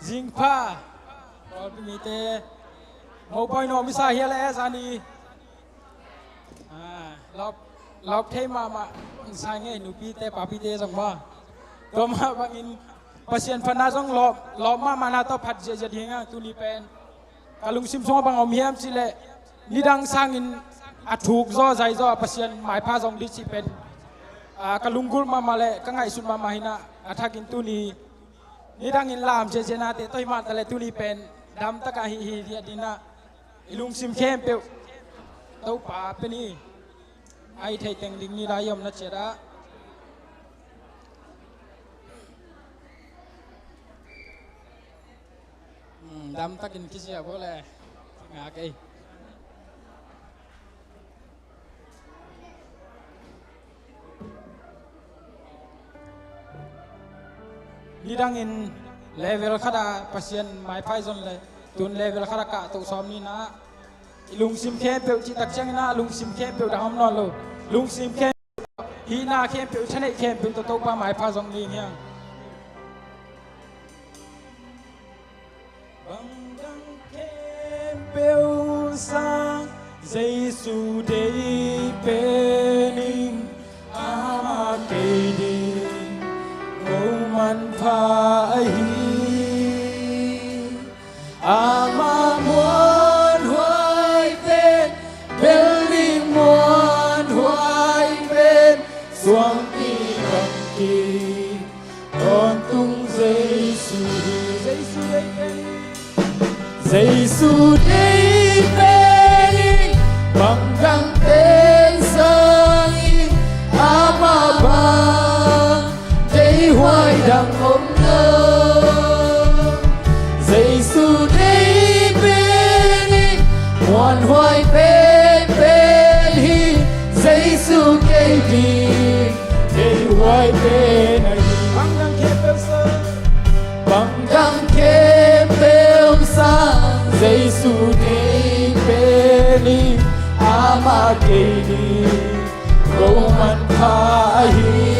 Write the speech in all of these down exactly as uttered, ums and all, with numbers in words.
Zingpha. Pawlpi mite. Mopawi nuam i sa hia le zani. Ah, lawp, lawp thei mahmah. Sa ngei nupite, papite zong maw. Tua mah bangin Pasian phatna zong lawp, lawp mahmahna tawh phat ziahziah ding a, tuni pen ka lungsim sungah bang om hiam cih leh, nidang sangin a thuk zaw, zai zaw a Pasian maipha zong dih cih pen, ah, ka lunggulh mahmah leh ka ngaihsut mahmah hi a, a thakin tuni nidangin lam ziahziahnate tawh hi mah taleh tuni pen damtak a hi hi ding a, i lungsim khempeuh Topa pen hi. A i theih teng ding ni lai i omna ciat ah. Hmm, damtakin kisia bawk le. Ngak ei. Nidangin level khat ah Pasian maipha i zon leh, tun level khat ah kah toh sawm ni a, i lungsim khempeuh cih tak ciangin a lungsim khempeuh dang om nawn lo. Lungsim khempeuh, hihna khempeuh, thaneih khempeuh tawh Topa maipha zong ni hiang. Bang dang khempeuh sang Jesu deih pen in, amah kei ding ko manpha ahi. Amah muanhuai pen, bel ding muanhuai pen, suangpi bangkim tawntung Jesu hi. Jesu deih pen, Jesu deih pen in, bang dang teng sangin, amah bang deihhuai dang om lo. Jesu deih pen in, muanhuai penpen hi. Jesu kei ding deihhuai pen ahi. Bang dang khempeuh sang, bang dang khempeuh sang, Jesu deih pen in, amah kei ding ko manpha ahi.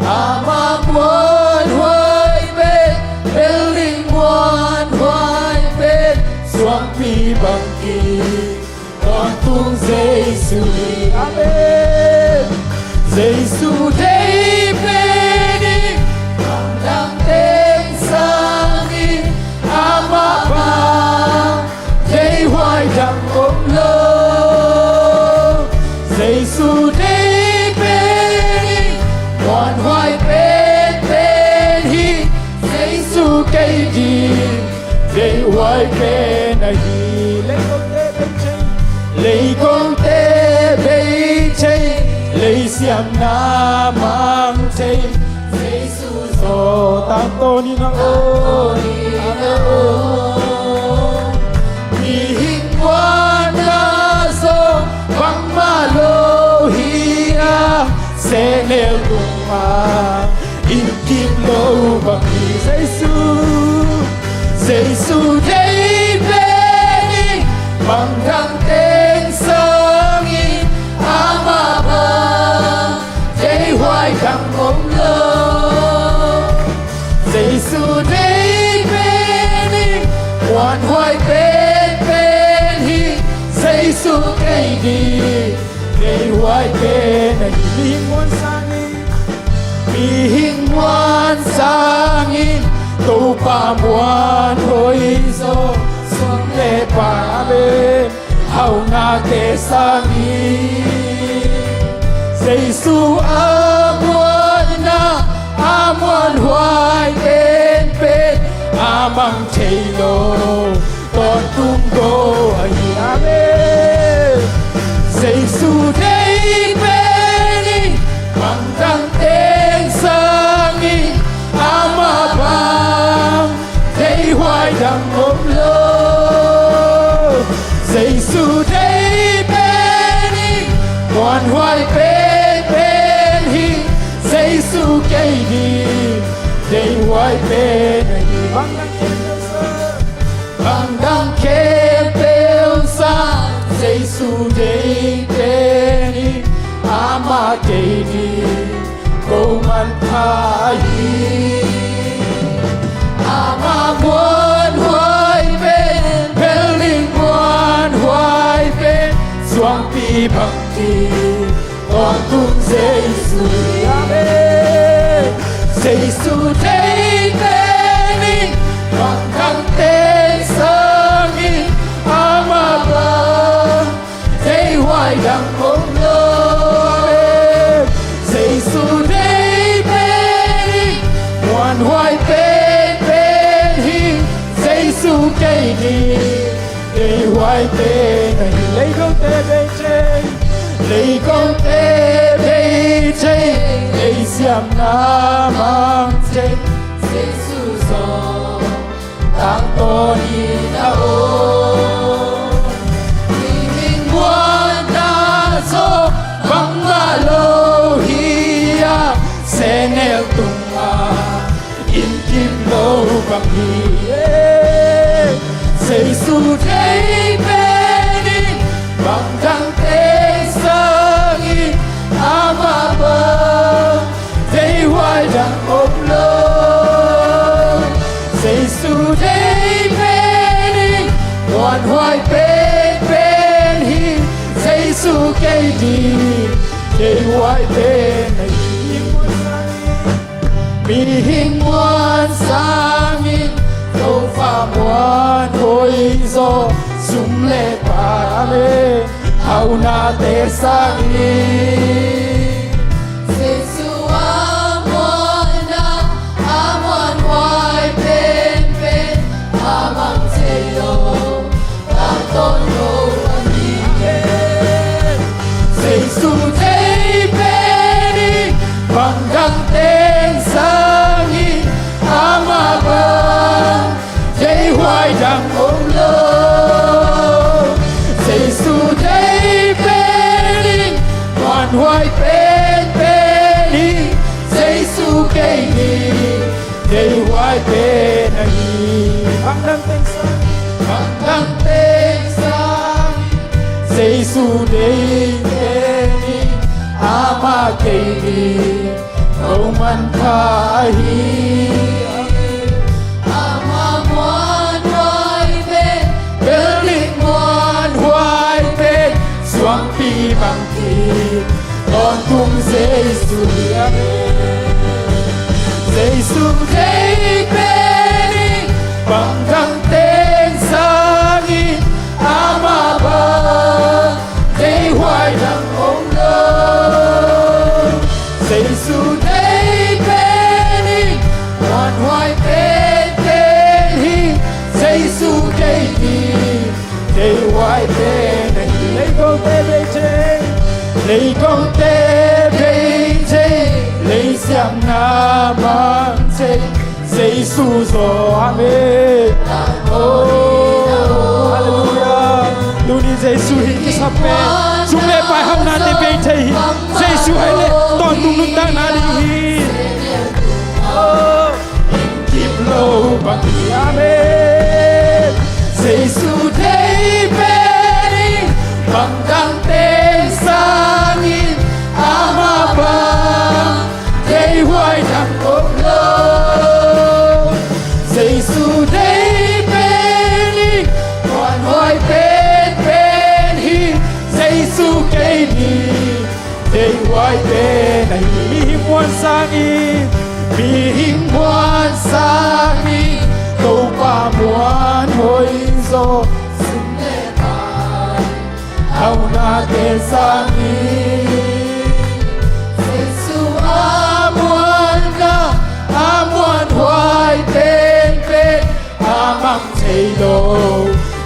Amah muanhuai pen, bel ding muanhuai pen, suangpi bangkim tawntung Jesu hi. Amen. Jesu deih pen in, bang dang teng sangin, amah bang deihhuai dang om lo. Jesu deih pen in, muanhuai penpen hi. Jesu kei ding deihhuai pen ahi. Leikongte bei thei, leikongte bei thei, leisiamna mang thei, Jesu zaw tangtawn in a om. Mihing muanna zaw bangmah lo hi a, sehnel tungah in kip lo bang hi. Jesu, Jesu deih pen in, bang dang teng sangin, amah bang deihhuai dang om lo. Jesu deih pen in, muanhuai penpen hi. Jesu kei ding deihhuai pen ahi. Mihing muan sangin, mihing muan sangin, Topa muan hoih zaw, sum le pai, amen, haunate sangin, Jesu a muanna, a muanhuai penpen, a mang thei lo tawntung ko ahi. Amen. Jesu deih pen in, bang dang teng sangin, amah bang deihhuai dang om lo. Jesu deih pen in, muanhuai penpen hi. Jesu kei ding deihhuai pen ahi. Bang dang khempeuh sang, bang dang khempeuh bangkim, tawntung Jesu hi. Amen. Jesu thei pen in, bang dang teng sangin, amah bang theihuai dang om lo. Amen. Jesu thei pen in, muanhuai penpen hi. Jesu kei ding, theihuai pen ahi. Leitungte bei thei, leitungte bei thei, leisiamna mang thei, Jesu zong tangtawn hi ta aw. Mihing muanna zong bangmah lo hi a, sehnel tungah inn kim lo bang hi. Jesu thei pen in, bang dang teng sangin, amah bang theihuai dang om lo. Jesu thei pen in, muanhuai penpen hi. Jesu kei ding, theihuai pen ahi. Mihing muan sangin, Topa muan hoih zaw, sum le pai, amen, haunate sangin. Jesu a muanna, a muanhuai penpen, a mang thei lo, tangtawn lo ahi. Jesu thei pen in, bang dang teng sangin, amah bang theihuai dang om lo. Jesu thei pen in, muanhuai penpen hi. Jesu kei ding, theihuai pen ahi. Bang dang teng sang, bang dang teng sang, Jesu thei pen in, amah kei ding, Topa manpha ahi. Amah muanhuai pen, bel ding muanhuai pen, suangpi bangkim, tawntung Jesu hi. Amen. Jesu thei pen in, bang dang teng sangin, amah bang theihuai dang om lo. Jesu thei pen in, muanhuai penpen hi. Jesu kei ding, theihuai pen ahi. Leitungte bei thei, leitungte bei thei, leisiamna mang thei, Jesu zaw, amen. Oh, halleluiah. Tuni Jesu hi kisap pen, sum le pai haunate bei thei hi. Jesu hi leh tawntung nuntakna ding hi. Oh, kim lo bang hi, amen. Jesu thei pen in, bang dang teng sangin, amah bang theihuai dang om lo. Jesu thei pen in, muanhuai penpen hi. Jesu kei ding, theihuai pen ahi. Mihing muan sangin, mihing muan sangin, Topa muan hoih zaw, sum le pai, haunate sangin. Jesu a muanna, a muanhuai penpen, a mang thei lo,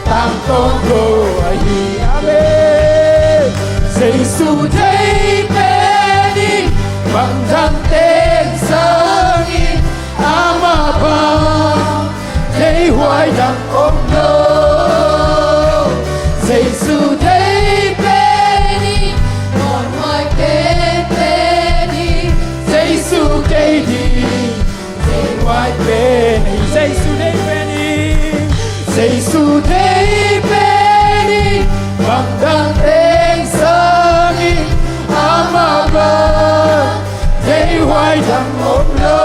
tangtawn lo ahi. Amen. Jesu thei pen in, bang dang teng sangin, amah bang theihuai dang om lo. Jesu thei pen in, muanhuai penpen hi. Jesu kei ding, theihuai pen hi. Jesu thei pen in, Jesu thei pen in, bang dang teng sangin, amah bang theihuai dang om lo.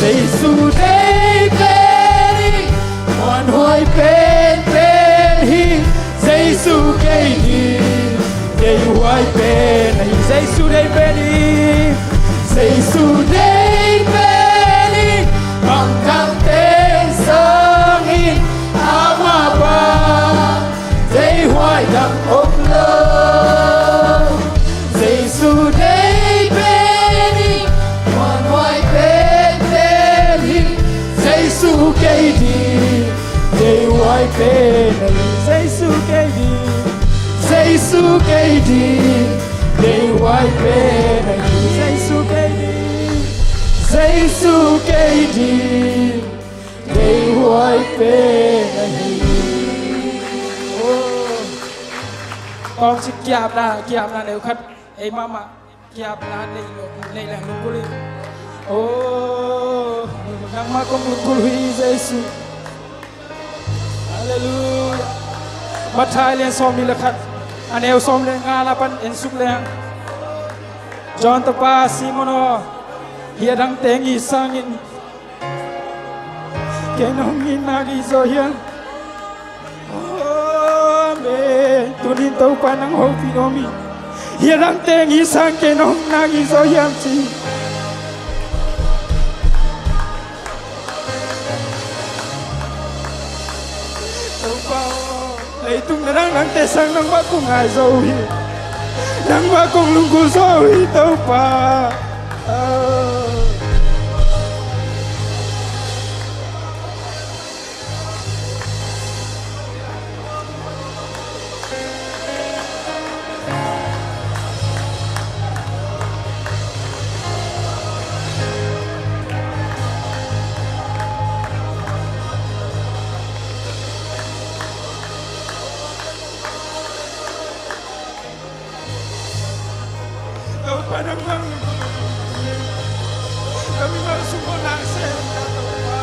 Jesu thei pen in, muanhuai penpen hi. Jesu kei hi, Kei ding, kei huai pen ahi. Jesu kei ding, Jesu kei ding, kei huai pen ahi. Jesu kei ding, Jesu kei ding, kei huai pen ahi. Oh. Kong ci kiapna, kiapna neu khat. Ei mahmah. Kiapna nei lo, nei leng lungkul hi. Oh, nangmah kong lungkul hi Jesu. Halleluiah. Matthai lian sawmnih le khat, a neu sawm le nga na pan en suk leng. John tapa Simon aw, hih a dangte ngih sangin kei nong ngihna ngih zaw hiam? Amen. Tunin Topa nang hopih nuam hi. Hih a dangte ngih sang kei nong ngihna ngih zaw hiam ci. Topa aw, leitung na dang dangte sang nangmah kong ngai zaw uh hi. Nangmah kong lunggulh zaw uh hi Topa. Ah. Topa nangmah ka mimal sung ko nang sem ka Topa.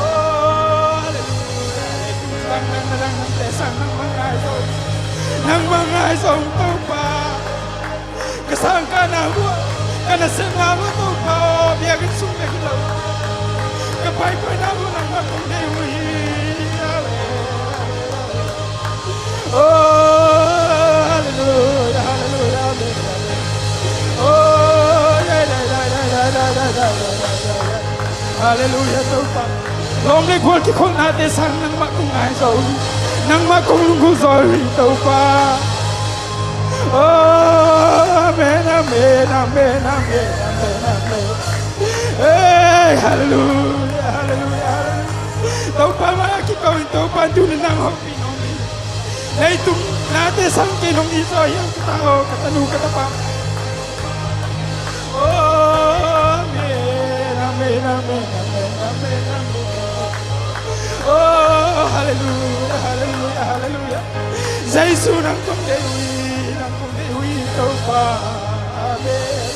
Oh, halleluiah. Nang, nang, nang, nang, te sang nangmah ngai zaw. Nangmah ngai zaw Topa. Ka sangkahna uh, ka nasepna uh Topa. Oh, biakinn sung bek hi lo. Ka paipaina uh nangmah kong deih uh hi. Halleluiah. Oh, halleluiah, halleluiah, amen, amen. Oh, ya, ya, ya. Halleluiah, Topa. Lawm le gual kikholhnate sang nangmah kong ngai zaw hi. Nangmah kong lunggulh zaw hi, Topa. Oh, amen, amen, amen. Hey, halleluiah, halleluiah, halleluiah. Topa mai-ah kiko in Topa in tuni nang hong Leitung nate sang kei nong it zaw hiam ka ta aw, ka tanu ka tapa. Oh, amen, amen, amen. Oh, halleluiah, halleluiah, halleluiah. Jesu nang kong deih uh hi, nang kong deih uh hi Topa. Amen.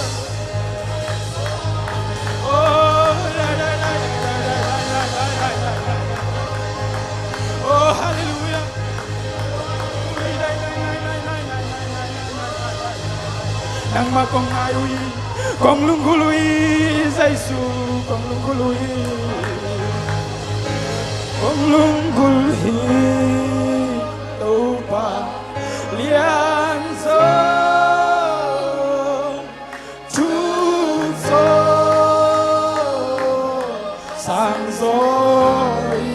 Oh, halleluiah. Nangmah kong ngai uh hi, kong lunggulh uh hi, Jesu, kong lunggulh uh hi. Kong lunggulh hi, Topa lian zaw. Thuk zaw, sang zaw hi,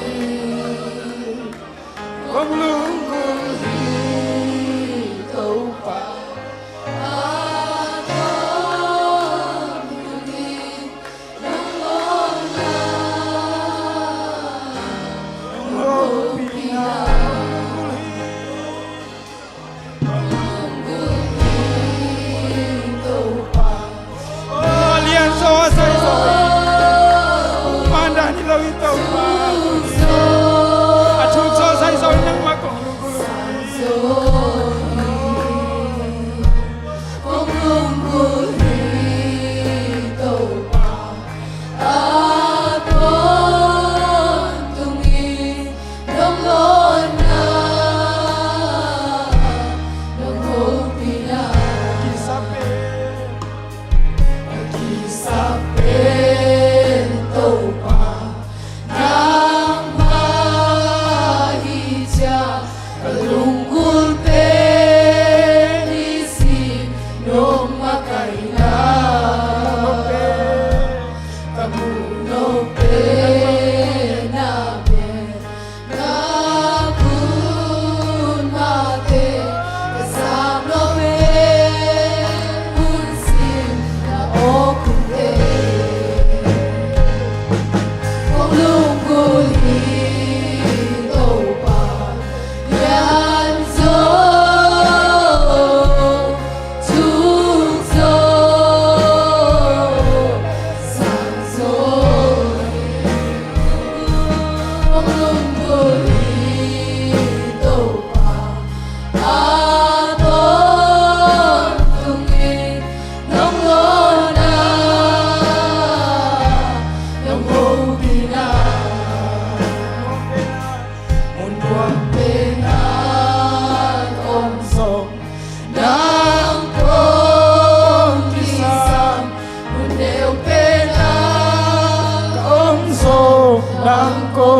kong lunggulh hi Topa. Kong hopihna lunggulh hi. Oh, lian zaw, a zai zaw hi. Mandan hi lo hi Topa. A thuk zaw, a zai zaw hi, nangmah kong lunggulh.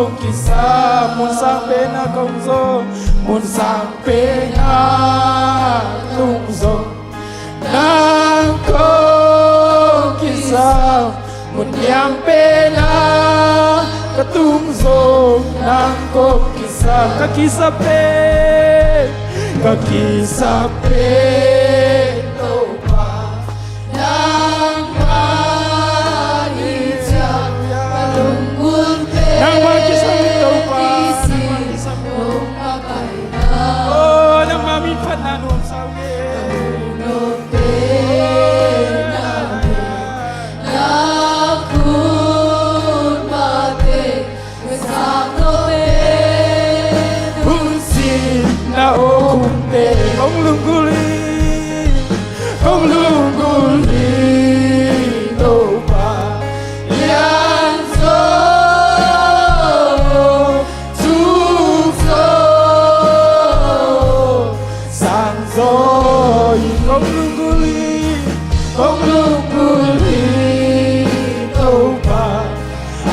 kong kisam, mun sang pen ah kong zong, mun sang pen ah tung zong nang kong kisam, mun niam pen ah ka tung zong nang kong kisam. Ka kisap pen, ka kisap pen Topa nangmah hi ciang ka lunggulh pen. Nangmah kisam hi Topa, nangmah kisam hi. Oh, nangmah min phatna nuamsa uh hi. Hun sin na aw khumte kong lunggulh hi, kong lunggulh hi Topa. Lian zo, suk zo, sang zo in kong lunggulh hi, kong lunggulh hi Topa.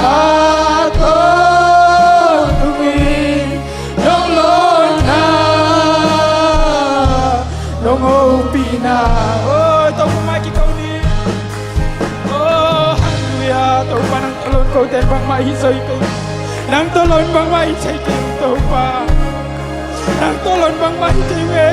A tawntung in nong lawhna, nong hopihna. Oh, Topa mai kiko ni. Oh, halleluiah. Topa nang tawh lawn kote in bangmah hih zaw hi kei. Nang tawh lawn bangmah hih thei kei Topa. Nang tawh lawn bangmah hih thei ve.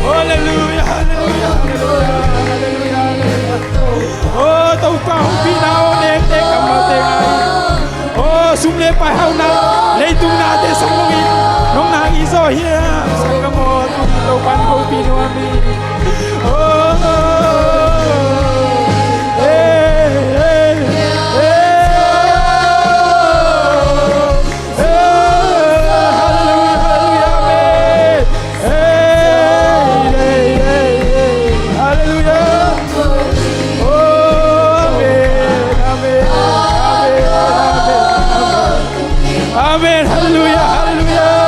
Halleluiah, halleluiah, halleluiah, halleluiah, halleluiah. Oh, Topa hopihna, oh, nekte kammalte ngai. Oh, sum le pai hauna, leitung nate sang lo in, nong nang i zaw hiam? Sang ka maw, Topa hopih nuam hi. Oh, eh, eh, eh. Hey, hallelujah, hallelujah, amen. Hey, hey, hey, hey, hallelujah. Oh, amen, amen, amen, amen, amen. Amen, hallelujah, hallelujah.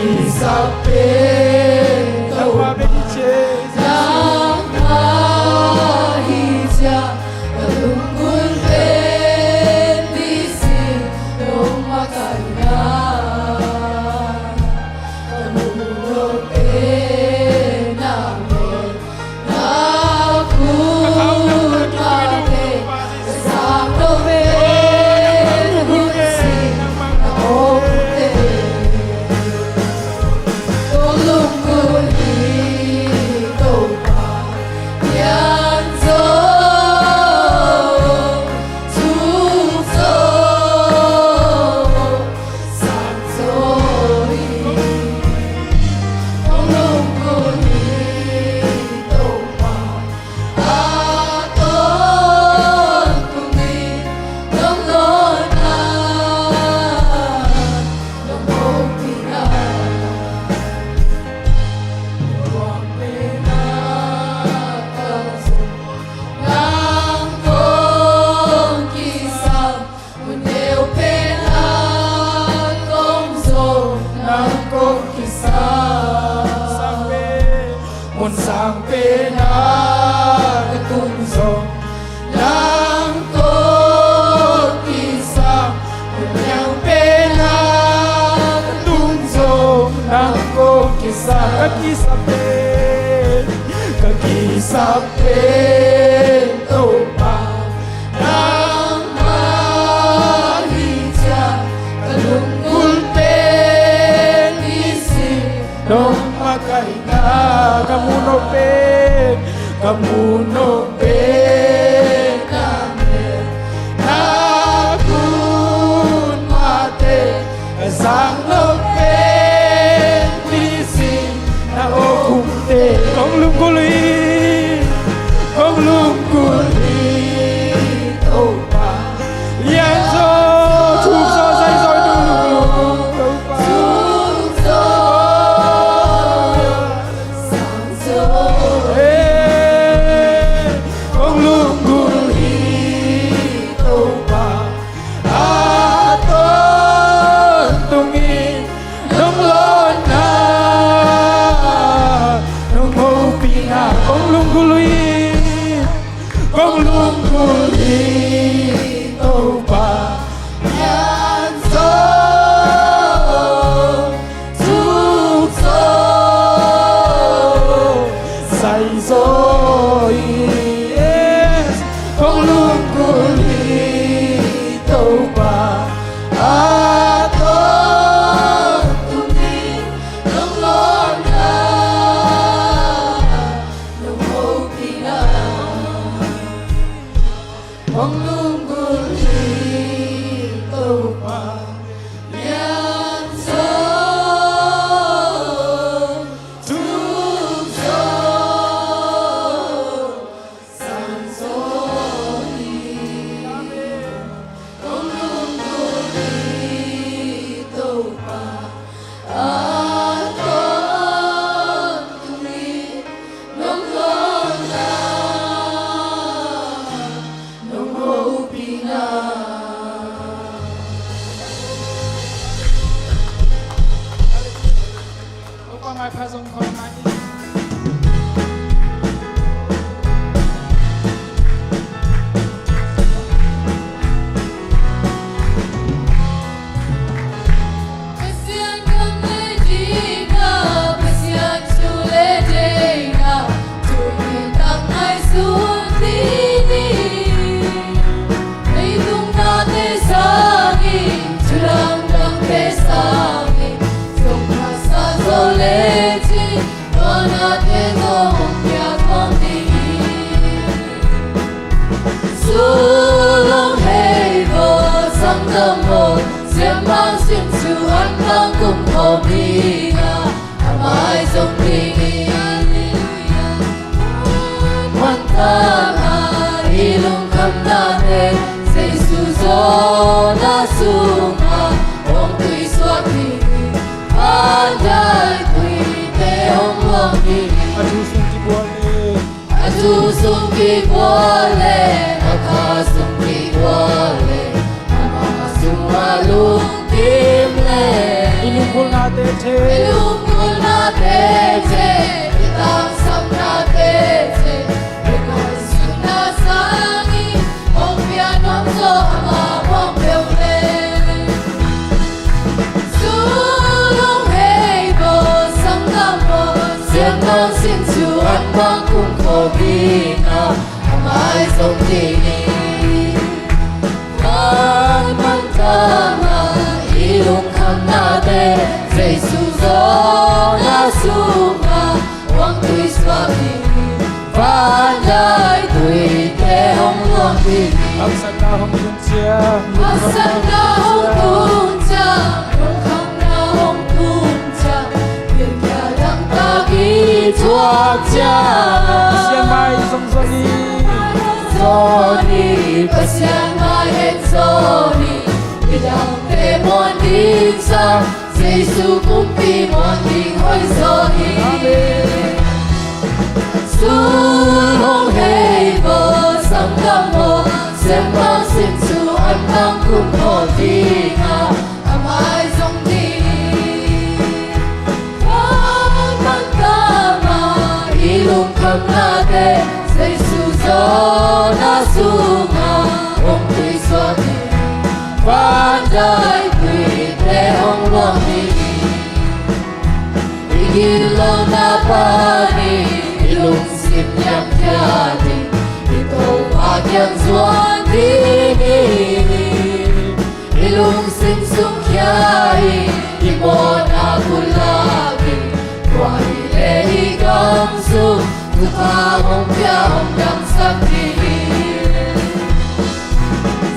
Kisap pen Topa, nangmah hi ciang ka lunggulh pen nisim nong makaihna. Ka muh nop pen na pen Mun sang pen a ka tung zong nang kong kisam. Mun liang pen a ka tung zong nang kong kisam. Ka kisap pen, ka kisap pen Topa nangmah hi ciang ka lunggulh pen nisim nong makaihna. Ka muh nop pen, ka muh nop pen na pen na kun mate. Ka sang nop pen nisim na aw kumte. Kong lunggulh hi, kong lunggulh hi Topa. Lianzaw, thukzaw, saizaw i lunggulh Topa. Kong lunggulh hi Topa. A tawntung in nong lawnna, nong hopihna. Kong lunggulh hi, kong lunggulh hi Topa. Lianzaw, thukzaw, saizaw hi. Yes. Kong lunggulh hi Topa. A tawntung in nong lawnna, nong hopihna. Kong lunggulh hi Topa. Lianzaw, thukzaw, saizaw hi. Kong lunggulh hi Topa. A tawntung in nong lawnna, nong hopihna. Topa maipha zong khawm ngai ni. Pasian gam le ding a, Pasian thu le deihna, thu nuntak ngaihsun ding hi. Leitung nate sangin, thu lamdangte sangin, zong masa zo lecin, tua nate zong hong piak nuam ding hi. Sulong hei vo, sangdam vo, siamang sim su an bang kum khawm ding a, a mai zong ding hi. Mantang a i lungkhamnate, Jesu zawhna sungah hong tuisuak ding hi. Pandai tuite hong luang ding hi. A thu sung kigual le, a thu sung kigual le, a kha sung kigual le, a mah sungah lungkim le, i lunggulhnate thei, i sungah hong tuisuak ding hi. Vanlai tuite hong luang ding hi. Haksatna hong tun ciang, haksatna hong tun ciang, lungkhamna hong tun ciang, pilkia dangtak i thuak ciang, Pasian mai zongzong hi. Zong hi, Pasian mai en zong hi. Midangte muan ding sang, Jesu kumpi muan ding hoih zaw hi. Amen. Sun hong hei vo, sanggam vo, sianpa Sian Thu An Bang kum khawm ding a, a mai zong ding hi. Van man tama i lungkhamnate, Jesu zawhna sungah hong tuisuak ding hi. Vanlai tuite hong luang ding hi. I gitlohna panin i lungsim liamkhia ding, i Topa kiang zuan ding hi. I lungsim sungkhia in, i mawhna pulak in, tua hileh i gam sung thupha hong pia, hong damsak ding hi.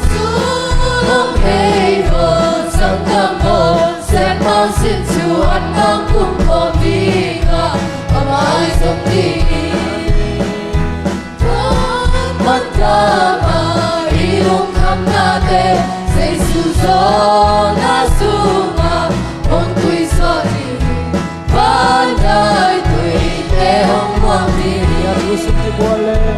Sun hong hei vo, sanggam vo, sianpa Sian Thu An Bang kum khawm ding a, a mai zong ding hi. Van man tama i lungkhamnate, Jesu zawhna sungah hong tuisuak ding hi. Vanlai tuite hong luang ding hi. A thu sung kibua leh,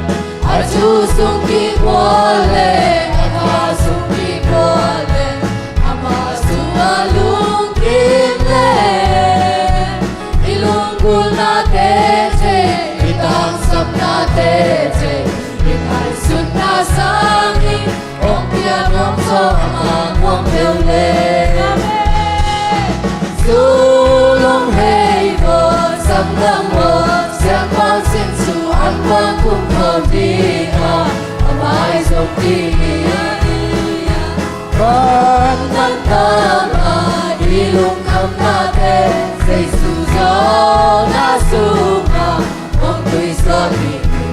a thu sung kibua leh, a tha sung kibua leh, ama sungah lungkim leh, i lunggulhnate thei, i tangsapnate thei, i ngaihsutna sangin hong pia nuam zaw, ama nuam peuh leh. Amen. Sun hong hei vo, sanggam vo, sianpa Sian Thu An Bang kum khawm ding a, a mai zong ding hi. Van man tama i lungkhamnate, Jesu zawhna sungah hong tuisuak ding hi.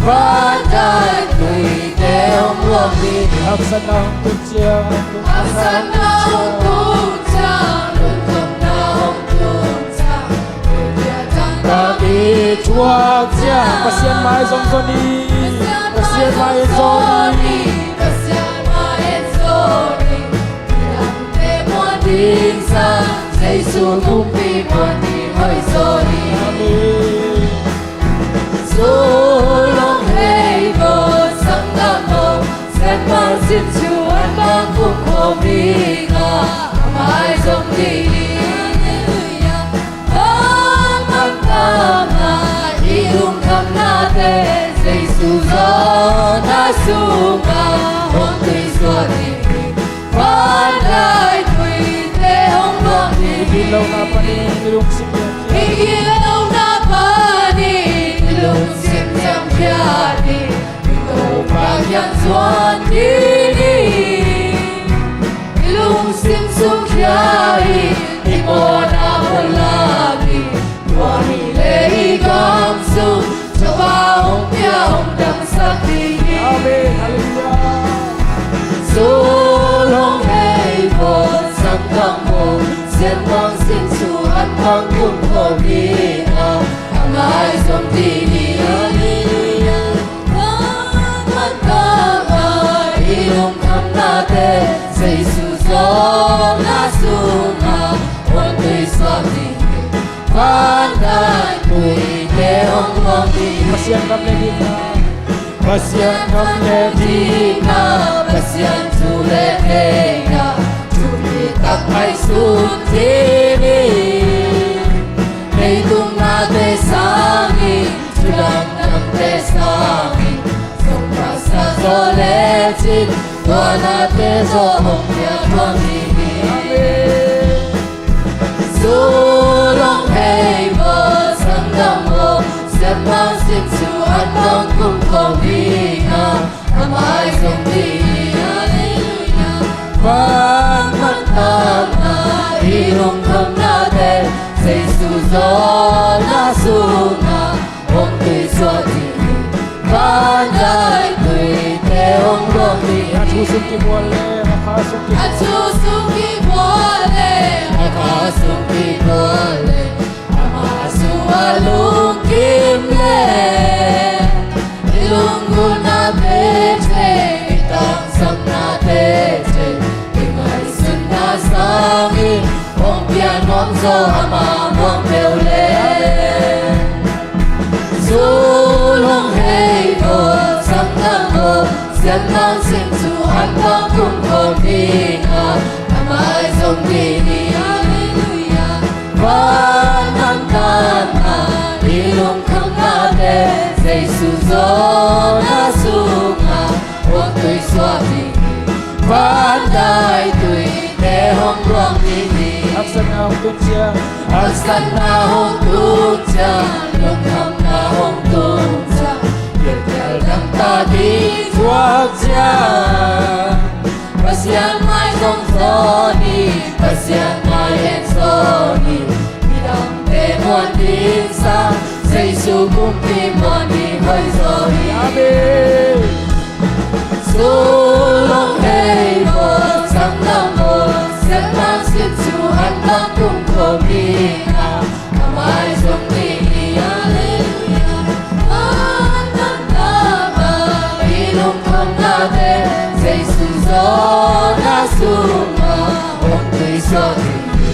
Vanlai tuite hong luang ding hi. Haksatna hong tun ciang, haksatna hong tun ciang, lungkhamna hong tun ciang, pilkia dangtak i thuak ciang, Pasian mai zongzong hi. Pasian mai zong hi. Pasian mai zong hi. Midangte muan ding sang, Jesu kumpi muan ding hoih zaw hi. Amen. Sun hong hei vo, sanggam vo, sianpa Sian Thu An Bang kum khawm ding a, a mai zong ding hi. Van man tama i lungkhamnate, Jesu zawhna sungah hong tuisuak ding hi. Vanlai tuite hong luang ding hi. I gitlohna panin i lungsim liamkhia, i gitlohna panin i lungsim liamkhia ding, i Topa kiang zuan ding hi. I lungsim sungkhia in, i mawhna pulak in, tua hileh i gam sung thupha hong pia, hong damsak ding hi. Amen. Halleluiah. Sun hong hei vo, sanggam vo, sianpa Sian Thu An Bang kum khawm ding a, a mai zong ding hi. Halleluiah. Van man tama i lungkhamnate, Jesu zawhna sungah hong tuisuak ding hi. Vanlai tuite hong luang ding hi. Pasian gam le dikna, Pasian gam le dikna, Pasian thu le theihna, thupi tak ngaihsun ding hi. Leitung nate sangin, thu dangdangte sangin, zong pasa zaw lecin, tua nate zaw hong pia tuan ding hi. Amen. Sun hong hei vo, sanggam vo, sianpa Sian Thu An Bang kum khawm ding a, a mai zong ding hi. Halleluiah. Van man tama i lungkhamnate, Jesu zaw sung kibual le, a kha sung kibual. A thu sung kibual le, a kha sung kibual le, a ma sung a lungkim le. I lunggulhnate thei, i tangsapnate thei, i ngaihsutna sangin hong piang nuam zaw ama muang peuh le. Zul hong hei bawl, sang dang bawl, siatna sin thu an bang kumkhawm ding a, a mai zong ding hi. Halleluiah. Van nang tana i lungkhamnate, Jesu zawhna sungah hong tuisuak ding hi. Van daituite hong luang ding hi. Haksatna hong tun ciang, haksatna hong tun ciang, lungkhamna hong tun ciang, gilkial dang ta ding thuak ciang, Pasian mai zong zawn hi, Pasian mai en zawn hi. Midangte muan ding sang, Jesu kumpi muan ding hoih zaw hi. Amen. Zul hong hei bawl, sang dang bawl, siatna sin thu an bang kumkhawm ding a, a mai zong ding hi. Halleluiah. Van nang tana i lungkhamnate, Jesu zawhna sungah hong tuisuak ding hi.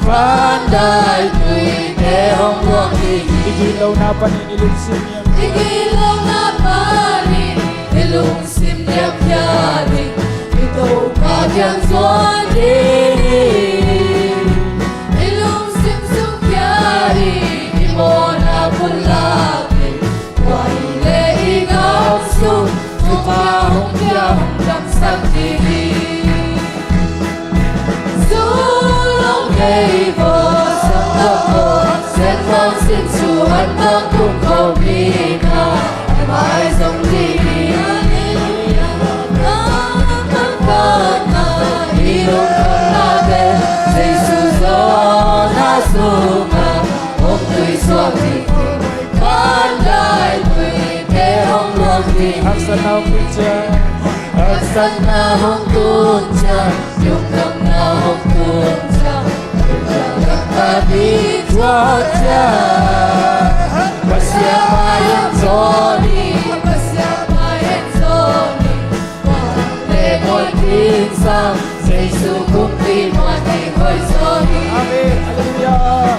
Van daituite hong luang ding hi. I gitlohna panin i lungsim niam, i gitlohna panin i lungsim niamkhiat ding, i Topa kiang zuan ding hi. I lungsim sungkhia ding, i mawhna pulak ding, tua hi leh i gam sung Topa hong pia, hong damsak ding hi. Zul hong hei bawl, sang dang bawl, siatna sin thu an bang kumkhawm ding a, a mai zong ding hi. Halleluiah. Van nang tana i lungkhamnate, Jesu zawhna sungah hong tuisuak ding hi. Van daituite hong luang ding hi. Haksatna hong tun ciang, haksatna hong tun ciang, lungkhamna hong tun ciang, lungkhamna ding thuak ciang, Pasian mai en zawn hi, Pasian mai en zawn hi. Muan le muan ding sang, Jesu kumpi muan ding hoih zaw hi. Amen. Halleluiah.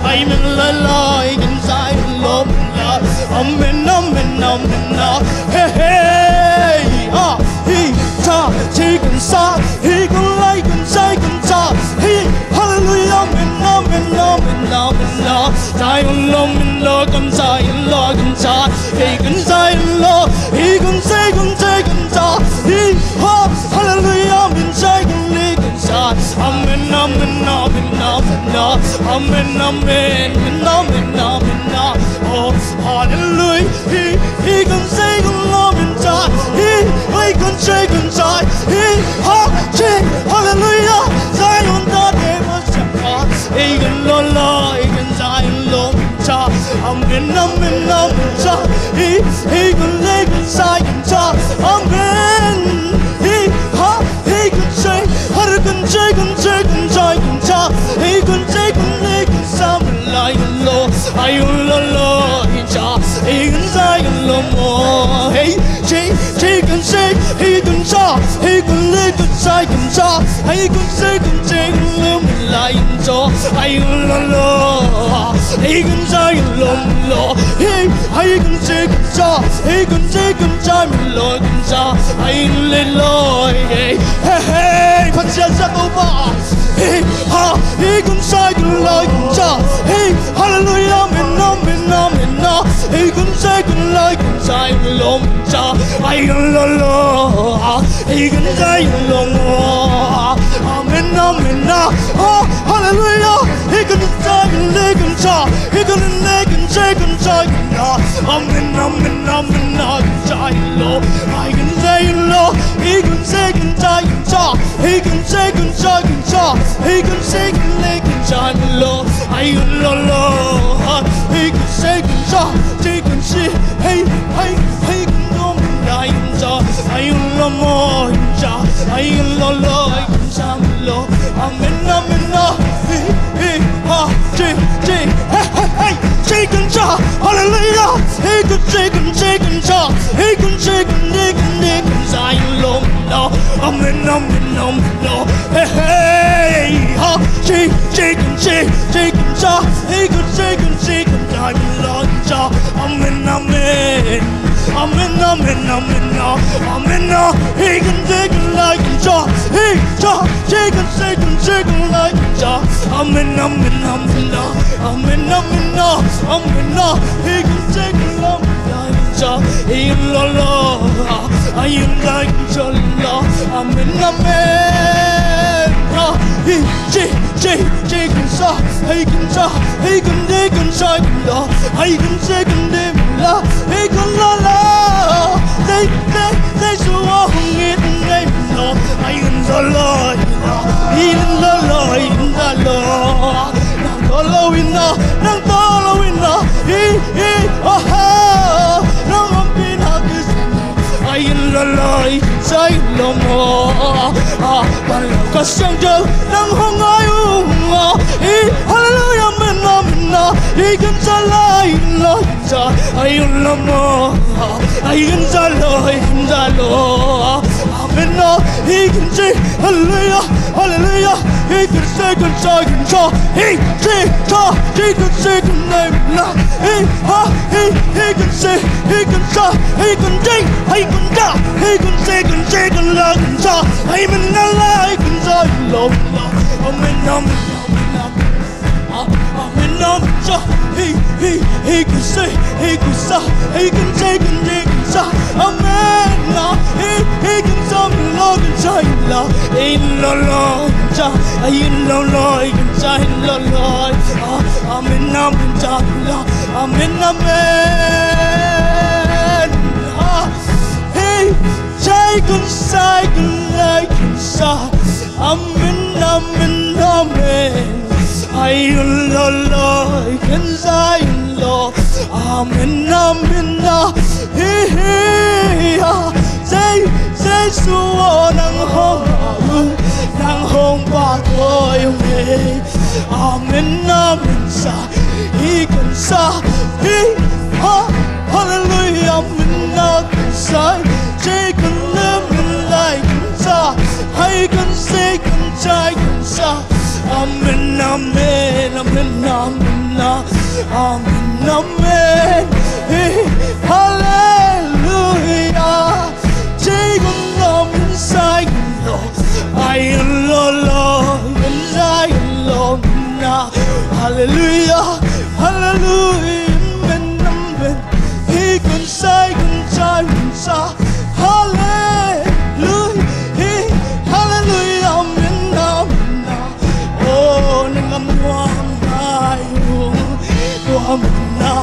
Amen, lai lai kan zai lom la. Amen, amen, amen, ah. Hey, hey, ah. Hi, cha, chi kan sa, hi kan lai kan zai kan cha. Hi, hallelujah, amen, amen, amen, amen, ah. Zai lom la kan zai la kan cha. Hi kan zai la, hi kan zai kan zai kan cha. Hi, ha, hallelujah, amen, zai kan li kan Amen, amen, amen, amen, amen, amen, amen, amen, oh, hallelujah. Hi, hi kan say kan amen cha. Hi, hi kan say kan cha. Hi, ha, chi, hallelujah. Zion ta te ma cha. Hi kan lo lo, hi kan Zion lo cha. Amen, amen, amen cha. Hi, hi kan le kan Zion cha. Amen. Hi, ha, hi kan say, ha kan say, kan say, kan say, kan cha. Hi kan say, kan le, kan sa, man lai kan lo. Ai un lo lo, hi cha. Hi kan say, kan lo mo. Hey, chi, chi kan say, hi kan cha. Hi kan le, kan say, kan cha. Hi kan say, kan say, kan lo, man lai kan lo. Ai un lo lo. Hi kan say, kan lo lo. Hey, hi kan say, kan cha. Hi kan say, kan cha, man lo, kan cha. Ai un le lo. Hey, hey, hey. Pasian sa ko ba. Hi, ha, hi kan say, kan lai kan cha. Hi, hallelujah, amen, amen, amen, ah. Hi kan say, kan lai kan cha, man lo, kan cha. Ai un lo lo. Hi kan say, kan lo mo. Amen, amen, ah. Oh, hallelujah. Hi kan say, kan le kan cha. Hi kan le kan say, kan say, kan cha. Amen, amen, amen, ah. Kan say lo. Ai kan say lo. Hi kan say, kan say, kan cha. Hi kan say, kan say, kan cha. Hi kan say, kan le kan cha lo. Ai un lo lo. Hi kan say, kan cha. Chi kan say. Hey, hey, hey, kan lo mo. Ai un cha. Ai un lo mo. Cha. Ai un lo lo. Ai kan cha lo. Amen, amen, ah. Hi, hi, ha, chi, chi, hey, hey, hey, chi kan cha, hallelujah. Hi kan chi kan chi kan cha, hi kan chi kan ni kan ni kan Zion lo no. Amen, amen, amen, no. Hey, hey, ha, chi, chi kan chi, chi kan cha, hi kan chi kan chi kan Zion lo cha. Amen, amen. Amen, amen, amen, ah. Amen, ah. Hi kan chi kan lai kan cha. Hi cha, chi kan chi kan chi kan lai kan cha. Amen, amen, amen, ah. Amen, amen, ah. Amen, ah. Hi kan chi kan lai kan cha. Hi lo lo, ah. Hi kan lai kan cha lo. Amen, amen, ah. Hi chi, chi, chi kan sa. Hi kan cha. Hi kan chi kan sa kan lo. Hi kan chi kan chi la. Hi kan la la. Te, te, te su wa hong it ngai lo. Ai un zo lo i na. Ai un zo lo i na lo. Nang to lo i na. Nang to lo i na. Hi, hi, oh ha. Nang om pi na kis. Ai un zo lo i sai lo mo. Ah, pa lo ka siang jo. Nang hong ai u ma. Hi, hallelujah, amen, amen, ah. Hi kan sa lai lo. Cha, ai un lo mo, ai un za lo, ai un za lo. Amen, ah, hi kan chi, hallelujah, hallelujah. Hi kan chi, kan cha, kan cha. Hi chi, cha, chi kan chi, kan nei la. Hi, ha, hi, hi kan chi, hi kan cha, hi kan chi, hi kan cha, hi kan chi, kan chi, kan la, kan cha. Ai man na la, ai kan za lo. Amen, amen, amen, amen. Amen, amen, cha. Hi, hi, hi kan chi, hi kan sa, hi kan chi, kan chi, kan sa. Amen, ah. Hi, hi kan sa, man lo kan cha, hi la. Hi lo lo, cha. Hi lo lo, kan cha, hi lo lo. Ah, amen, amen, cha, hi la. Amen, amen. Ah, hi, chi kan sa, kan lai kan sa. Amen, amen, amen. Ai un lo lo, kan Zion lo. Amen, amen, ah. Hi, hi, ah. Zei, Jesu aw nang hong au, nang hong pa koi ung e. Amen, amen, sa. Hi kan sa, hi, ha, hallelujah, amen, ah, kan sa. Chi kan le, amen, lai kan sa. Hai kan se, kan chai kan sa. Amen, amen, amen, amen, amen, amen. Hey, hallelujah. Hallelujah, hallelujah, amen, amen. Hi kun sai kun sai kun sa. Hallelujah, hallelujah, amen, amen. Oh, nang am nuam ngai ung. Nuam na,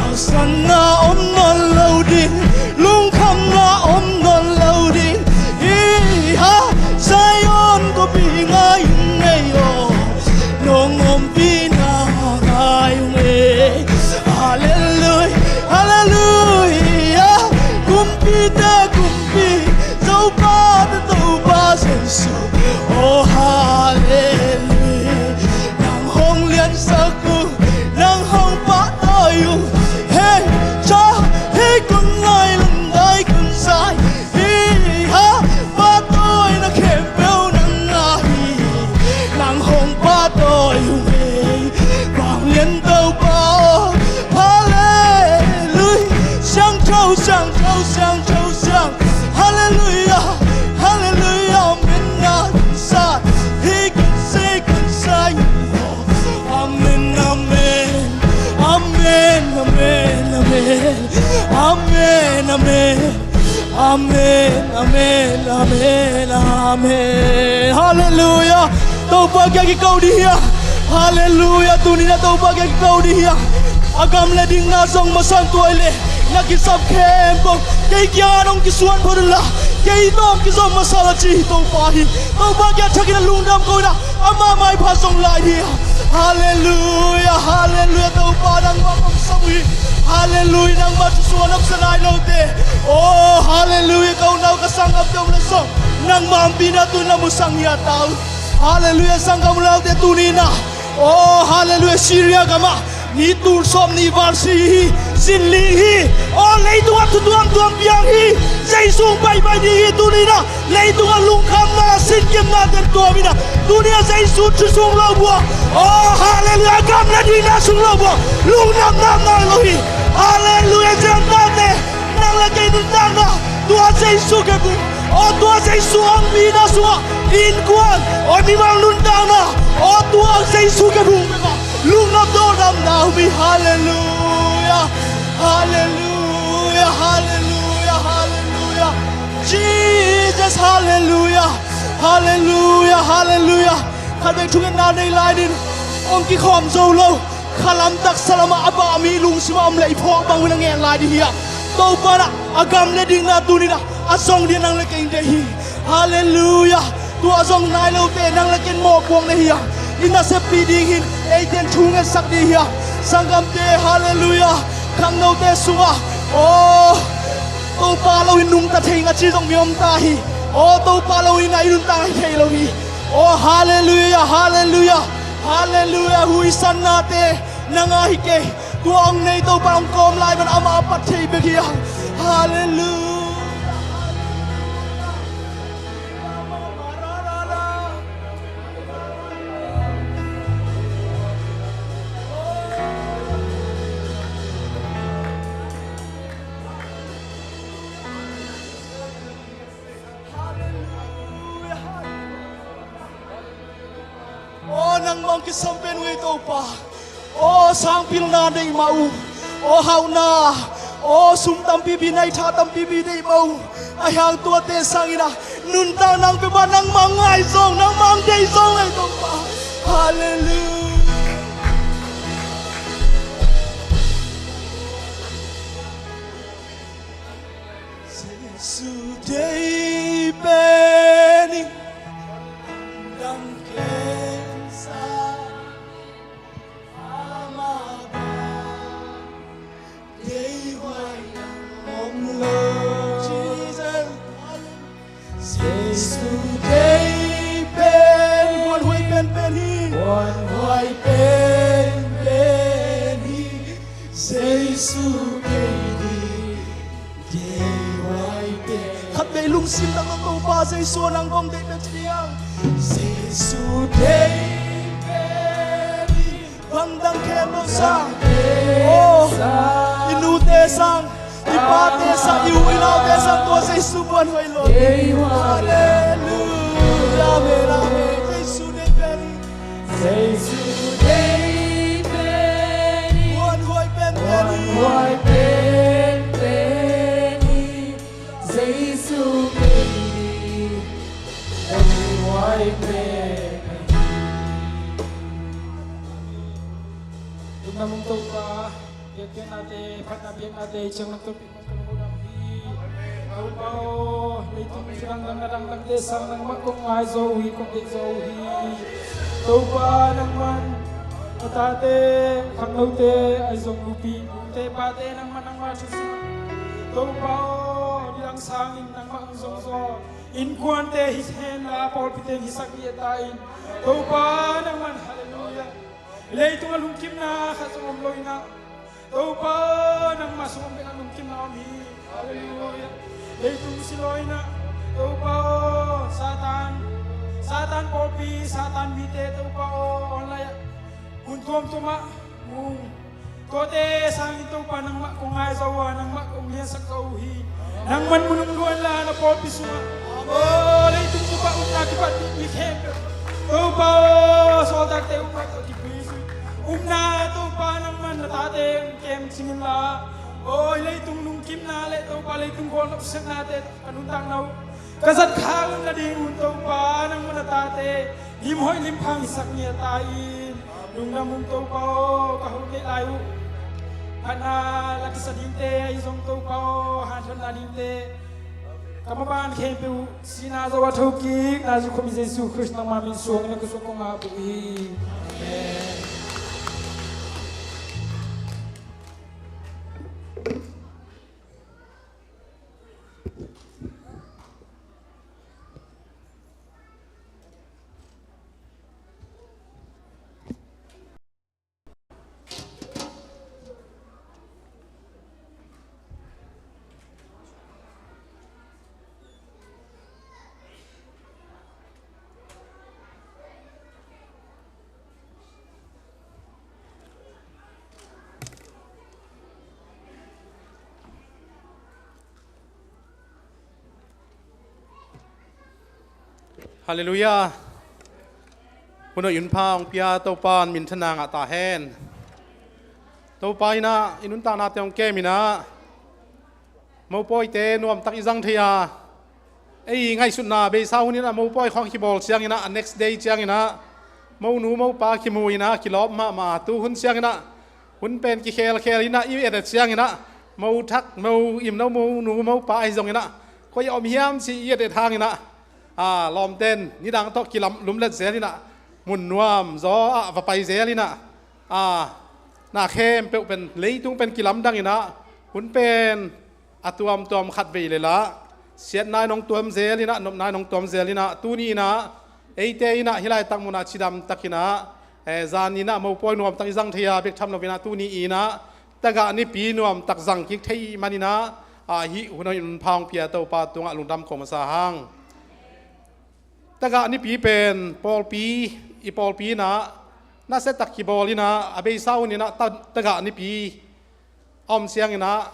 asana om nawn lo ding, lungkhamna om nawn lo ding. Hi ha, Zion khuapi ngai ung ei aw. Nong ompihna ngai ung ei. Hallelujah, hallelujah. Kumpite kumpi, Topate Topa Jesu. Oh, hallelujah. Nang hong liansak uh, nang hong pahtawi uh. Hei, cha, hei kun ngai lungdai kun sai. Hi ha, pahtawina khempeuh nang a hi. Nang hong pahtawi uh hi. Vanglian Topa aw. Hallelujah. Siangtho, siangtho, siangtho, siang. Hallelujah, hallelujah, amen, amen. Sa, hi kun si kun sai. Amen, amen, amen, amen, amen. Amen, amen. Amen, amen, amen, amen. Hallelujah. Topa kiang kiko dih hia. Hallelujah. Tuni na Topa kiang kiko dih hia. A gam le ding na zong masan tuai le na kisap khempeuh kei kiang nong kisuan phot un la, kei tawh kizom masa la ci hi Topa hi. Topa kiang thakin a lungdam ko na. Amah maipha zong lai hi. Hallelujah, hallelujah, Topa nangmah kong sam uh hi. Hallelujah, nangmah thu sungah nopsa nai lote. Oh, hallelujah, ka unau ka sanggamte om le zong nangmah ompihna tuni na musang hi a ta uh. Hallelujah, sanggam unaute tuni na. Oh, hallelujah, Syria gamah ni tul sawm nih val si hi, zin ling hi. Aw, leitungah thu tuamtuam piang hi. Jesu hong paipai ding hi tuni na. Leitungah lungkhamna, sinkimna ten tuam in a, tuni a Jesu thu sung lo buang. Aw, hallelujah, gam le ding na sung lo buang. Lungdam nam nai lo hi. Hallelujah, Gentile te. Nang le kei nuntakna tua Jesu khe bung. Aw, tua Jesu hong pina sungah innkuan, aw, mimal nuntakna, aw, tua Jesu khe bung bek a lungdam dawhdamna om hi. Hallelujah, hallelujah, hallelujah, hallelujah. Jesus, hallelujah, hallelujah, hallelujah. Khatvei thungetna nei lai ding, hong kikhawm zo lo. Khalam taksa lamah a bah mi lungsimah om le i phawk bang uh in a ngen lai ding hi a. Topa in a gam le ding na tuni na a zong ding nang le kei deih hi. Hallelujah. Tua zong nai lote nang le kei mawhpuak na hi a. I naseppih ding hi in eite in thu ngetsak ding hi a. Sanggamte, hallelujah. Khangnote sungah, aw, Topa lo in nungta thei ing a ci zong mi om ta hi. Aw, Topa lo in a i nuntak hi thei lo hi. Aw, hallelujah, hallelujah, hallelujah. Huisannate nang a hi kei. Tua hong nei Topa hong kawm lai man amah a pat thei bek hi a. Hallelujah. Hallelujah. Aw, nangmah hong kisam pen uh ei Topa. Aw, sangpilna deih mah uh. Aw, hauhna. Aw, sum tampipi, naitha tampipi deih mah uh. Ahi hang tuate sangin a nuntak nang pia mah, nangmah hong ngai zong, nangmah hong deih zong ei Topa. Hallelujah. Jesu deih pen in dang khensat, amah bang deih huai nang om lo. Jesus. Jesu deih pen, muanhuai penpen hi. Muanhuai penpen hi. Jesu kei deih, deih huai pen. Khatvei lungsim tangah Topa Jesu nang kong deih pen ci ding. Jesu deih sang, oh, i nute sang, i pate sang, i u i naute sang, tua Jesu muanhuai lo. Halleluia, amen, amen. Jesu nei pen hi. Jesu nei pen hi. Muanhuai penpen hi. Muanhuai penpen hi. Jesu nei hi. Muanhuai penpen hi. Lungdam ung Topa, biakpiaknate, phatna biaknate, ciang lam tawh pik mah ka lungdam hi. Topa aw, leitung midang dang na dangdangte sang nangmah kong ngai zaw uh hi, kong deih zaw uh hi. Topa nangman, a tate, khangnote, ahi zong nupi, nute pate nangman nangmah thusim. Topa aw, nidang sangin nangmah hong zong zaw. Innkuante hi hen la, pawlpite hisak ni a ta in. Topa nangman, halleluia. Leitung a lungkimna khat zong om lo inah, Topa nangmah sung om bek a lungkimna om hi. Halleluia. Leitung si lo inah, Topa aw, Satan, Satan pawlpi, Satan mite, Topa aw, online ah hun tuamtuam ah, um, tuate sangin Topa nangmah kong ngai zaw a, nangmah kong liansak zaw uh hi. Nangman mun hong luan la na pawlpi sungah, aw, leitung bup ah upna kipat mi khempeuh, Topa aw, sawltakte upna tawh kipui zui. Upna Topa nangman na tate hong kem cingin la, aw, leitung lungkimna le Topa leitung khualnop siatnate ka nuntakna uh ka zat khak nading un Topa nangman na tate lim hoih lim phang hisak ni a ta in. Lungdam ung Topa aw, ka hong neih lai uh phatna la kisa dingte ahi zong Topa aw, hanthotna dingte ka maban khempeuh uh sihna zo a thokik na zu khuami Jesu Khrist nangma min suangin a ka sung kong ngah uh hi. Amen. Halleluia. Hun hoih hun pha hong pia Topa in minthanna ngah ta hen. Topa in ah i nuntaknate hong kem in ah, mopawite nuamtak i zang thei a, ei ngaihsutna beisa hun in ah mopawi khawng kibawl ciangin ah, a next day ciangin ah monu mopa kimu in ah kilawp mahmah a, tu hun ciangin ah hun pen kikhelkhel in ah i et et ciangin ah, mo thak, mo imno, monu mopa ahi zongin ah koi a om hiam ci i et et hangin ah, a, lawmten nidang tawh kilam lumlet zel in ah, mun nuam zaw ah va pai zel in ah, a, na khempeuh pen leitung pen kilamdang in ah, hun pen a tuamtuam khat vei le lah siatna in hong tuam zel in ah, nopna in hong tuam zel in ah, tuni in ah eite in ah hih laitak munah cidamtak in ah, eh, zan in ah mopawi nuamtak i zang thei a bek tham lo in ah, tuni in ah tagah nipi nuamtak zang kik thei man in ah, a, hih hun hoih hun pha hong pia Topa tungah lungdam ko masa hang. Tagah nipi pen pawlpi, i pawlpi in ah nasiatak kibawl in ah, a beisa hun in ah ta-, tagah nipi a om ciangin ah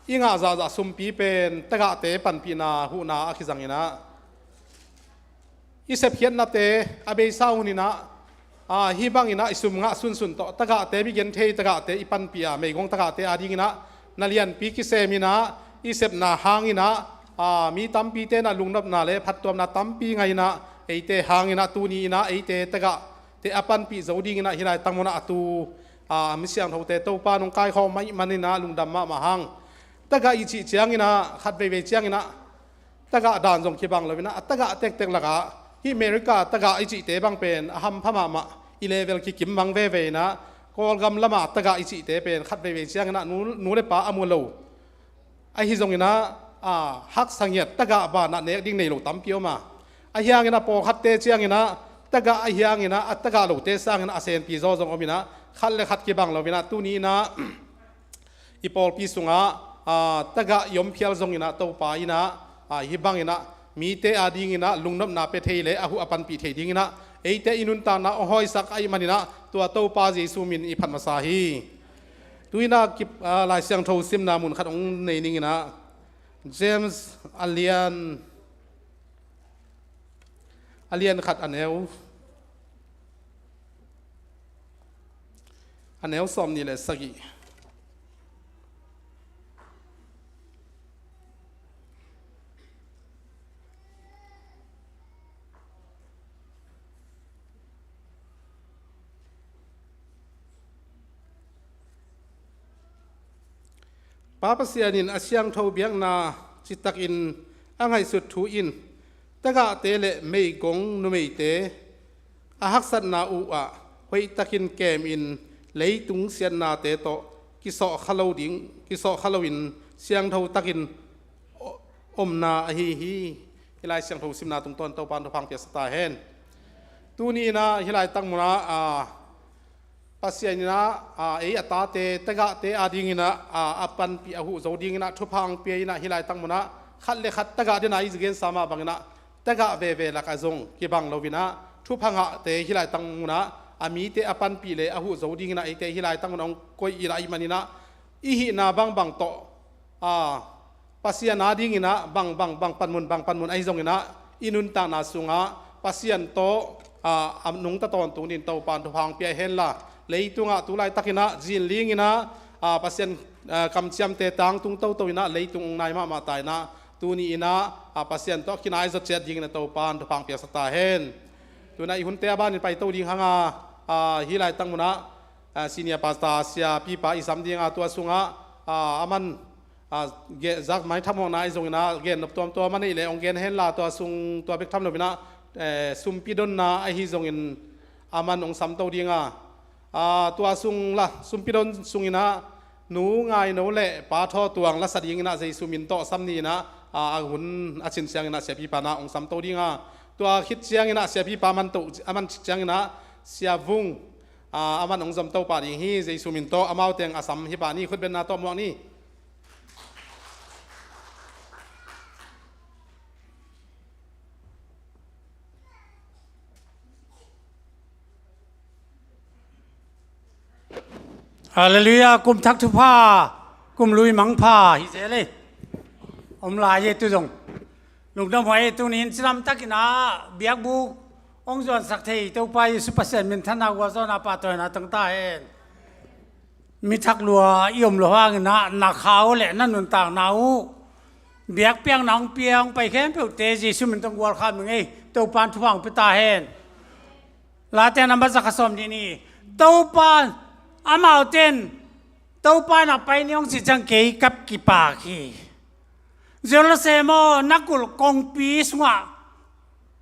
i ngah zahzah sumpi pen tagahte panpihna huhna a kizang in ah, i sepkhiatnate a beisa hun in ah, a, hih bang in ah i sum ngah sunsun tawh tagahte, mi genthei tagahte i panpih a, meigong tagahte ading in ah na lianpi kisem in ah, i sepna hang in ah, a, mi tampite in ah lungnopna le phattuamna tampi ngah in ah, eite hang in ah tuni in ah eite tagahte a panpih zo ding in ah hih laitak munah a tu, a, mi siangthote Topa in hong kaikhawm ahih man in ah lungdam mahmah hang. Tagah i cih ciangin ah, khat veivei ciangin ah tagah dan zong kibang lo in ah, a tagah tektek lakah hih America tagah i cihte bang pen a hampha mahmah, i level kikim mang veve in ah, Kawlgam lamah tagah i cihte pen khat veivei ciangin ah nu, nu le pa a mu lo. Ahi zongin ah, a, haksa ngiat tagah banah nek ding nei lo tampi om a. Ahi hangin ah pawlkhatte ciangin ah tagah ahi hangin ah, a tagah lote sangin ah a senpi zaw zong om in ah, khat le khat kibang lo in ah, tuni in ah i pawlpi sungah, a, tagah i om phial zongin ah Topa in ah, a, hih bangin ah mite adingin ah lungnopna pia thei le a huh a panpih thei dingin ah eite i nuntakna hong hawisak ahih manin ah tua Topa Jesu min i phat masa hi. Tu-in ah kip, ah, Lai Siangtho simna mun khat hong nei ning in ah, James a lian, a lian khat a neu, a neu sawmnih le sagih. Pa Pasian in a siangtho biakna citakin a ngaihsut thu in tagahte le meigong numeite a haksatna uhah hoihtakin kemin leitung siatnate tawh kisawhkha lo ding, kisawhkha loin siangtho takin omna ahi hi. Hih Lai Siangtho simna tungtawn Topa in thupha hong piaksa ta hen. Tuni in ah hih laitak munah, ah, Pasian in ah, ah, ei a tate tagahte adingin ah, ah, a panpih a huh zo dingin ah thupha hong pia in ah hih laitak munah khat le khat tagah den a i gensa mah bangin ah tagah veve lakah zong kibang loin ah thupha ngahte hih laitak munah a mite a panpih le a huh zo dingin ah eite hih laitak munah hong koih in ah ahih manin ah i hihna bangbang tawh, ah, Pasian adingin ah bang, bang, bang panmun, bang panmun ahi zongin ah i nuntakna sungah Pasian tawh, ah, a nungta tawntung dingin Topa in thupha hong pia hen la, leitungah tu laitakin ah zinling in ah, ah, Pasian, ah, kamciamte tangtung toto in ah leitung hong nai mahmah ta in ah tuni in ah, ah, Pasian tawh kinai zawh ciat dingin ah Topa in thupha hong piaksa ta hen. Tu-in ah i hunte a banin paito ding hang a, ah, hih laitak munah, ah, senior pastor Sia Pipa i sam ding a, tua sungah, ah, aman, ah, ge-, zak mai thamawkna ahi zongin ah gennop tuamtuam a neih leh hong gen hen la, tua sung tua bek tham loin ah, eh, sumpi donna ahi zongin aman hong samto ding a, ah, tua sung la sumpi don sungin ah Nu Ngai No le Pa Thaw Tuang lasa dingin ah Jesu min tawh sam ni in ah, ah, a hun a cin ciangin ah Sia Pipa in ah hong samto ding a, tua khit ciangin ah Sia Pipa a man to, a man ciangin ah Sia Vung, ah, aman hong zomto pah ding hi. Jesu min tawh amaute a sam hi pah ni. Khutbenna tawh muak ni. Halleluiah, kum thak thupha, kum lui mangpha hi zel e. Om lai e tu zong. Lungdam huai e, tuni in cidam takin ah biakbuk hong zuansak thei Topa Jesu Pasian min thanna gualzawhna pahtawina tong ta hen. Mi thak lua i om loh hangin ah na kha uh le na nuntakna uh biakpiakna hong pia hong pai khempeuhte Jesu min tawh gualkham ing ei. Topa in thupha hong pia ta hen. Late nambat zakhat sawmnih ni. Topa, amaute in Topa in a pai ni hong cih ciang kei ka kipak hi. Jerusalem aw, na kulh kongpi sungah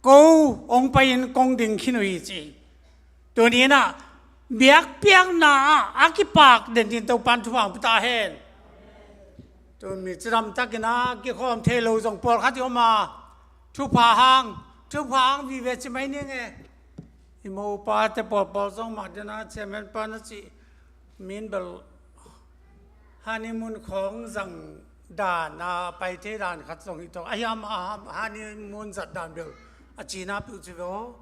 ko hong pai-in kong ding khin uh hi ci. Tuni in ah biakpiakna ah a kipak den dingin Topa in thupha hong pia ta hen. Tun mi cidam takin ah kikhawm thei lo zong pawlkhat i om a, thupha hang, thupha hang vive ci mai ning e. I mopate pawlpawl zong mah den a chairman pa na cih min bel honeymoon khawng zang dan a pai thei dan khat zong hi tawh. Ahi a, a honeymoon zat dan bel a cina peuh ci ve aw.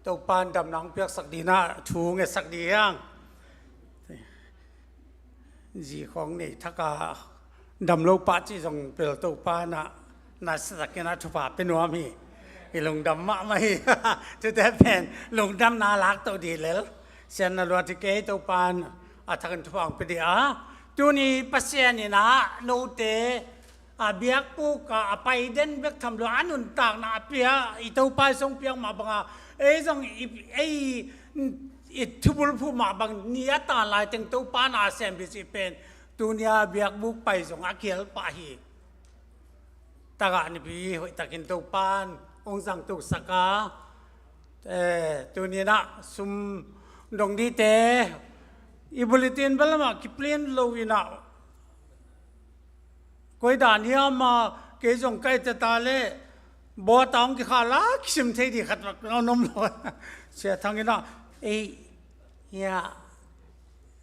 Topa in damna hong piaksak dingin ah thu ngetsak ding hi hang. Zi khawng nei thak a dam lo pah cih zong bel Topa in ah nasiatakin ah thupha pia nuam hi. I lungdam mahmah hi. Tute pen lungdamna lak to dih lel. Siatna luat hi kei, Topa in a thakin thupha hong pia dih a. Tuni Pasian in ah note a biakbuk ah a pai den bek tham lo a nuntakna a pia i Topa i song piak mah bang a, ei zong i, ei i thubulphuh mah bang ni a tan lai teng Topa in a sem dih cih pen tuni a biakbuk pai zong a kial pah hi. Tagah nipi hoihtakin Topa in hong zangtosak a, eh, tuni in ah sum dong dite i bulletin bel lamah kiplin lo in ah koi dan hiam a, kei zong ka et ta leh bawta hong kikhah la kisim thei dih khat vak a om lo. Sia Thang in ah, ei, hia,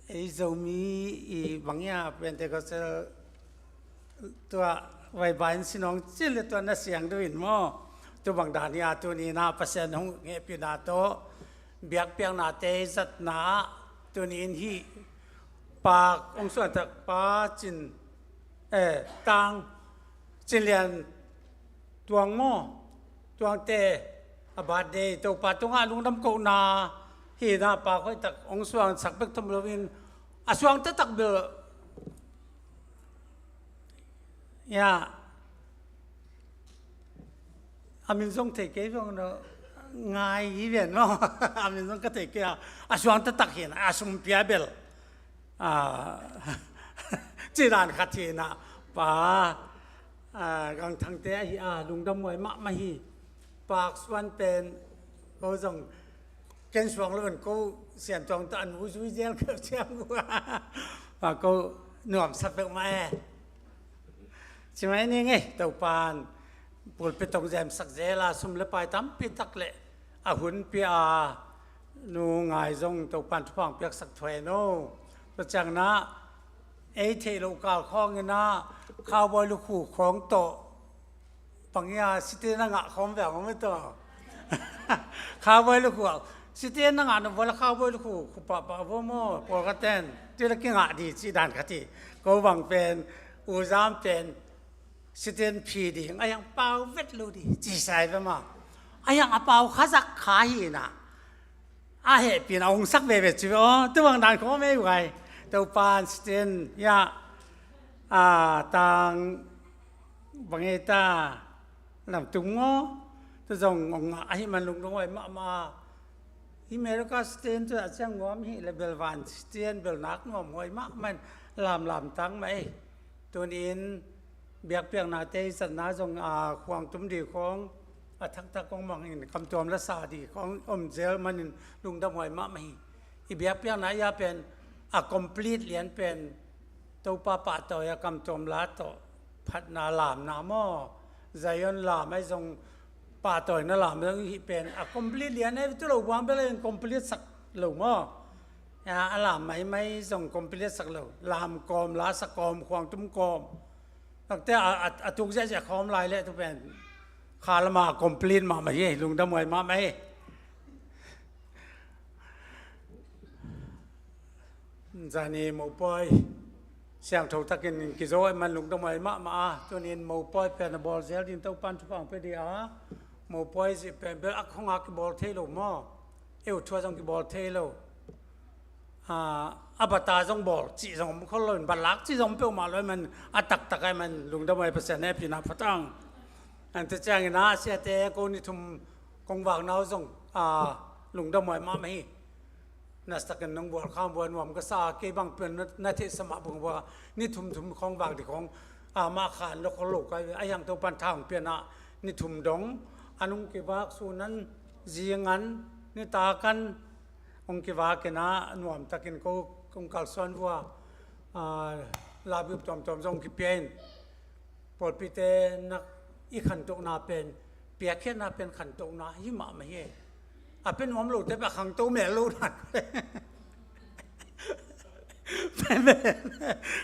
ei Zomi i bang hia, Pentecostal tua vaibai in sin hong cin le tua na siang deuh in maw. Tu bang dan hi a, tuni-in ah Pasian hong hehpihna tawh biakpiaknate zatna ah tuni-in hih Pak hong suantak pa Cin, eh, Tang Cin Lian Tuang maw, Tuangte a birthday, Topa tungah lungdam kohna hi-in ah Pak hoihtak hong suangsak bek tham loin a suang taktak bel, ya, a min zong thei kei veng no, ngai hi ven maw. A min zong ka thei kei a, a suang taktak hi-in a sum pia bel, a, cih dan khat hi-in ah Pa, a, Gang Thangte ahi a, lungdam huai mahmah hi. Pak Suan pen ko zong ken suang lo in ko Sian Tuang tawh a nu zui zel keu ciang uh a, ko nuamsa peuhmah e. Ci mai ni ngei, Topa'n pulpit hong zemsak zel a, sum le pai tampi tak le a hun pia a, nu Ngai zong Topa'n thupha hong piaksak thuai no. Tua ciangin ah ei theih loh kal khawngin ah cowboy lukhu khawng tawh, bang hi a, site na ngah khawm ve a om e tawh. Cowboy lukhu a, site na ngah na vua la cowboy lukhu khu pahpah vua maw, pawlkhatten tu la kingah di cih dan khat hi. Ko bang pen, U Zam pen siten phi ding a, a hiang pau vet lo di ci sai ve maw. A hiang a pau kha zak kha hi-in ah a hehpihna hong sak veve ci ve aw. Tu bang dan khawng om ei huai. Topa'n siten, ya, a, Tang bang hi ta, Lam Tung maw, tu zong hong ngah ahih man lungdam huai mahmah. Hih America siten tu a ciang nuam hi le, bel van siten bel nak nuam huai mahmah in, lamlam tang mah ei. Tuni-in biakpiaknate i zatna zong, a, khuang tum di khawng a thakthak kong mangin kamtuam la sa di khawng om zel manin lungdam huai mahmah hi. I biakpiakna i a pen a complete lian pen Topa pahtawi a kamtuam la tawh phatna lamna maw, Zion lam ahi zong, pahtawina lam zong hih pen a complete lian ahi, tu lo buang bel in complete sak lo maw. A, a lam maimai zong complete sak lo. Lam kawm, la sa kawm, khuang tum kawm. Takte a, a, a tuk ziahziah khawm lai leh tu pen kha lama complete mahmah hi, lungdam huai mahmah hi. Zani mopawi siangtho takin kizo ahih man lungdam huai mahmah a, tuni-in mopawi pen a bawl zel ding Topa'n thupha hong pia di a, mopawi zih pen bel a khong a kibawl thei lo maw? Eu thu a zong kibawl thei lo. A, a bata zong bawl cih zong om khol lo in, balak cih zong om peuhmah lo ahih man, a taktak ahih man lungdam huai, Pasian hehpihna phatang. Ante ciangin a siate ko ni thum kong vakna uh zong, a, lungdam huai mahmah hi. Nasakin nong bual khawm bua, nuam ka sa, kei bang pen na, na theihsa mah bang bua, ni thum thum khawng vak di khawng, a, mah khan lo khol lo kai ve, a hiang Topa'n tha hong pian a, ni thum dong, an hong kivak, sun an, zing an, nitak an, hong kivak in a, nuam takin ko, kong kalsuan vua, a, labi up tuamtuam zong kipia in. Pawlpite na i khantohna pen, piakkhiatna pen khantohna hi mahmah hi. A pen nuam lote pen a khangto mel lo dan.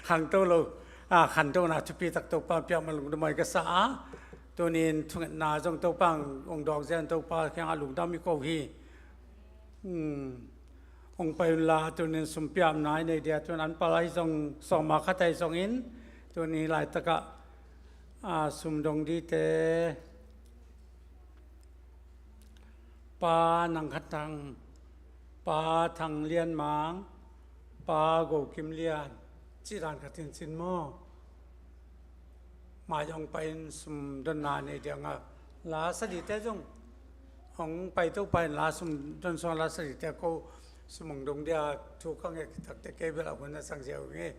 Khangto lo, a, khantohna thupi tak Topa piak man lungdam huai ka sa a. Tuni-in thungetna zong Topa hong dawng zen, Topa kiangah lungdam i ko hi. Hmm. Hong pai unla, tuni-in sumpiapna i nei dia, tun an pal ahi zong, sawma khat ahi zongin, tuni laitakah, a, sum dong dite, Pa Nang Khan Thang, Pa Thang Lian Mang, Pa Go Kim Lian, cih dan khat in cin maw? Mai hong pai in sum donna nei diang a, la sa dite zong hong pai to, pai in la sum don suang, la sa dite ko sum hong dong dia thu ka nget takte kei bel a hun a sang ziau nge.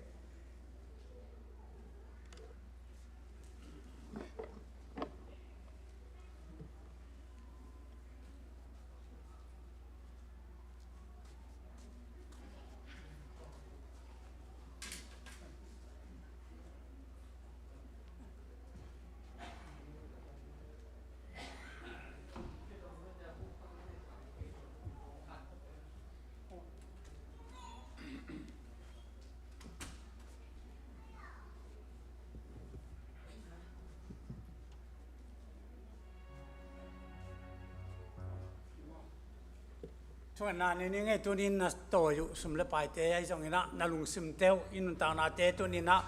Thungetna nei ni ngei. Tunin na tawi uh sum le paite ahi zongin ah, na lungsimte uh, i nuntaknate tunin ah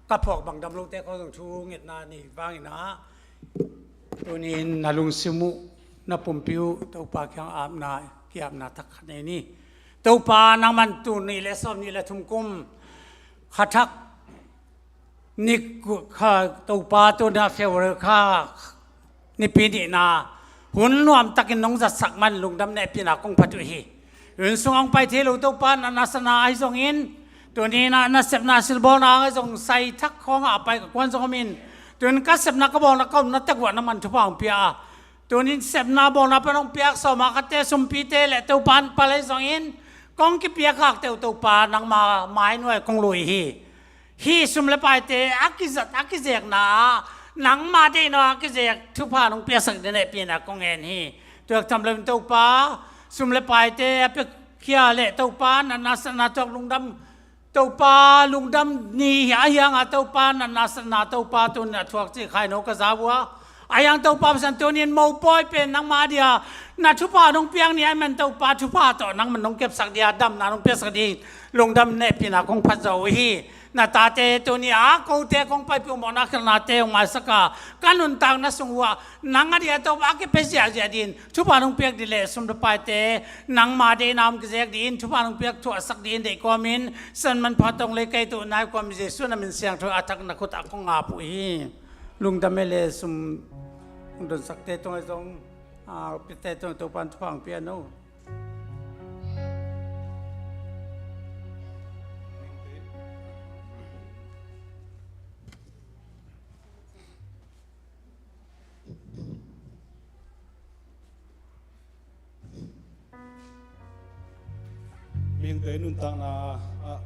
ka phawk bang dam lote khawng zong thungetna nei vangin ah, tunin na lungsim uh, na pumpi uh Topa kiang apna, ki-apna thak khat nei ni. Topa, nangman tul nih le sawmnih le thum kum kha thak ni kha, Topa, tuna February kha nipi nihna hun nuamtakin nong zatsak man lungdam nehpihna kong phat uh hi. Hun sung hong pai thei lo Topa, na nasepna ahi zongin, tunin ah na sepna silbawlna ahi zong sai thak khawngah a pai ka kuan zong om in, tun ka sepna ka bawlna ka omna tekuah na man thupha hong pia a, tunin sepna bawlna pan hong piak sawma khate, sumpite le Topa an pal ahi zongin, kong kipiak hakte uh Topa, nangma mai nuai kong lui hi. Hih sum le paite a kizat, a kizekna ah nangma deihna a kizek thupha nong piaksak ding nehpihna kong ngen hi. Tuak tham loin Topa, sum le paite a piakhia le Topa, na nasepna tuak lungdam, Topa, lungdam ni hi a hiang a Topa, na nasepna Topa, tun a thuak cih khai no ka za uh a, a hiang Topa, Pasian, tunin mopawi pen nangma dia na thupha nong piak ni a man Topa, thupha tawh nangman nong kepsak dia damna nong piaksak ding lungdam nehpihna kong phat zo uh hi. Na tate tuni a kote kong paipih uh mawhna khialhnate hong maisak a, ka nuntakna sung uh ah nang a dia Topa a kipia ziahziah ding thupha nong piak ding le sum le paite nangma deihna om kizek ding thupha nong piak thuahsak ding deih kawmin, san manpha tong le kei tu nai kawm Jesu na min siangtho a thak na khut ah kong ap uh hi. Lungdam e le sum hong donsakte tungah zong, a, piate tungah Topa in thupha hong pia no. Mihingte nuntakna ah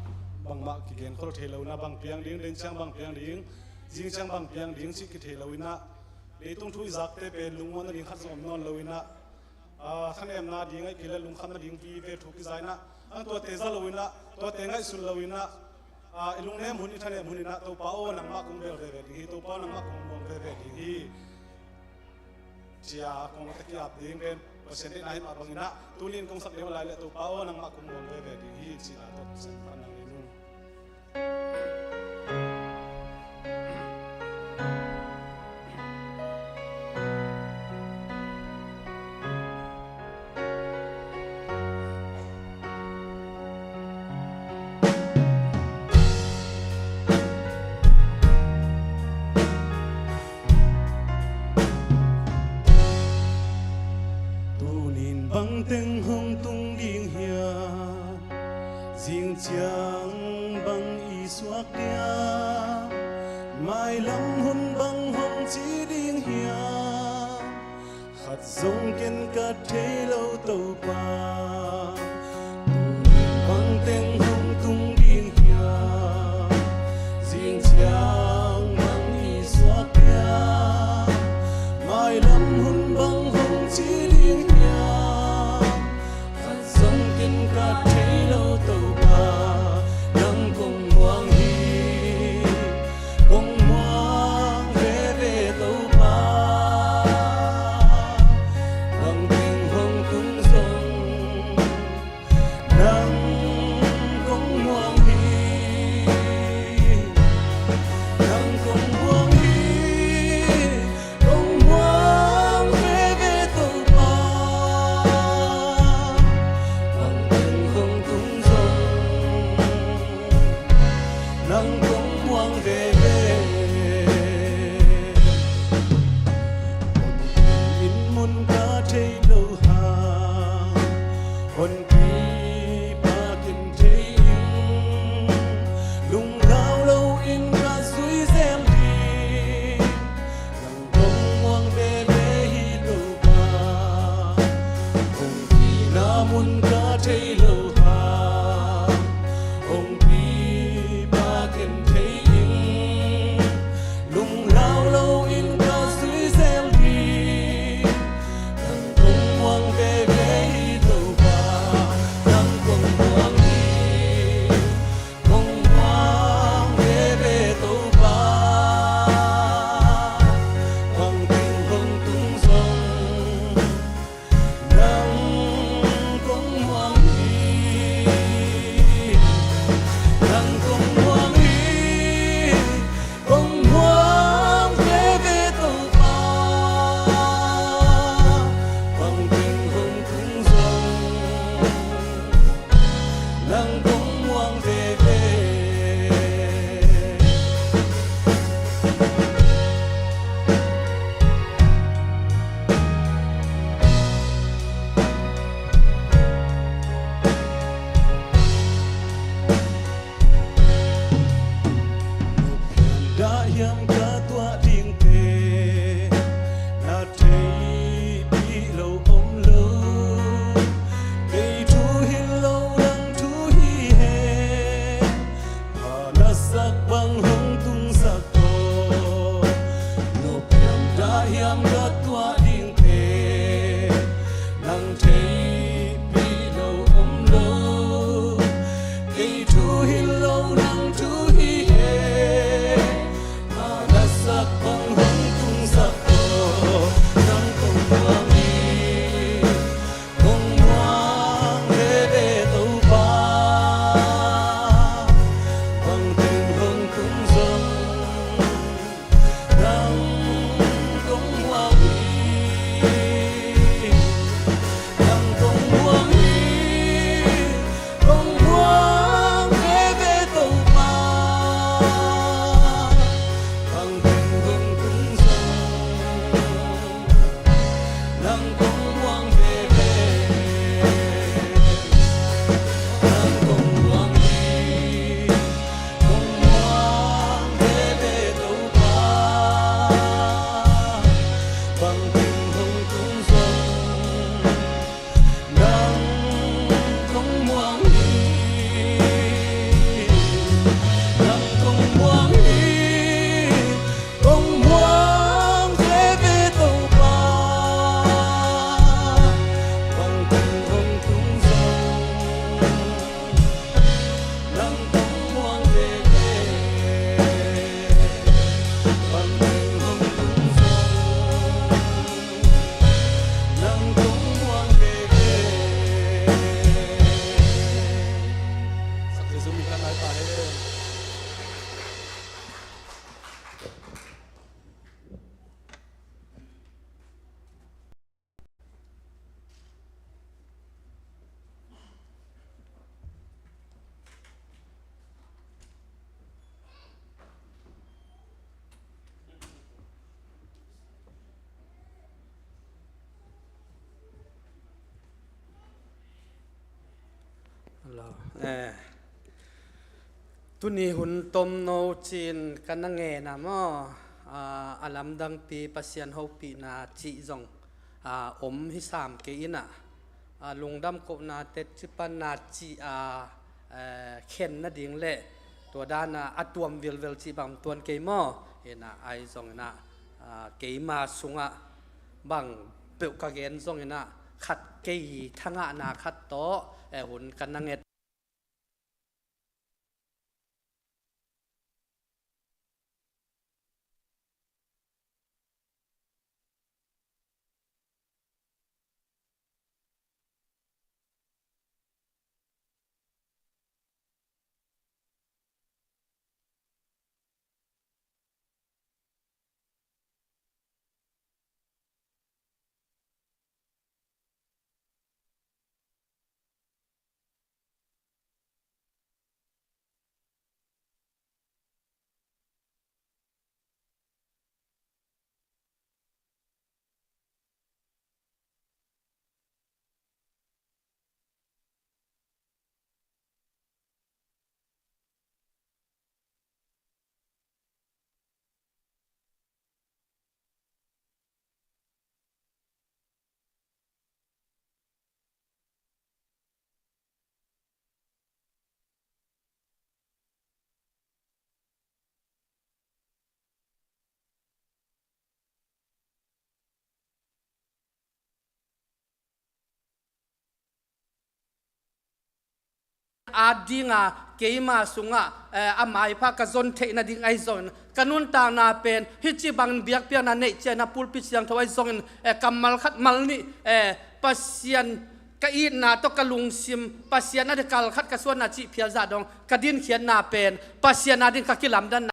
bangmah kigenkhol thei lo in ah, bang piang ding, den ciang bang piang ding, zing ciang bang piang ding cih kithei lo in ah, leitung thu i zakte pen lungmuan nading khat zong om nawn lo in ah, a, thanemna ding ahih kei leh lungkham nading vive thu kiza in ah, a, tuate za lo in ah, tuate ngaihsun lo in ah, a, i lungnem hun, i thanem hun in ah, Topa aw, nangmah kong bel veve ding hi, Topa aw, nangmah kong muang veve ding hi, ci-a kong a ki-ap ding pen Pasian deihna hi mah bangin ah, tuni in kong sak ding uh lai leh, Topa aw, nangmah kong muang veve ding hi, ci-a tawh Pasian pan nang nei un. Tunin bangteng hong tung ding hiam? Zing ciang bang i suak diam? Mailam hun bang hong ci ding hiam? Khat zong ken ka thei lo Topa. Tunin bangteng hong tung ding hiam? Zing ciang bang i suak hiam? Mailam hun bang hong ci ding hiam? Khat zong ken ka thei lo Topa. Nang kong muang hi, kong muang veve Topa. Bangteng hong tung zong nang kong muang hi. Nang kong muang hi, kong muang veve Topa. Bangteng hong tung zong nang kong muang veve. Honpi in mun ka thei lo hang, honpi pa ken thei ing. Lunglau loin ka zui zel ding, nang kong muang veve hi Topa. Hong pina mun ka thei lo hang, hong pipa ken thei ing. Lunglau loin ka zui zel ding, nang kong muang veve hi Topa. Eh, tuni hun tomno cin ka na ngen a maw, a, a lamdangpi Pasian hopihna cih zong, a, om hi sam kei in ah, a, lungdam kohna, tetci panna cih a, eh, khen nading le tua dan a, a tuam vilvel cih bang tuan kei maw? In ah, ahi zongin ah, a, keima sungah bang peuh ka gen zongin ah, khat kei thangahna khat tawh, eh, hun ka na nget. Adinga keima sungah, eh, a maipha ka zon theih nading ahi zongin, ka nuntakna pen hih ci bangin biakpiakna neih ciangin ah, pulpit siangtho ahi zongin, eh, kammal khat mal nih, eh, Pasian ka itna tawh ka lungsim, Pasian a ding kal khat ka suanna cih phial zah dong ka dinkhiatna pen Pasian a ding ka kilamdanna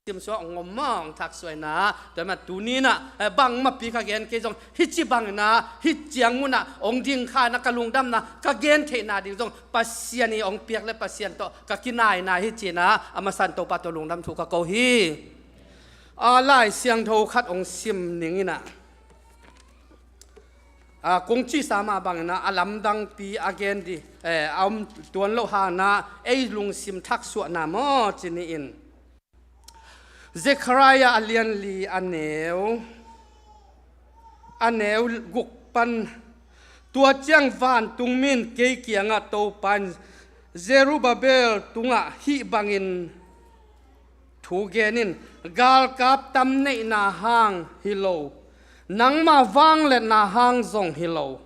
simsuah hong om maw, hong thaksuah in ah. Tua ahih manin tuni in ah, eh, bangmahpi ka gen kei zong, hih ci bangin ah, hih ciang munah hong ding kha in ah, ka lungdamna, ka gen theihna ding zong Pasian in hong piak le Pasian tawh ka kinaina hi ci-in ah, a masa-in Topa tawh lungdam thu ka ko hi. A, Lai Siangtho khat hong sim ning in ah, a, kong cihsa mah bangin ah, a lamdangpi a gen ding, eh, a om tuan loh hangin ah, ei lungsim thaksuahna maw ci ni in. Zekhariah a lian li a neu, a neu guk pan, tua ciang vantung mi in kei kiangah, Topa in Zerubbabel tungah hih bangin thu gen in, galkap tam neihna hang hi lo, nangma vangliatna hang zong hi lo,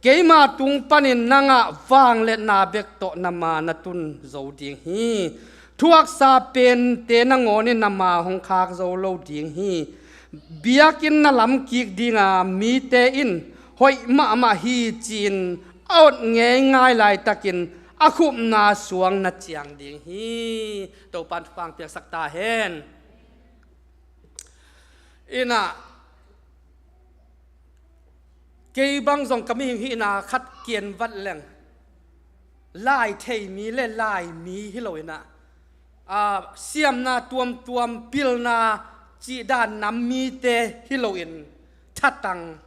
keima tung panin na ngah vangliatna bek tawh na ma na tun zo ding hi. Thuaksa pente nangawn in na ma hong khak zo lo ding hi. Biakinn na lam kik dinga mite in hoih mahmah hi ci-in a ot ngeingai laitakin a khupna suang na ciang ding hi. Topa'n thupha hong piaksak ta hen. In ah, kei bang zong ka mihing hihna khat kian vat leng, Lai thei mi le Lai mi hi lo in ah, a, siamna tuamtuam, pilna cih dan nam mite hi lo in, thatang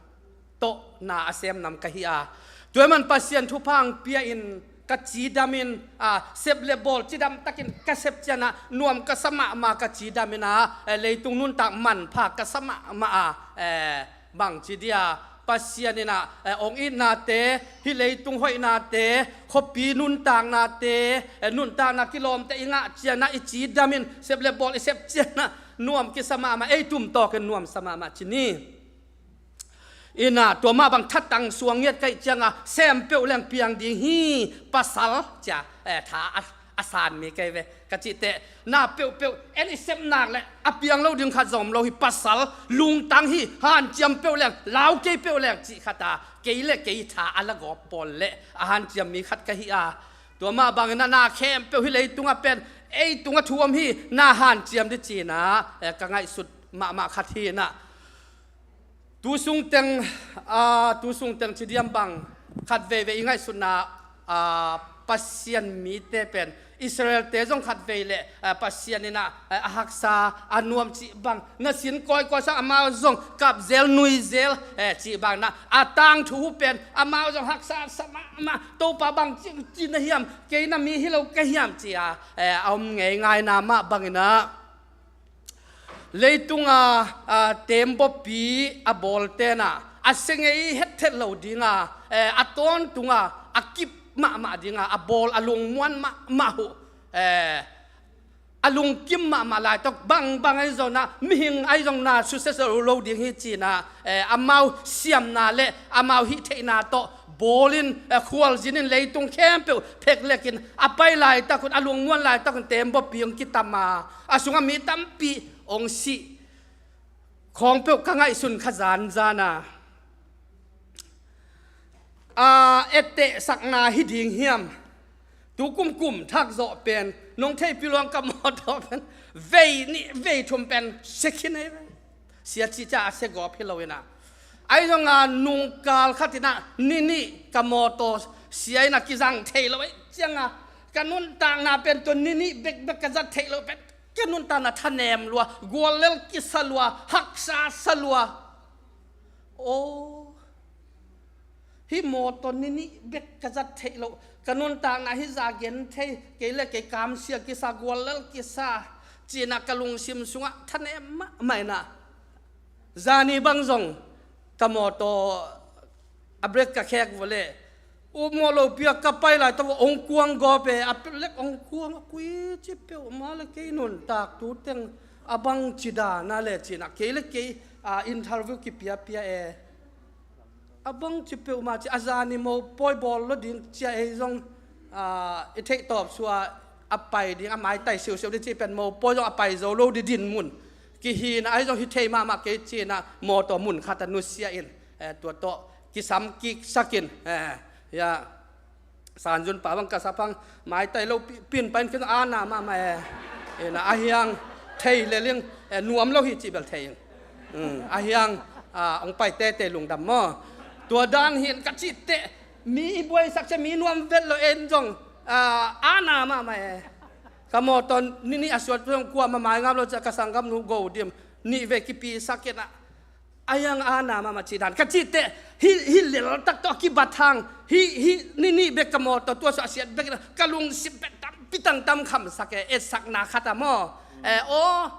tawh na a sem nam ka hi a. Tua ahih manin Pasian thupha hong pia in ka cidam in, a, sep le bawl cidam takin ka sep ciangin ah nuam ka sa mahmah, ka cidam in ah, eh, leitung nuntak manpha ka sa mahmah a, eh, bangci dia, Pasian in ah, eh, hong itnate, hih leitung hoihnate, khuapi nuntaknate, eh, nuntakna kilawmte i ngah ciangin ah, i cidam in, sep le bawl i sep ciangin ah nuam kisa mahmah, ei tum tawkin nuam sa mahmah ci ni. In ah, tua mah bang thatang suang ngiat ka hih ciangin ah, sem peuh leng piang ding hi, pasal cia, eh, tha a, a san mi ka hi ve. Ka cih teh, na peuhpeuh en i sep nak leh a piang lo ding khat zong om lo hi, pasal lungtang hi, hanciam peuh leng, lau kei peuh leng cih khat a, kei le kei tha a la gawp pawl leh a hanciam mi khat ka hi a. Tua mah bangin ah, na khempeuh hih leitungah pen ei tungah thu om hi, na hanciam ding ci-in ah, eh, ka ngaihsut mahmah khat hi in ah. Tu sung teng, a, tu sung teng ci diam bang, khat veivei i ngaihsutna a, Pasian mite pen Israelte zong khatvei le, a, Pasian in a, a haksa a nuam cih bang na sin kawikawi sang amau zong kapzel nuizel, e, cih bang na a tangthu pen amau zong haksa sa mahmah, Topa bang ci, ci na hiam, kei na mi hi lo ka hiam ci a, e, a om ngeingai na mah bangin a leitunga, a, tembaw pi a bawlte na a sengei hetthet lo dinga, e, a tawntunga a kip mahmah dinga a bawl a lungmuan mahmah uh, e, a lungkim mahmah laitak bangbang ahi zongna mihing ahi zongna susia zo lo ding hi cina, e, amau siamna le amau hih theihna tawh bawlin, e, khualzinin leitung khempeuh pheklekin a pai laitakun a lungmuan laitakun tembaw pi hong kitam a, a sungah mi tampi hong sih khawng peuh ka ngaihsun kha zanzan a, a, ettehsakna hi ding hiam? Tu kumkum thak zawh pen nong theihpih luang ka mawtaw pen vei nih vei thum pen sia khin ei ve. Sia cih ca a sia gawp hi lo ina, ahi zonga nungkal khat ina ni nih ka mawtaw sia ina kizang thei lo ei cianga ka nuntakna pen tua ni nih bekbek ka zat theih lo pen ka nuntakna thanem lua, guallel kisa lua, haksa sa lua. Aw, hih mawtaw ni nih bek ka zat theih loh, ka nuntakna hih zah gen thei, kei le kei kamsia kisa, guallel kisa, cina ka lungsim sungah thanem mahmah ina. Zani bang zong ka mawtaw a brake ka khek vua le, upmawh lopi a ka pai laitak vua hong kuang gawp e, a pelek hong kuang a kui ci peuhmah le kei nuntak tu teng a bangci dana le cina kei le kei, a, interview kipiapia e. A bangci peuhmah ci a zani mopawi bawl lo ding cia ei zong, a, i theih tawp sua a pai ding a maitai siusiu ding ci pen mopawi zong a pai zo lo ding dinmun kihina ahi zong hi thei mahmah kei cina mawtaw mun khat a nusia in, e, tua tawh kisam kiksakin, e, ya, sanzun pa bang ka saphang maitai lo pi, pin pain khin ana mahmah e. Ina a hiang thei leling, e, nuam lo hi cih bel thei in. Um, a hiang, a, hong pai tete lungdam maw? Tua dan hin ka cih teh mi i buaisak cia mi nuam vet lo en zong, a, ana mahmah e. Ka mawtaw ni nih a suat zong kuamah maingap lo cia ka sanggamnu Go Dim nih ve kipisak ina. A hiang ana mahmah cih dan ka cih teh hih, hih leltak tawh a kibat hang hih, hih ni nih bek ka mawtaw tua suah siat bek ina ka lungsim pen tampi tang tam khamsak e, etsakna khat a maw? E, aw,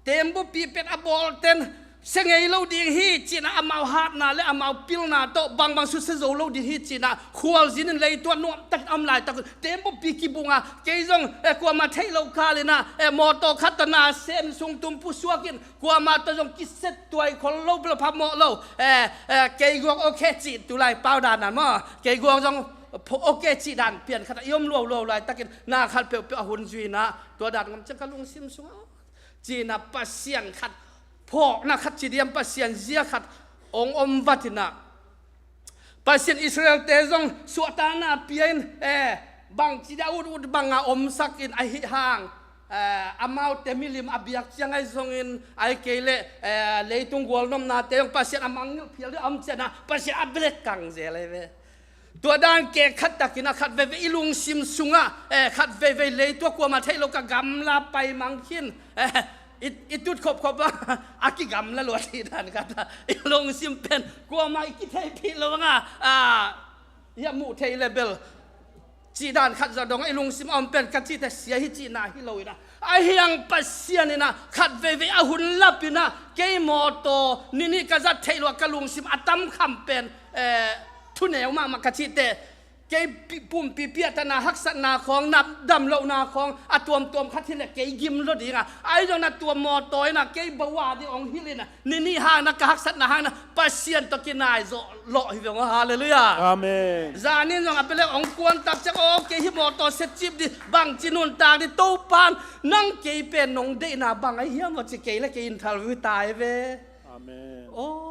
tembaw pi pen a bawlten sia ngei lo ding hi cina amau hatna le amau pilna tawh bangbang susia zo lo ding hi cina khualzinin leitung a nuamtakin a om laitakun tembaw pi kibunga kei zong, e, kuamah theih loh kalina, e, mawtaw khat tawh na sem sung tum pusuakin kuamah tawh zong kiset tuai khol lo bel phamawh lo, e, e, kei guak okay cih tulai pau dan dan maw, kei guak zong pho-, okay cih dan pian khat a i om lualuau laitakin na khat peuhpeuh a hun zuina tua dan ngam ciang ka lungsim sungah cina Pasian khat, phawkna khat ci diam, Pasian zia khat hong om vat ina. Pasian Israelte zong suahtakna pia in, e, bangci dia ut ut banga omsak in ahi hang, e, amaute milim a biak ciang ahi zongin ahi kei le, e, leitung gualnopnate zong Pasian a mangngilh phial ding a om ciana Pasian a belek kang zel ahi ve. Tua dan kek khat takin a khat veivei i lungsim sungah, e, khat veivei leitua kuamah theih lo ka gamla paimang khin, e, i, i tut khopkhop a, a kigamla lua thei dan khat a, i lungsim pen kuamah i kitheihpih lo anga, a, i a muh theih le bel cih dan khat zah dong a i lungsim a om pen ka cihte sia hi cihna hi lo ina. A hiang Pasian ina khat veivei a hun lap ina kei mawtaw ni nih ka zat theih lo a ka lungsim a tamkham pen, e, thuneu mahmah ka cihte kei pi-, pumpi piahtana haksatna khawng, na damlohna khawng a tuamtuam khat hileh kei gim lo dinga, ahi zong na tua mawtaw ina kei bawa ding hong hilh ina, ni nih hangna ka haksatna hangna Pasian tawh kinai zawh lawh hi veng aw. Halleluiah. Amen. Zanin zong a belek hong kuan tak ciang aw kei hi mawtaw sia cip ding bangci nuntak ding Topan nang kei pen nong deihna bang ahi hiam aw ci kei le kei interview tai ve. Amen. Aw.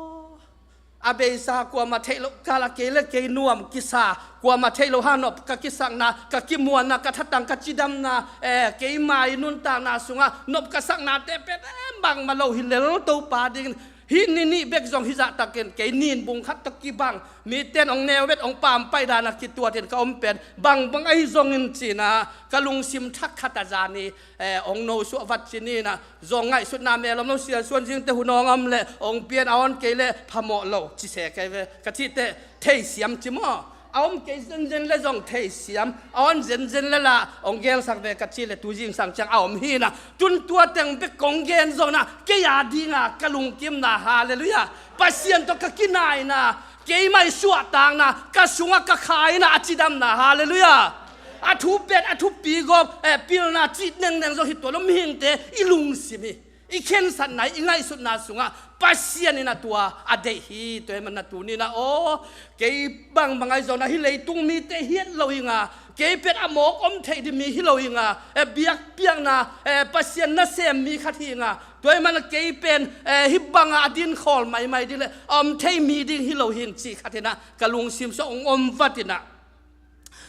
A beisa kuamah theih loh kala kei le kei nuam kisa, kuamah theih loh ha nop ka kisakna, ka kimuanna, ka thatang, ka cidamna, e, keima i nuntakna sungah nop ka saknate pen, e, bangmah lo hi lel Topa dingin Hih ni nih bek zong hih zahtakin kei nin bung khat tawh kibang, mite in hong neu vet, hong pampai dan a kituatin ka om pen bangbang ahi zongin ci-in ah ka lungsim thak khat a zan hi, eh, hong nosuah vat ci-in ah, zong ngaihsutna mel om lo, siansuan zingte hun hong om leh hong pia in, a on kei leh phamawh lo ci se kei ve. Ka cih teh theisiam ci maw? A om kei zenzen leh zong theisiam, a on zenzen leh lah hong gelsak ve ka cih leh tu zingsang ciang a om hi-in ah, tun tua teng bek kong gen zong in ah kei a ding a ka lungkimna, halleluiah, Pasian tawh ka kinaina, keimah i suahtakna, ka sungah ka khaina, a cidamna, halleluiah, a thupet, a thupi gawp, eh, pilna cih nengneng zong hi tuan lo, mihingte i lungsim hi, i khensatna, i ngaihsutna sungah Pasian in ah tua a deih hi. Tua ahih manin ah tuni-in ah, aw, kei bangbang ahi zongin ah hih leitung mite hi het lo ing a, kei pen a mawk om thei ding mi hi lo ing a, eh, biakpiakna, eh, Pasian nasem mi khat hi ing a, tua ahih manin ah kei pen, eh, hih bangah a din khawl maimai ding leh a om thei mi ding hi lo hi ing cih khat in ah ka lungsim sungah hong om vat in ah,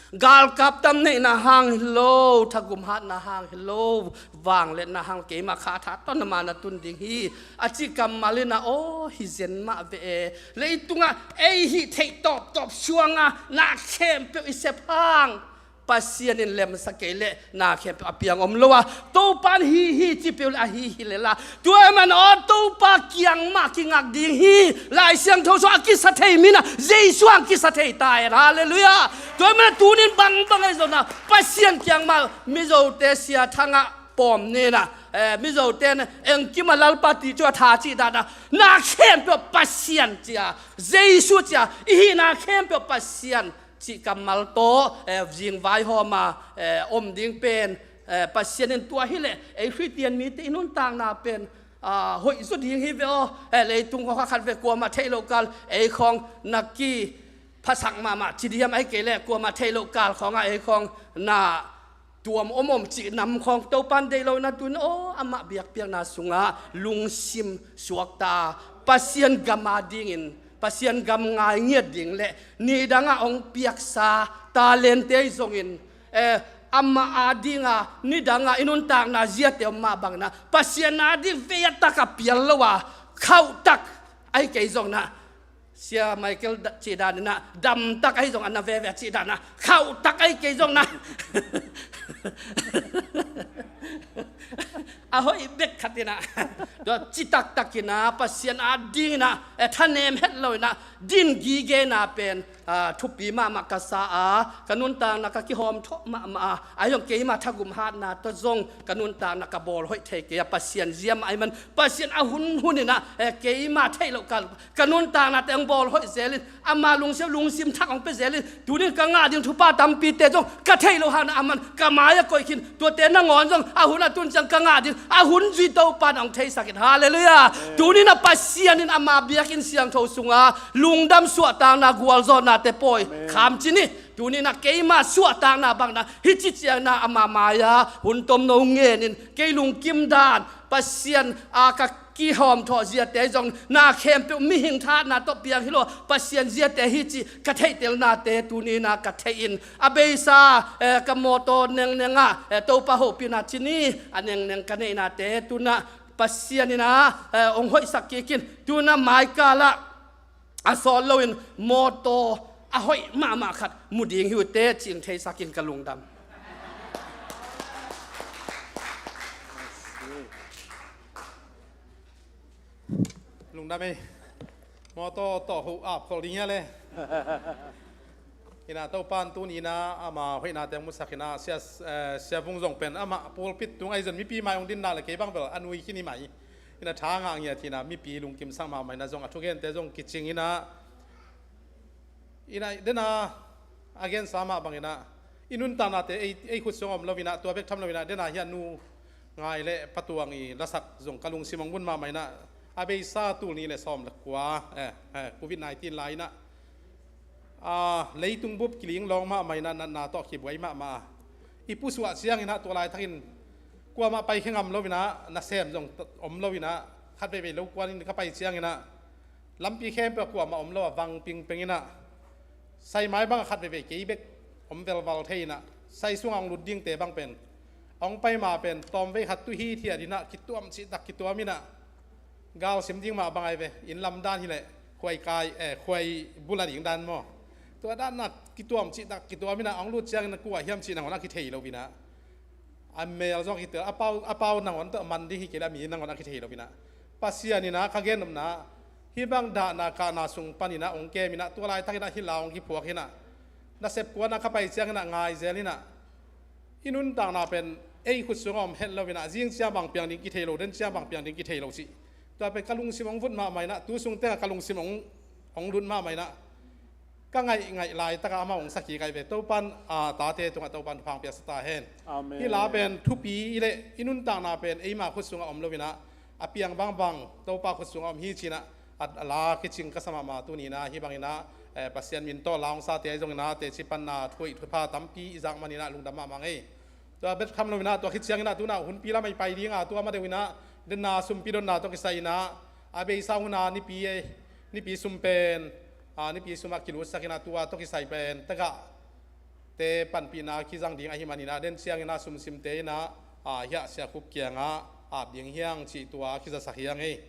galkap tam neihna hang hi lo, thagum hatna hang hi lo, vangliatna hang, keimah kha a tha tawh na ma na tun ding hi, a cih kammal in ah, aw, hi zen mah ve e. Leitungah ei hih theih tawptawp suangah na khempeuh i sep hang Pasian in lemsa kei leh na khempeuh a piang om lo a, Topa in hi hi ci peuh leh a hi hi lel a. Tua ahih manin aw, Topa kiang mah kingak ding hi. Lai Siangtho sungah a kisa thei mi in ah Jesu hong kisa thei ta hen. Halleluiah. Tua ahih manin ah tuni-in bangbang ahi zongin ah Pasian kiang mah, Mizote Sia Thang ah pawm ni in ah, eh, Mizote in Engkim a Lalpa ti cu a tha cih dan ah, na khempeuh Pasian ci a, Jesu ci a, i hihna khempeuh Pasian cih kammal tawh, eh, zing vaihawm a, eh, om ding pen, eh, Pasian in tua hi leh ei Khristian mite i nuntakna pen, ah, hoih zaw ding hi ve aw. Eh, leitung khawng kha khat vei kuamah theih loh kal ei khawng na kiphasak mahmah ci ding hiam, ahih kei leh kuamah theih loh kal khawngah ei khawng na tuam om om cih nam khawng Topa in deih lo in ah tun, aw, amah biakpiakna sungah lungsim suakta, Pasian gam a dingin, Pasian gam ngai ngiat ding leh nidangah hong piaksa talente ahi zongin, eh, amah a dinga nidangah i nuntakna ziate om mah bangin ah Pasian a ding vei a tak a pial lo a, khauhtak ahih kei zongin ah, Sia Michael da-, cih dan in ah, damtak ahi zong a na veve cih dan ah, khauhtak ahih kei zongin ah, a hoih bek khat in ah, tua citaktak in ah, Pasian a ding in ah, eh, thanem het lo in ah din gigena pen, ah, thupi mahmah ka sa a, ka nuntakna ka kihawm thawh mahmah a, ahi zong keimah thagum hatna tawh zong ka nuntakna ka bawl hoih thei kei a, Pasian zia mah ahih manin Pasian a hunhun in ah, eh, keimah theih loh kal ka nuntaknate hong bawl hoih zel in, ama lungsim, lungsim thak hong pia zel in, tuni-in ka ngah ding thupha tampite zong ka theih loh hangin ah aman ka mai-ah koih khin, tuate nangawn zong a hun a tun ciang ka ngah ding a hun zui Topa in hong theisak in. Halleluiah. Amen. Tuni-in ah Pasian in ama biakinn siangtho sungah lungdam, suahtakna, gualzawhnate pawi, amen, kham ci ni. Tuni-in ah keimah suahtakna bangin ah hih ci ciangin ah ama mai-ah hun tomno ngen in, kei lungkim dan, Pasian a ka kihawm thawh ziate zong na khempeuh mihing thahatna tawh piang hi lo, Pasian ziate hi cih ka theihtelnate tuni-in ah ka theih in, a beisa, eh, ka mawtaw nengneng ah, eh, Topa hopihna ci ni, a nengneng ka neihnate tu-in ah Pasian in ah, eh, hong hoihsak kik in, tu-in ah maikal ah a sawt loin mawtaw a hoih mahmah khat mu ding hi uh teh ci-in theisak in ka lungdam. Lungdam ei. Mawtaw tawh huh ap khol ding hi a le. Ina Topa in tuni-in ah ama hoihna teng musak in ah, Sia, eh, Sia Vung zong pen amah pulpit tung ahi zong mipi mai hong din nak le kei bang bel a nui khin hi mai. Ina tha ngah ngiat hi in ah mipi lungkimsak mahmah in ah zong a thugente zong kicing in ah, ina dena a gensa mah bang in ah, i nuntaknate ei, ei khut sung om lo in ah, tua bek tham lo in ah, dena hi a nu Ngai le Pa Tuang i lasak zong ka lungsim hong bun mahmah in ah, a beisa tul nih le sawm le kua, eh, eh, covid nineteen lai in ah, ah, leitung bup kiling lawng mahmah in ah, natna tawh kibuai mahmah a, i pusuah ciangin ah tua laitakin kuamah paikhia ngam lo in ah, nasem zong t-, om lo in ah, khat veivei lo kuan in ka pai ciangin ah, lampi khempeuh ah kuamah om lo a vang pingpeng in ah, saimai bangah khat veivei kei bek om velval thei in ah, sai sungah hong lut dingte bang pen, hong pai ma pen tawmvei khat tu hithiat in ah, kituam cihtak kituam in ah, Galsim ding mah bang ai ve, inn lam dan hileh khuai kai, eh, khuai bul a ding dan maw? Tua dan na kituam cihtak kituam inah hong lut ciangin kua hiam cih nangawn a kithei lo inah, a mel zong a kitel, a pau, a pau nangawn tawh man ding hi kei le a mi nangawn a kithei lo inah, Pasian inah ka gennopna hih bang dahna kahna sung paninah hong kem inah tua laitakinah hih la hong kiphuak inah nasep kuana ka pai cianginah ngai zel inah i nuntakna pen ei khut sungah om het lo inah zing ciang bang piang ding kithei lo, den ciang bang piang ding kithei lo cih. Tua pen ka lungsim hong vut mahmah inah tu sung tengah ka lungsim hong, hong lut mahmah inah ka ngaih ngaih laitakah amah hong sakhi kai ve. Topan a tate tungah Topan thupha hong piaksa ta hen. Amen. Hih la pen thupi i leh i nuntakna pen eima khut sungah om lo inah a piang bangbang Topa khut sungah om hi cinah a, a la kicing ka sa mahmah tuninah hih banginah, eh, Pasian min tawh la hong sate ahi zonginah teci panna thuhoih thupha tampi i zak maninah lungdam mahmah ngei. Tua bek tham lo inah tua khit cianginah tunah hunpi lam a i pai dinga tua ma deuh inah denna sumpi donna tawh kisai inah a beisa huna nipi, nipi sum pen, a, nipi sum a kilutsak inah tua tawh kisai pen tagah te panpihna kizang ding ahi maninah den cianginah sumsimte inah, a, hiah siakhup kiangah ap ding hiang cih tua kizasak hiang ei.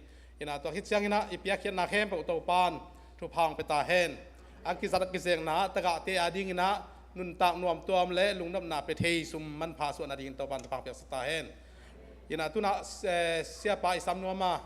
Inah tua khit cianginah i piakkhiatna khempeuh Topan thupha hong pia ta hen. A kizat a kizekna tagahte a dinginah nuntak nuamtuam le lungnopna pia thei sum manpha suah nadingin Topan thupha hong piaksa ta hen. Inah tunah, eh, siapa i sam nuam a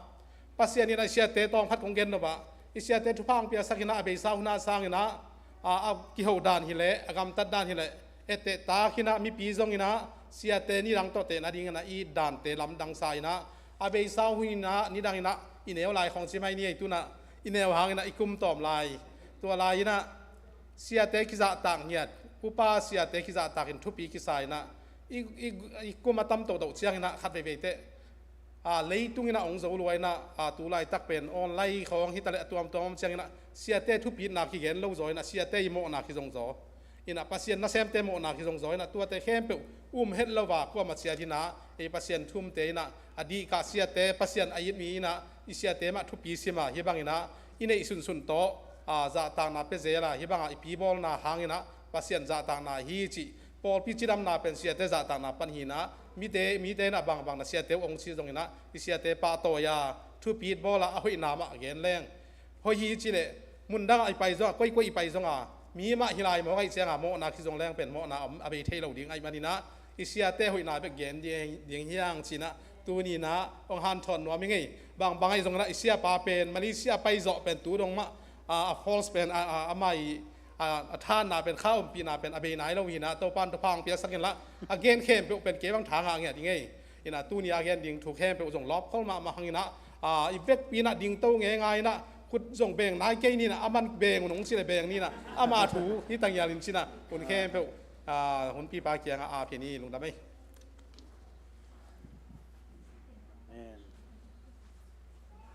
Pasian inah i siate tawm khat kong gen nop ah i siate thupha hong piaksak inah a beisa huna sanginah, a, a kiho dan hileh a gamtat dan hileh etteh tak inah mipi zonginah siate nidang tawhteh nadinginah i dante lamdang sa inah a beisa hun inah nidang inah i neu lai khong ci mai ni ei tunah i neu hanginah i kum tawm lai. Tua lai inah siate kizahtak ngiat, upa siate kizahtakin thupi kisa inah i, i, i kum a tam tohtoh cianginah khat veivei teh, a, leitung inah hong zo lua inah, a, tu laitak pen online khawng hitaleh a tuamtuam om cianginah siate thupitna kigen lo zaw inah siate i mawhna kizong zaw. Inah Pasian nasemte mawhna kizong zaw inah tuate khempeuh um het lo a kuamah ciat inah ei Pasian thumte inah a dihkah siate Pasian a it mi inah i siate mah thupi sima hih banginah i neih sunsun tawh, a, zahtakna pia zela hih bangah i pibawlna hanginah Pasian zahtakna hi cih pawlpi cidamna pen siate zahtakna pan hinah mite, mite inah bangbang na siate uh hong ci zonginah i siate pahtawi a thupit bawlah a hoihna mah gen leng hoih hi cileh mundangah i pai zongah koikoi i pai zonga mi mah hilai mawk aih cianga mawhna kizong leng pen mawhna a bei thei lo ding aih maninah i siate hoihna bek gen ding, ding hiang cinah tuninah hong hanthawn nuam i ngei. Bangbang aih zonginah i siapa pen Malaysia pai zawh pen tu dong mah, a, a false pen, a, a, amah i, a, a thanna pen kha ompihna pen a bei nai lo hinah Topan thupha hong piaksak inlah a gen khempeuh pen kei bang tha ngah ngiat i ngei. Inah tuni a gen ding thu khempeuh zong lawpkhol mahmah hanginah, a, i vekpi inah dingto ngeingai inah khut zong beng nai kei ninah a man beng un hong cileh beng ninah ama thu hi tangialin cinah hun khempeuh, a, hunpipa kiangah a phi ni lungdam ei.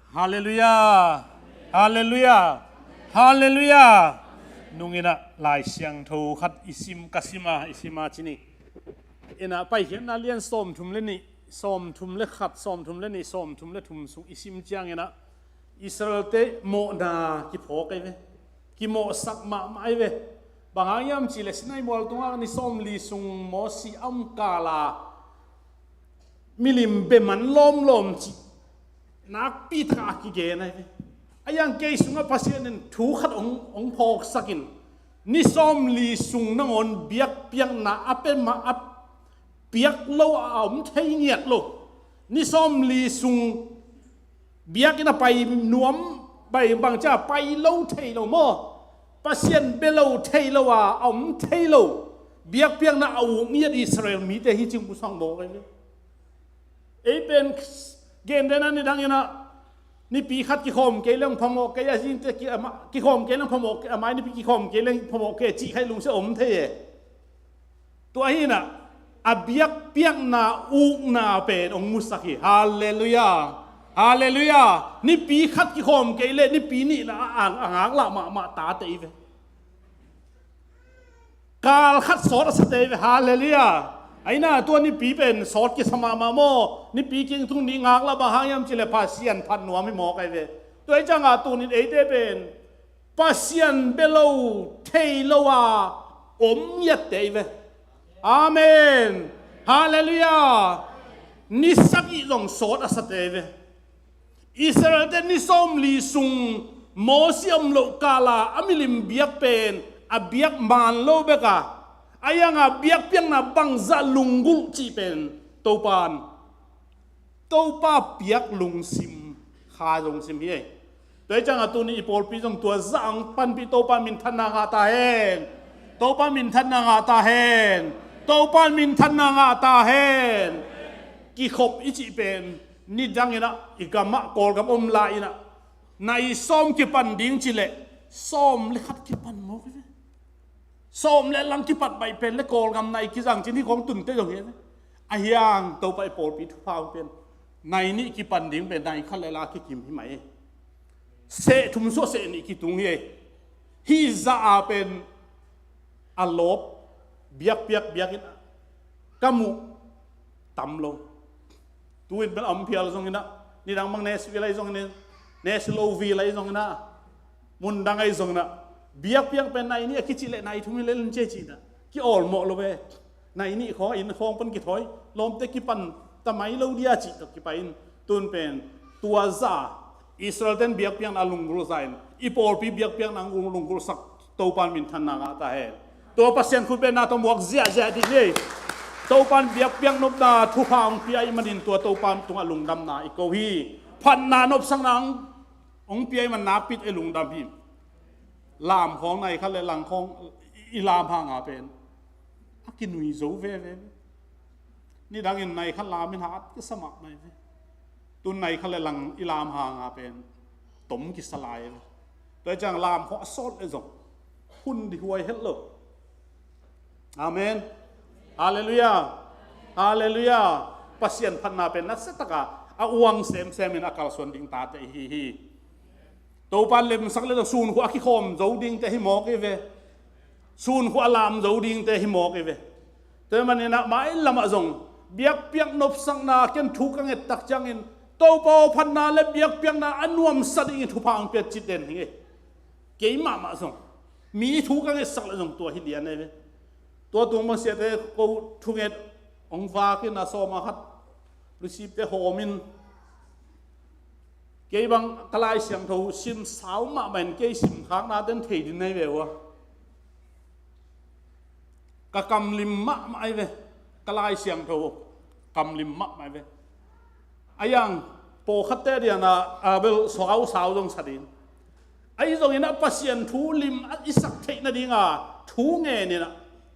Halleluiah. Halleluiah. Halleluiah. Nunginah Lai Siangtho khat i sim ka sima i sima cini. Inah Paikhiatna lian sawmthum le nih, sawmthum le khat, sawmthum le nih, sawmthum le thum sung i sim cianginah Israelte mawhna kiphawk ahi ve. Kimawhsak mahmah ahi ve. Bang hang hiam cihleh Sinai mual tungah ni sawmli sung Mawsi a om kala milim beman lawmlawm cih nakpi takah a kigen ahi ve. A hiang kei sungah Pasian in thu khat hong, hong phawksakin ni sawmli sung nangawn biakpiakna a pia mah a piak lo a om thei ngiat lo. Ni sawmli sung biakinn a pai nuam pai bang cia pai lo thei lo maw? Pasian bia lo thei lo a, a om thei lo. Biakpiakna a uk ngiat Israel mite hi cing musang mawk ahi ve. Ei pen gentehna nidang inah nipi khat kikhawm kei leng phamawh kei a zingte ki, ama, kikhawm kei leng phamawh kei, a mai nipi kikhawm kei leng phamawh kei cih khaih lungsia om thei e. Tua hinah a biakpiakna ukna pen hong musak hi. Halleluiah. Halleluiah. Nipi khat kikhawm kei le nipi nih la a, a ngaklah mahmah tate hi ve. Kal khat sawt a sate hi ve. Halleluiah. Aina tua nipi pen sawt kisa mahmah maw? Nipi kingtung nih ngaklah bang hang hiam cileh Pasian phat nuam hi mawk ahi ve. Tua hi cianga tunin eite pen Pasian bia lo thei lo a om ngiatte hi ve. Amen. Halleluiah. Ni sagih zong sawt a sate hi ve. Israel-te ni sawmli sung Mosi om loh kala a milim biak pen a biak man lo bek a, a ianga biakpiakna bangzah lunggulh cih pen Topan, Topa piak lungsim kha zong sim hi. Tua hi cianga tuni i pawlpi zong tua zah ang panpih Topa minthanna ngah ta hen. Topa minthanna ngah ta hen. Topa minthanna ngah ta hen. Kikhop i cih pen nidangin ah i gamah Kawlgam om lai-in ah nai sawm kipan ding cileh sawm le khat kipan mawk hi ve. Sawm le lang kipat baih pen le Kawlgam nai kizang cin hi khong tunte zong hi ve. A hiang Topa i pawlpi thupha hong pen nai nih kipan ding pen nai khat le la kikim hi mai. Seh thum suah seh nih kitung hi. Hih zah a pen a lawp biakpiak biakin ka muh tam lo. Tu-in bel a om phial zonginah nidang bang nesi vil ahi zongin, nesi lo vil ahi zonginah, mundang ahi zonginah biakpiak pen nai nih a kicih leh nai thum hi lel in cia cihnah ki-awlmawh lo ve. Nai nih khawng a inn khawng pan kithawi lawmte kipan ta mai lo dia cih tawh kipai in tun pen tua za Israel ten biakpiakna a lunggulh za in i pawlpi biakpiakna a lunggulhsak Topan minthanna ngah ta hen. Tua Pasian khutbetna tawh muak ziahziah dih ni. Topan biakpiak nopna thupha hong pia i manin tua Topan tungah lungdamna i ko hi. Phatna nopsakna hong pia i man nakpit i lungdam hi. Lam khawng nai khat le lang khawng i lam hanga pen a kinui zo veve. Nidangin nai khat lam in hat kisa mahmah hi ve. Tun nai khat le lang i lam hanga pen tom kisa lai hi ve. Tua hi ciang lam khawng a sawt le zong hun dih huai het lo. Amen. Halleluiah. Halleluiah. Pasian phatna pen nasia taka a uang semsemin a kalsuan ding tate i hi hi. Topan lemsak le zong sunkhua a kikhawm zo dingte hi mawk i ve. Sunkhua a lam zo dingte hi mawk i ve. Tua maninah mailamah zong biakpiak nopsakna ken thu ka ngettak ciangin Topa aw phatna le biakpiakna a nuamsa dingin thupha ang piat cit den hi. Kei mahmah zong mi thu ka ngetsak le zong tua hi lian e ve. Tua tung bang siate ko thunget hong vakin a sawma khat receipt-te hawmin kei bang ka Lai Siangtho sim sau mahmah in kei sim khakna ten thei din nei ve ua. Ka kamlim mahmah ai ve. Ka Lai Siangtho kamlim mahmah ai ve. A yang pawlkhatte diana a bel sau sau zong sa din. Ahi zongin a Pasian thu lim a i sak theih nadinga thu ngenin a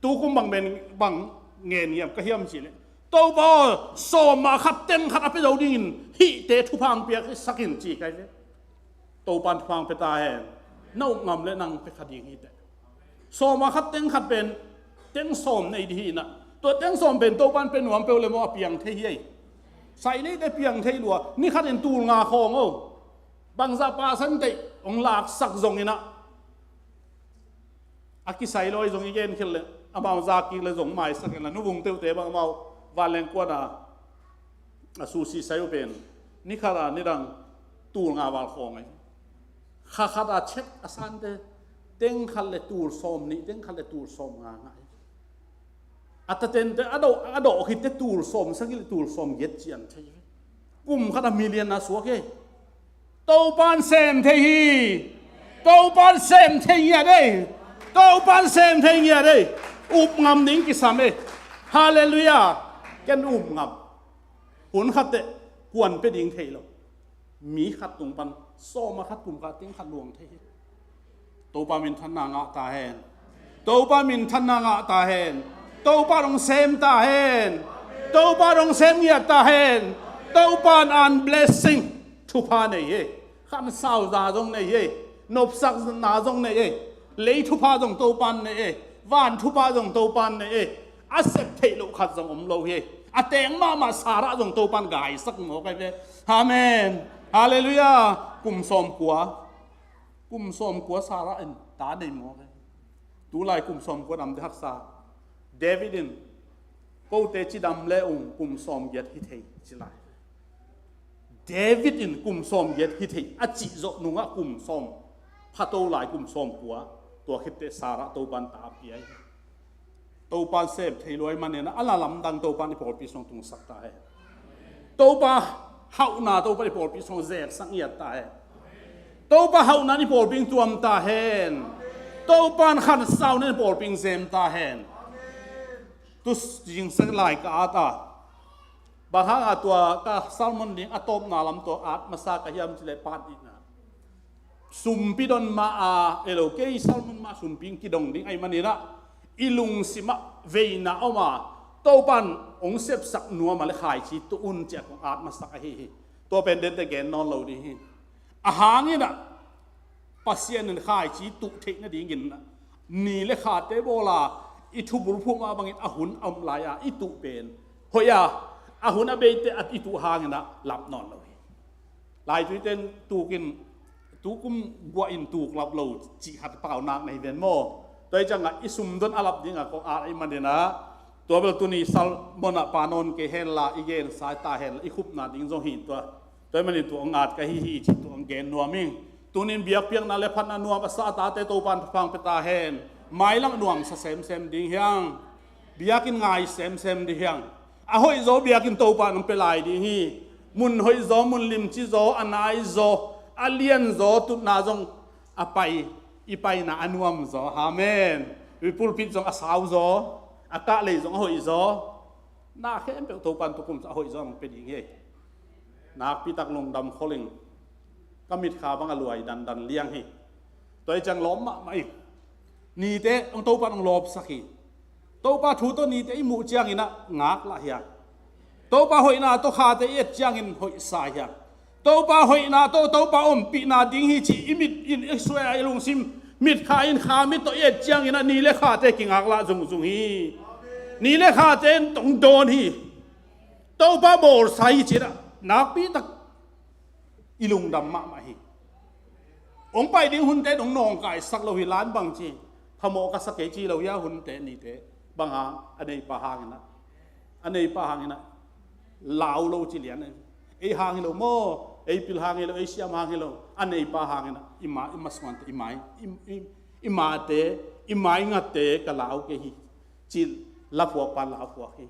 tukum bang men bang ngen hiam ka hiam cileh Topa aw sawma khat teng khat a pia zo dingin hihte thupha ang piak sakin ci kai ve. Topan thupha ang pia ta hen. Na up ngam le nang pia kha ding hiteh. Sawma khat teng khat pen teng sawm nei dih hinah tua teng sawm pen Topan pia nuam peuh le maw a piang thei hi ei. Sai neite piang thei lua ni khatin tul nga khawng o. Bangzah pasan teih hong laksak zonginah a kisai lawi zong i gen khel le amau zakik le zong maisak inla nuvung teute bang amau vanleng kuana a susi sai uh pen ni khata nidang tul nga val khawng ai. Kha khata chek a sante teng khat le tul sawm nih teng khat le tul sawm nga ngai. A tatente a dawh a dawh khite tul sawm sagih le tul sawm giat cian thei ve. Kum khat a million a suak e. Topan sem thei hi. Topan sem thei ngiat ei. Topan sem thei ngiat ei. Up ngam ding kisam ei. Halleluiah. Ken up ngam. Hun khatteh kuan pia ding thei lo. Mi khat tung pan sawma khat kum khat teng khat luang thei hi. Topa minthanna ngah ta hen. Topa minthanna ngah ta hen. Topa dong sem ta hen. Topa dong sem ngiat ta hen. Topa an blessing thupha nei hi. Khamsau za zong nei hi. Nopsak na zong nei hi. Lei thupha zong Topan nei hi. Van thupha zong Topan nei hi. A sep theih loh khat zong om lo hi. A teng mahmah Sarah zong Topan gaisak mawk ai ve. Amen. Halleluiah. Kum sawmkua. Kum sawmkua Sarah in ta nei mawk e. Tulai kum sawmkua damte haksa. David in kote cidam le ung kum sawmgiat hi thei ci lai. David in kum sawmgiat hi thei a cih zawh nungah kum sawm phato lai kum sawmkua tua khitte Sarah Topan ta a piai. Topan sem thei luai manin a la lamdang Topan i pawlpi sung tungsak ta he. Topa Hauhna Topa i pawlpi sungah zeksak ngiat ta hen. Topa hauhna i pawlpi tuam ta hen. Topa khansauna i pawlpi zem ta hen. Tu zingsang lai ka at a, bang hanga tua ka sermon ding a tawpna lam tua at masa ka hiam cih leh, pat dihna, sumpi don mah a, elo kei sermon mah sumpi kidong ding ahih manin ah, i lungsim ah veina om a, Topa in hong sepsak nuam a leh khaici tuh un ci-a kong at masak ahi hi. Tua pen dente gen nawn lo ding hi. A hang in ah, Pasian in khaici tuh theih nadingin ah, ni le khate bawl a, i thubul phum ah bangin a hun a om lai a i tuh pen hoih a, a hun a beite a i tuh hang in ah lap nawn lo hi. Laituite in tuk in, tukum guah in tuk lap lo cih khat pau nak na hi ven maw. Tua hi ciangah i sum don a lap dingah kong at ahih manin ah, tua bel tuni sermon ah pan nawn kei hen la, i gensa ta hen la, i khupna ding zong hi tua. Tua ahih manin tua hong at ka hi hi cih tua hong gen nuam ing. Tuni in biakpiakna le phatna nuam a sa a tate Topa in thupha hong pia ta hen. Mailam nuamsa semsem ding hi hang. Biakinn ngai semsem ding hi hang. A hoihzaw biakinn Topa in hong pia lai ding hi. Mun hoihzaw, mun limcizaw, a naizaw, a lianzaw, tutna zong a pai, i paina a nuamzaw. Amen. I pulpit zong a sauzaw, a kahlei zong a hoihzaw. Na khempeuh Topa in tukum a hoihzaw hong pia ding hi. Nakpitak lungdam khol ing. Ka mitkha bang a luai dandan liang hi. Tua hi ciang lawm mahmah ing. Nite hong Topa in hong lawpsak hi. Topa thu tawh nite i muh ciangin ah ngaklah hi a, Topa hoihna tawh khate i et ciangin hoihsa hi a, Topa hoihna tawh Topa ompihna ding hi cih i mit in i suai a, i lungsim mitkha in kha mit tawh i et ciangin ah ni le khate kingaklah zungzung hi. Ni le khate in tong dawn hi. Topa bawlsa hi cih ah nakpitak i lungdam mahmah hi. Hong pai ding hunte in hong nawngkaisak lo hi, lan bang ci, phamawh ka sa kei ci lo hi a, hunte nite. Bang hang? A neipa hangin ah, a neipa hangin ah lau lo ci lian. Ei hang hi lo maw, ei pil hang hi lo, ei siam hang hi lo, a neipa hangin ah i ma, i ma suante, i mai, i, i, i mate, i mai ngate ka lau kei hi. Cih laphuakpa in laphuak hi.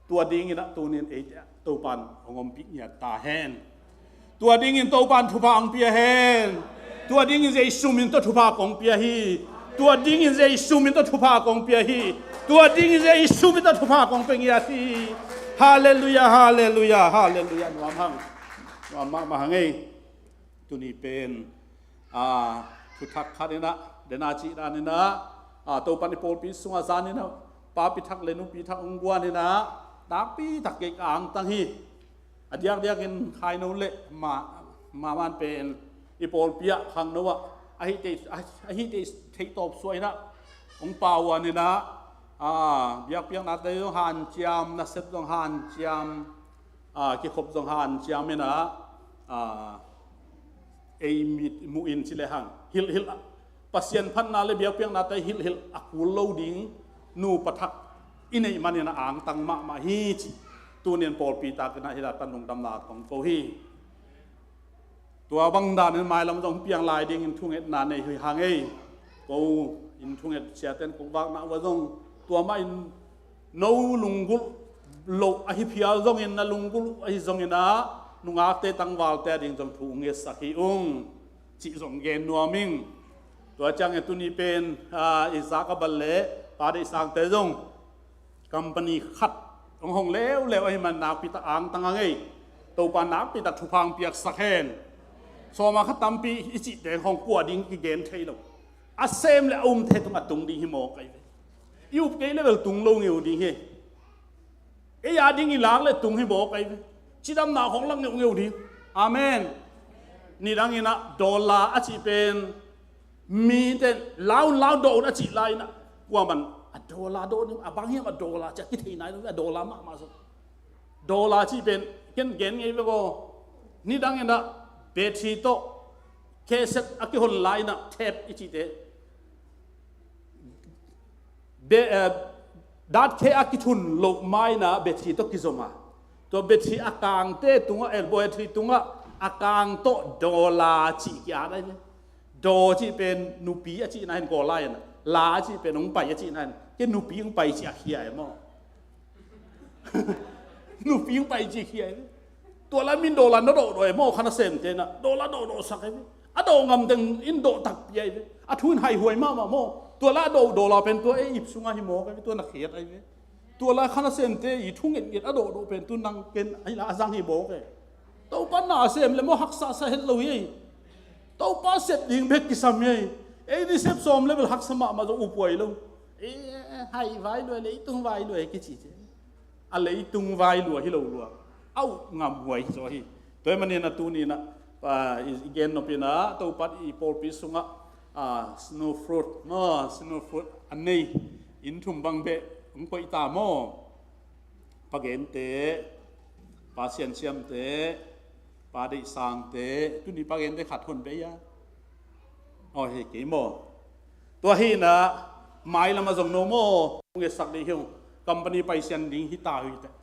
Tua dingin ah tunin eite ah Topa in hong ompih ngiat ta hen. Tua dingin Topa in thupha hong pia hen. Tua dingin Jesu min tawh thupha kong pia hi. Tua dingin Jesu min tawh thupha kong pia hi. Tua dingin Jesu min tawh thupha kong pia ngiat hi. Halleluiah, halleluiah, halleluiah. Nuam hang. Nuam mahmah hang ei. Tuni pen, a, thuthak khat in ah, dena cih dan in ah, a, Topa in i pawlpi sungah zan in ah, papi thak le nupi thak hong guan in ah, nakpi tak kei ka angtang hi. A diakdiakin khaino le ma, ma man pen i pawlpi ah khangno ah, a hih thei, a, a hih thei, thei tawp suah in ah, hong pauan in ah, a, biakpiaknate zong hanciam, nasep zong hanciam, a, kikhop zong hanciam in ah, a, ei mit muh in ci le hang. Hilhhilh a, Pasian phatna le biakpiaknate hilhhilh a kul lo ding nupa thak i neih manin a angtang mahmah hi ci. Tunin pawlpi takin ah hi la tan lungdamna kong ko hi. Tua bang danin mailam zong piang lai dingin thungetna nei hi hang ei. Ko in thunget siaten kong vakna uh ah zong tua mah in no lunggulh loh ahi phial zongin, na lunggulh ahi zongin ah, nungakte tangvalte ading zong thu ngetsak hi ung, cih zong gen nuam ing. Tua ciangin tuni pen, a, i zak a bal le Pa Deih Sangte zong company khat hong hong leuleu ahi man nakpi tak angtang a ngei. Topa nakpi tak thupha hong piaksak hen. Sawma khat tampi i cihte hong kua ding kigen thei lo. A sem le a umte tungah tung ding hi mawk ahi ve. I up kei le bel tung lo ngeu ding hi. Ei a ding i lak le tung hi mawk ahi ve. Cidamna khong lak ngeungeu ding. Amen. Nidangin ah dollar a cih pen mite lau un, lau dawh un a cih lai-in ah, kuaman a dollar dawh ding, a bang hiam a dollar ci-a kithei nai lo, a dollar mahmah zong. Dollar cih pen ken gen ngei vek aw. Nidangin ah battery tawh cassette a kihon lai-in ah, tape i cihte, be, eh, datkhe a kithun loh ma-in ah battery tawh kizom a, tua battery a kangte tungah, eh, battery tungah a kang tawh dollar cih ki-at ahi ve. Daw cih pen nupi a cihna hi-in, Kawl lai-in ah la a cih pen hong pai a cihna hi-in, kei nupi hong pai cih a khia e maw. Nupi hong pai cih khia e. Tua lai min dollar na dawhdawh e maw, kha nasemte na dollar dawhdawh sak e ve. A dawh ngam teng in dawh takpi ai ve. A thu in haihuai mahmah maw. Tua lai a dawh dollar pen tua ei ip sungah hi mawk e ve, tua na khiat ai ve. Tua lai kha nasemte i thu ngetnget a dawhdawh pen tu nang ken ai la a zang hi mawk e. Topa na sem le maw haksa sa het lo hi ei. Topa sep ding bek kisam hi ei. Ei ni sep sawm le bel haksa mahmah zong upuai lo. E, hai vai lua, leitung vai lua kici ci. A leitung vai lua hi lo lua. A uh ngam huai zaw hi. Tua hi manin a tuni in ah, ah, i, i gen nop in ah, Topa i pawlpi sungah, ah, snow fruit, no, snow fruit a nei inn thum bang beh hong koih ta maw. Pa Gente, Pa Siansiamte, Pa Deihsangte, tuni Pa Gente khat hon bei a. Aw, hi kei maw. Tua hi in ah, mailam a zong no maw, hong ngetsak ding hi ung. Company paisian ding hi ta uh hi teh.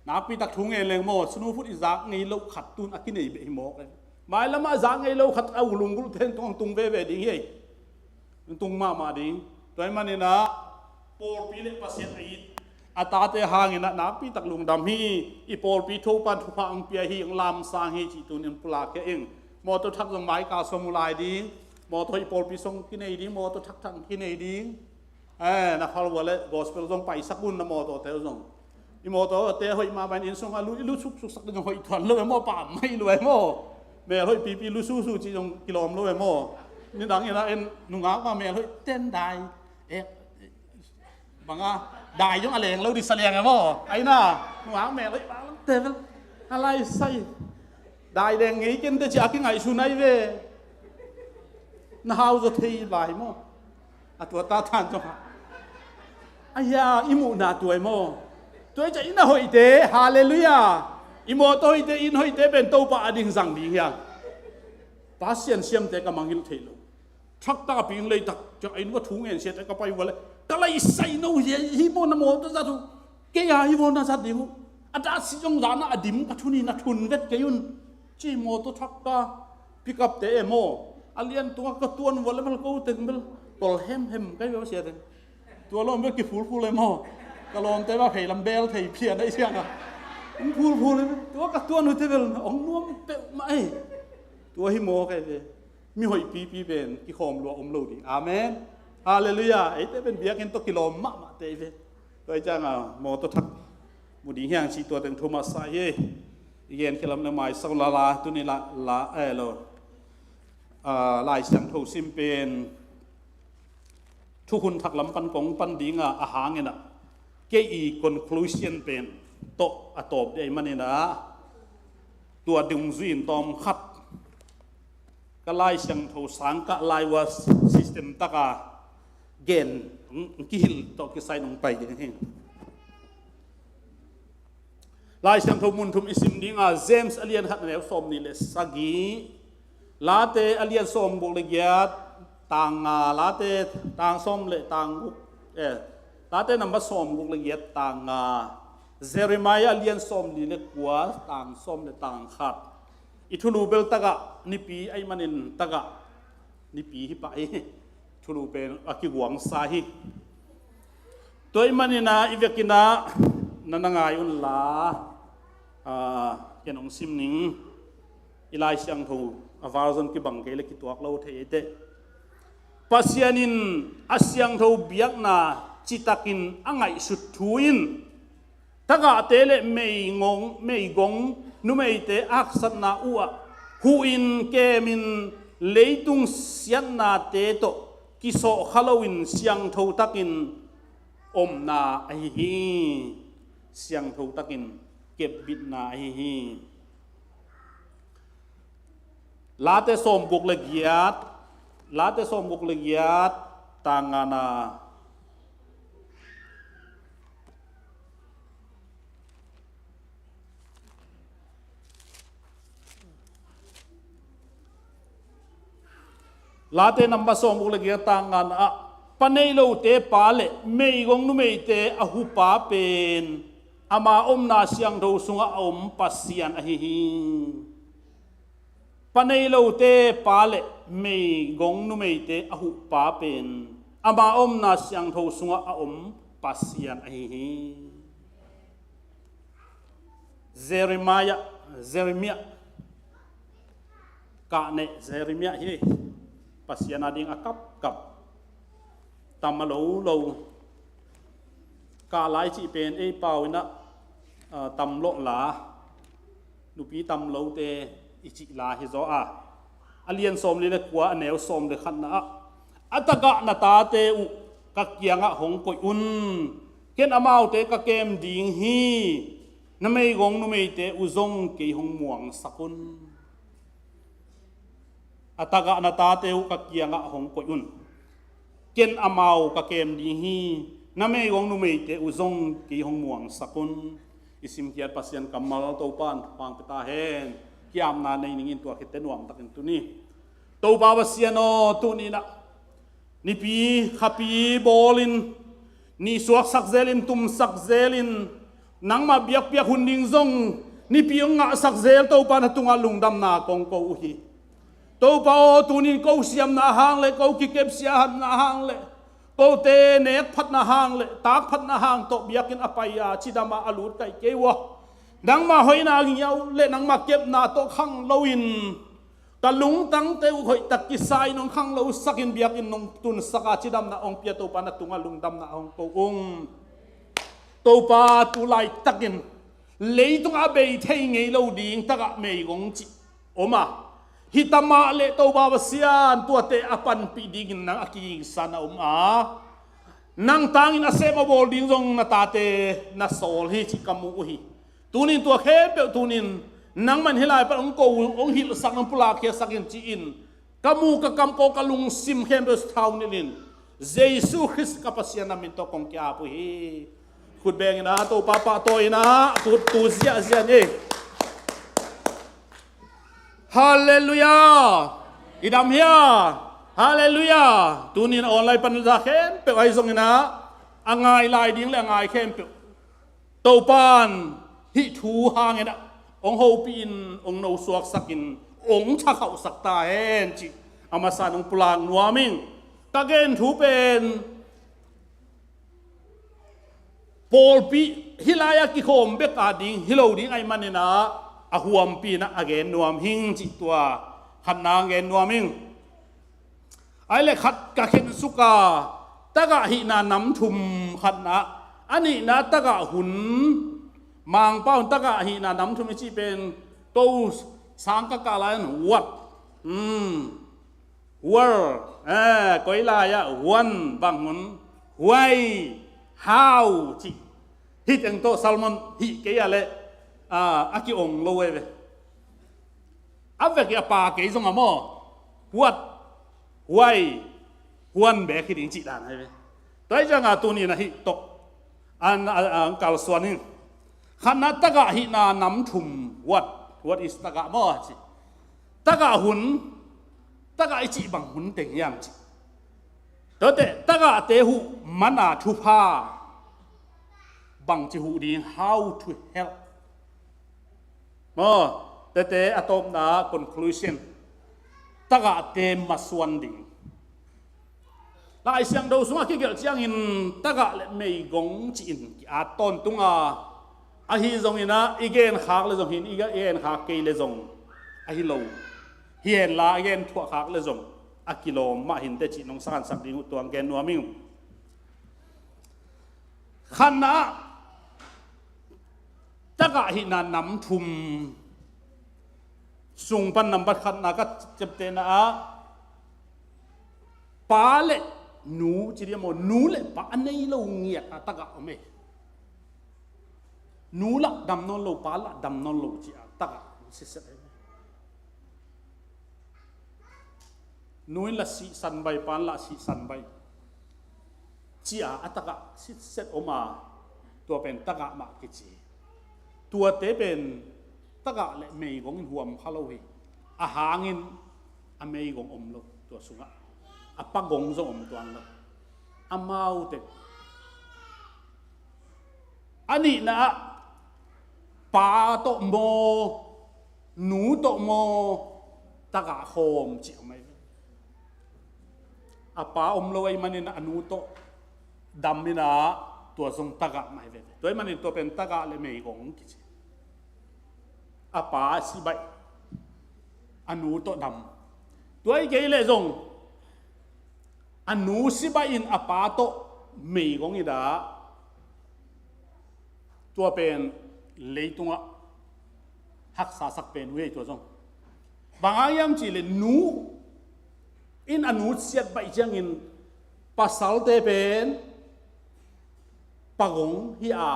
Nakpi tak thu ngen leng maw, snow fruit i zak ngei loh khat tun a kinei beh hi mawk e. Mailam ah zak ngei loh khat a uh lunggulh ten tong tung veve ding hi ei. Tung mahmah ding. Tua hi manin ah, pawlpi le Pasian a it a tate hangin ah nakpi tak lungdam hi. I pawlpi Topan thupha hong pia hi, hong lamsang hi cih tuni in pulak kei ing. Mawtaw thak zong mai ka sawm uh lai ding. Mawtaw i pawlpi sung kinei ding, mawtaw thakthak kinei ding. Eh, na phal uh a leh gospel zong paisak un, na mawtawte uh zong. I mawtawte hoih mahmah in, inn sungah lut, i lut suksuk sak ding zong hoih tuan lo e maw, pammaih lua e maw. Mel hoih pipi lut susu cih zong kilawm lo e maw. Nidang in ah en nungak mah mel hoih ten dai. Eh, bang a, dai zong a leng lo ding sa liang e maw. Ai na, nungak mel hoih bang te bel. A lai sai. Dai leng ngei ken te ci a kingaihsun ai ve. Na hau zaw thei lai maw. A tua ta than zong ha. Aia, i muhna tua i maw. Tua i ca i na hoihte, halleluiah. I mawtaw hoihte, inn hoihte pen Topa a ding zang ding hiang. Pa Siansiamte ka mangngilh thei lo. Thakta ping leitak, ciang a inn va thu ngen siate ka pai uh a leh. Ka laisai no hi, hi maw na mawtaw zat uh. Kei a hi maw na zat ding uh. A dah si zong zan ah a dim ka thun hi, na thun vet kei un. Ci mawtaw thakta, pickup te e maw. A lian tungah ka tuan uh a leh bel ko teng bel. Tol hemhem kai bel siate. Tua lawm bel kiphulphul e maw. Ka lawmte bel pheilam bel thei phian a i siang a. Phulphul e bel. Tua ka tuan uh te bel. Ong nuam peuhmah e. Tua hi maw kai ve. Mi hoih pipi pen kikhawm lua om lo ding. Amen. Halleluiah. Eite pen biakinn tawh kilawm mahmah te i ve. Tua i cianga mawtaw thak mu ding hiang cih tua teng thu masa hi. I gen kilam le maisak lala tuni la, la, eh, lo. Ah, Lai Siangtho sim pen thukhun thak lam pan kong pan dinga a hangin ah kei i conclusion pen tawh a tawp dei manin ah tua dungzui in tawm khat ka Lai Siangtho sangkah lai ua system taka gen, mm, kihilh tawh kisai nong pai ding hi. Lai Siangtho mun thum i sim dinga James a lian khat a neu sawm nih le sagih, Late a lian sawm guk le giat tang nga, Late tang sawm le tang guk, eh, Late number sawm guk le giat tang nga, Jeremiah a lian sawm li le kua tang sawm le tang khat. I thulu bel tagah nipi ahih manin tagah nipi hi pah hi. Thulu pen a kiguangsa hi. Tua ahih manin ah i vekin ah na na ngai unla, ah, ken hong sim ning. I Lai Siangtho a version kibang kei le kituak lo thei ei teh. Pasian in a siangtho biakna citakin a ngaihsut thu in tagahte le meigong, meigong numeite a haksatna uhah huhin kemin leitung siatnate tawh kisawhkha loin siangtho takin omna ahi hi. Siangtho takin kepbitna ahi hi. Late sawm guk le giat, Late sawm guk le giat tang ngana. Late number sawm guk le giat tang ngana ah, pa nei lote pa le meigong numeite a hupa pen ama omna siangtho sungah a om Pasian ahi hi. Pa nei lote pa le meigong numeite a hupa pen ama omna siangtho sungah a om Pasian ahi hi. Jeremiah Jeremiah, kah neh Jeremiah hi. Pasian a ding a kapkap, tam a lo lo. Kah lai cih pen ei pau in ah, ah, tam lawh la, nupi tam lote i cih la hi zaw a. A lian sawmli le kua, a neu sawm le khatna ah, a tagah na tate uh ka kiangah hong koih un. Ken amaute ka kem ding hi. Na meigong numeite uh zong kei hong muangsak un. A tagah na tate uh ka kiangah hong koih un. Ken amau ka kem ding hi. Na meigong numeite uh zong kei hong muangsak un. I simkhiat Pasian kammal Topa in thupha pia ta hen. Kiamna nei ningin tua khit teh nuamtakin tuni. Topa Pasian aw, tuni in ah nipi khapi bawlin, ni suaksak zelin, tumsak zelin, nangmah biakpiak hun ding zong nipi hong ngahsak zel Topa na tungah lungdamna kong ko uh hi. Topa aw, tunin ko siamna hang le, ko kikepsia hatna hang le, kote nek phatna hang le, tak phatna hang tawh biakinn a pai a, cidam a a lut ka hi kei uh a, nangmah hoihna ngiau le nangmah kepna tawh khang loin ka lungtangte uh hoihtak kisa in hong khanglosak in biakinn hong tunsak a, cidamna hong pia Topa na tungah lungdamna hong ko ung. Topa, tu laitakin leitungah a bei thei ngei lo ding tagah meigong cih om a, hi ta mah leh Topa Pasian, tuate a panpih dingin nang a kigingsa na om a, nang tangin a sem a bawl ding zong na tate na sawl hi cih ka mu uh hi. Tunin tua khempeuh tunin nangman hih lai pan hong ko, hong hilhsak, hong pulakkhiatsak in ci-in ka mu, ka kamkaw, ka lungsim khempeuh thau nilhin Jesu Khrist ka Pasian na min tawh kong ki-ap uh hi. Khut beng in ah Topa pahtawi in ah khut tu ziahziah ni. Halleluiah. I dam hia? Halleluiah. Tunin a online pan za khempeuh ahi zongin ah a ngai lai ding le a ngai khempeuh Topan hih thu hangin ah hong hopih in, hong nosuaksak in, hong thakhauhsak ta hen cih a masa in hong pulak nuam ing. Ka gen thu pen pawlpi hih lai-ah kikhawm bek a ding hi lo ding ahih manin ah a huampi in ah a gen nuam hing cih tua khatna hong gen nuam ing. Ai le khat ka khen suka, tagah hihna nam thum khatna, a nihna tagah hun, Mangpau in tagah hihna nam thum i cih pen ko sang ka kah lai-in what, hmm, where, eh, koi lai-ah, when, bang hun, why, how cih. Hih teng tawh Solomon hih kei a leh, ah, a ki-ong lo ei ve. A vek i a pa kei zong a maw, what, why, when bek hi ding cih dan ahi ve. Tua hi cianga tuni na hih tawh an, an, an kalsuan in. Khatna tagah hihna nam thum, what, what is tagah maw ci. Tagah hun, tagah i cih bang hun teng hiam ci. Tuate tagahte huh mana thupha bangci huh ding, how to help. Maw, tete a tawpna conclusion. Tagahte masuan ding. Lai Siangtho sungah kigelh ciangin tagah le meigong ci-in ki-at tawntung a, ahi zongin ah i genkhak le zong hin, i genkhak kei le zong ahi lo. Hi henla i gen thuahkhak le zong a kilawm mah hinteh cih nong sansak ding uh tuang gen nuam ing. Khatna ah tagah hihna nam thum sung pan nambat khatna ka ciaptehna ah pa le nu ci dia maw, nu le pa a nei lo ngiat a tagah om ei. Nu lah dam nawn lo, pa lah dam nawn lo ci a tagah sitset ei. Nu in la sihsan bai, pa in la sihsan bai ci a a tagah sitset om a, tua pen tagah mah kici. Tuate pen tagah le meigong in huam kha lo hi. A hangin a meigong om lo tua sungah, a pagong zong om tuan lo. Amaute a nihna ah pa tawh maw, nu tawh maw, tagah khawm cih om ahi ve. A pa om lo ahih manin a nu tawh dam in ah tua zong tagah mah ahi ve. Tua ahih manin tua pen tagah le meigong kici. a pa si baih, a nu tawh dam. Tua hi kei leh zong a nu si baih in a pa tawh meigong i dah. Tua pen leitungah haksasak pen uh hi ei tua zong. Bang hang hiam cih leh nu in a nu siat baih ciangin pasalte pen pagong hi a,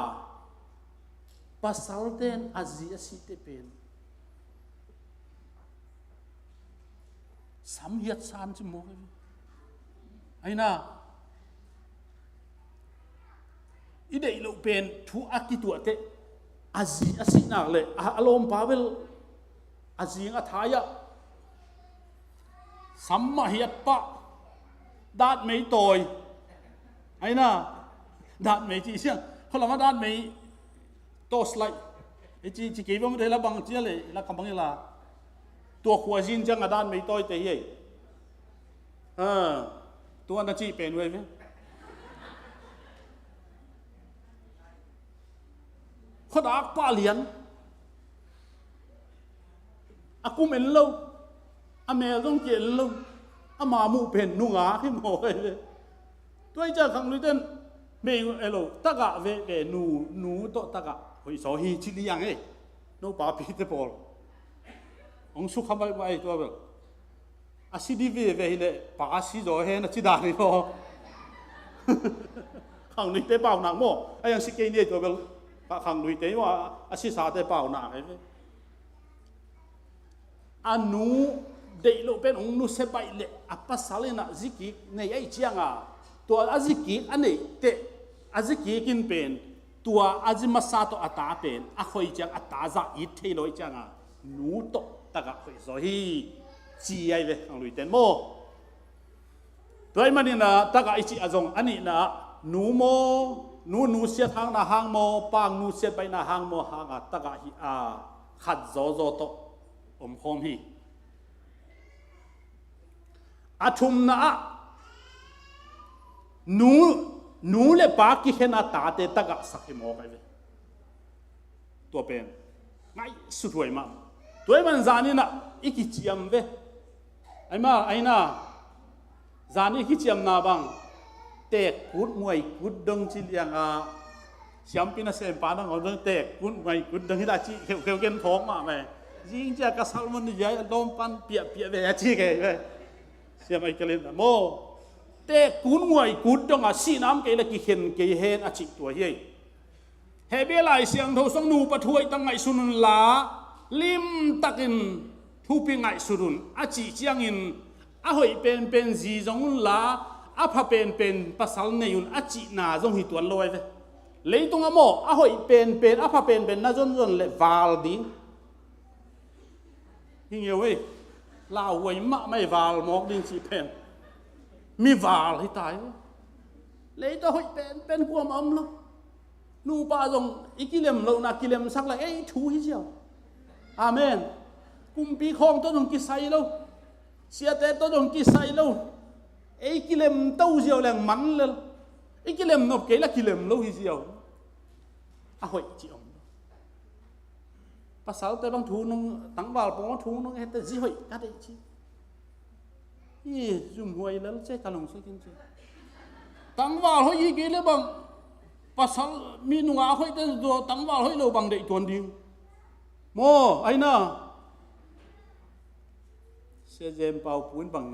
pasalte in a zi a sihte pen sam hiat san ci mawk hi. Aina i deih loh pen thu a kituah teh a zi a sih nak leh a, a lawmpa bel a zing a thai ah sam mah hiat pah, datmei tawi. Aina datmei ci siang kholama datmei tawh slai. I ci ci kei bang thei la bang cia le la kam bang i la. Tua khua zin ciang a datmei tawi te hi ei. Tua na cih pen uh ei ve. Khuadak pah lian. A kum en lo, a mel zong ki en lo, a ma muh pen nungak hi maw ei ve. Tua i ciang khangluite in mei elo tagah veve nu, nu tawh tagah hoih zaw hi ci liang ei. No papite pawl hong sukha mai mai tua bel. A si di veve hi leh pa a si zaw hen a ci dan hi maw. Khangluite paunak maw a yang si kei ni ei tua bel. Khangluite maw a sisate paunak hi ve. A nu deih loh pen hong nusia baih leh a pasal in a zikik nei aih cianga tua a zikik a neih teh a zikik in pen tua a zi masa tawh a ta pen a khoi ciang a ta zah it thei lo aih cianga nu tawh tagah hoih zaw hi ci ai ve khangluite in maw. Tua ahih manin a tagah i cih a zong a nihna ah nu maw, nu nu siat hangna hang maw, pa nu siat baihna hang maw hanga tagah hi a khat zawzaw tawh omkhawm hi. A thumna ah nu, nu le pa kikhen a tate tagah sak hi mawk ai ve. Tua pen ngaihsut huai mah. Tua ahih man zanin ah i kiciam ve. Aima aina zan i kiciamna bang tekkut muaikut dong ci lianga siampi na sempa dang om dong tekkut muaikut dong hi la ci kheukheu ken phawk mah mai. Zing cia ka salmon ni zia lawmpan piahpiah ve a ci kei ve. Siam ai ka len maw. Tekkut muaikut dong a sihnam kei la kikhen kei hen a cih tua hi ei. Hebrew Lai Siangtho sung nupa thu hoih tak ngaihsun unla limtakin thupi ngaihsun un a cih ciangin a hoih penpen zi zong unla a pha penpen pasal nei un a cihna zong hi tuan lo ai ve. Leitung a maw a hoih penpen a pha penpen na zonzon le val ding. Hi ngeu ei. Lauhuai mahmah ei val mawk ding cih pen mi val hi tai. Leitung a hoih penpen kuamah om lo. Nupa zong i kilem lohna kilemsak la ei thu hi ziau. Amen. Kumpi khawng tawh zong kisai lo. Siate tawh zong kisai lo. Ei kilem to ziau leng man lel. I kilem nop kei la kilem lo hi ziau. A hoih ci om lo. Pasalte bang thu nung tangval pawng thu nung hete zi hoih ka deih ci. I zumhuai lel ce ka lungsukin ci. Tangval hoih hi kei le bang pasal mi nunga hoih te zo tangval hoih lo bang deih tuan ding. Maw aina. Sia Jem Pau Pu in bang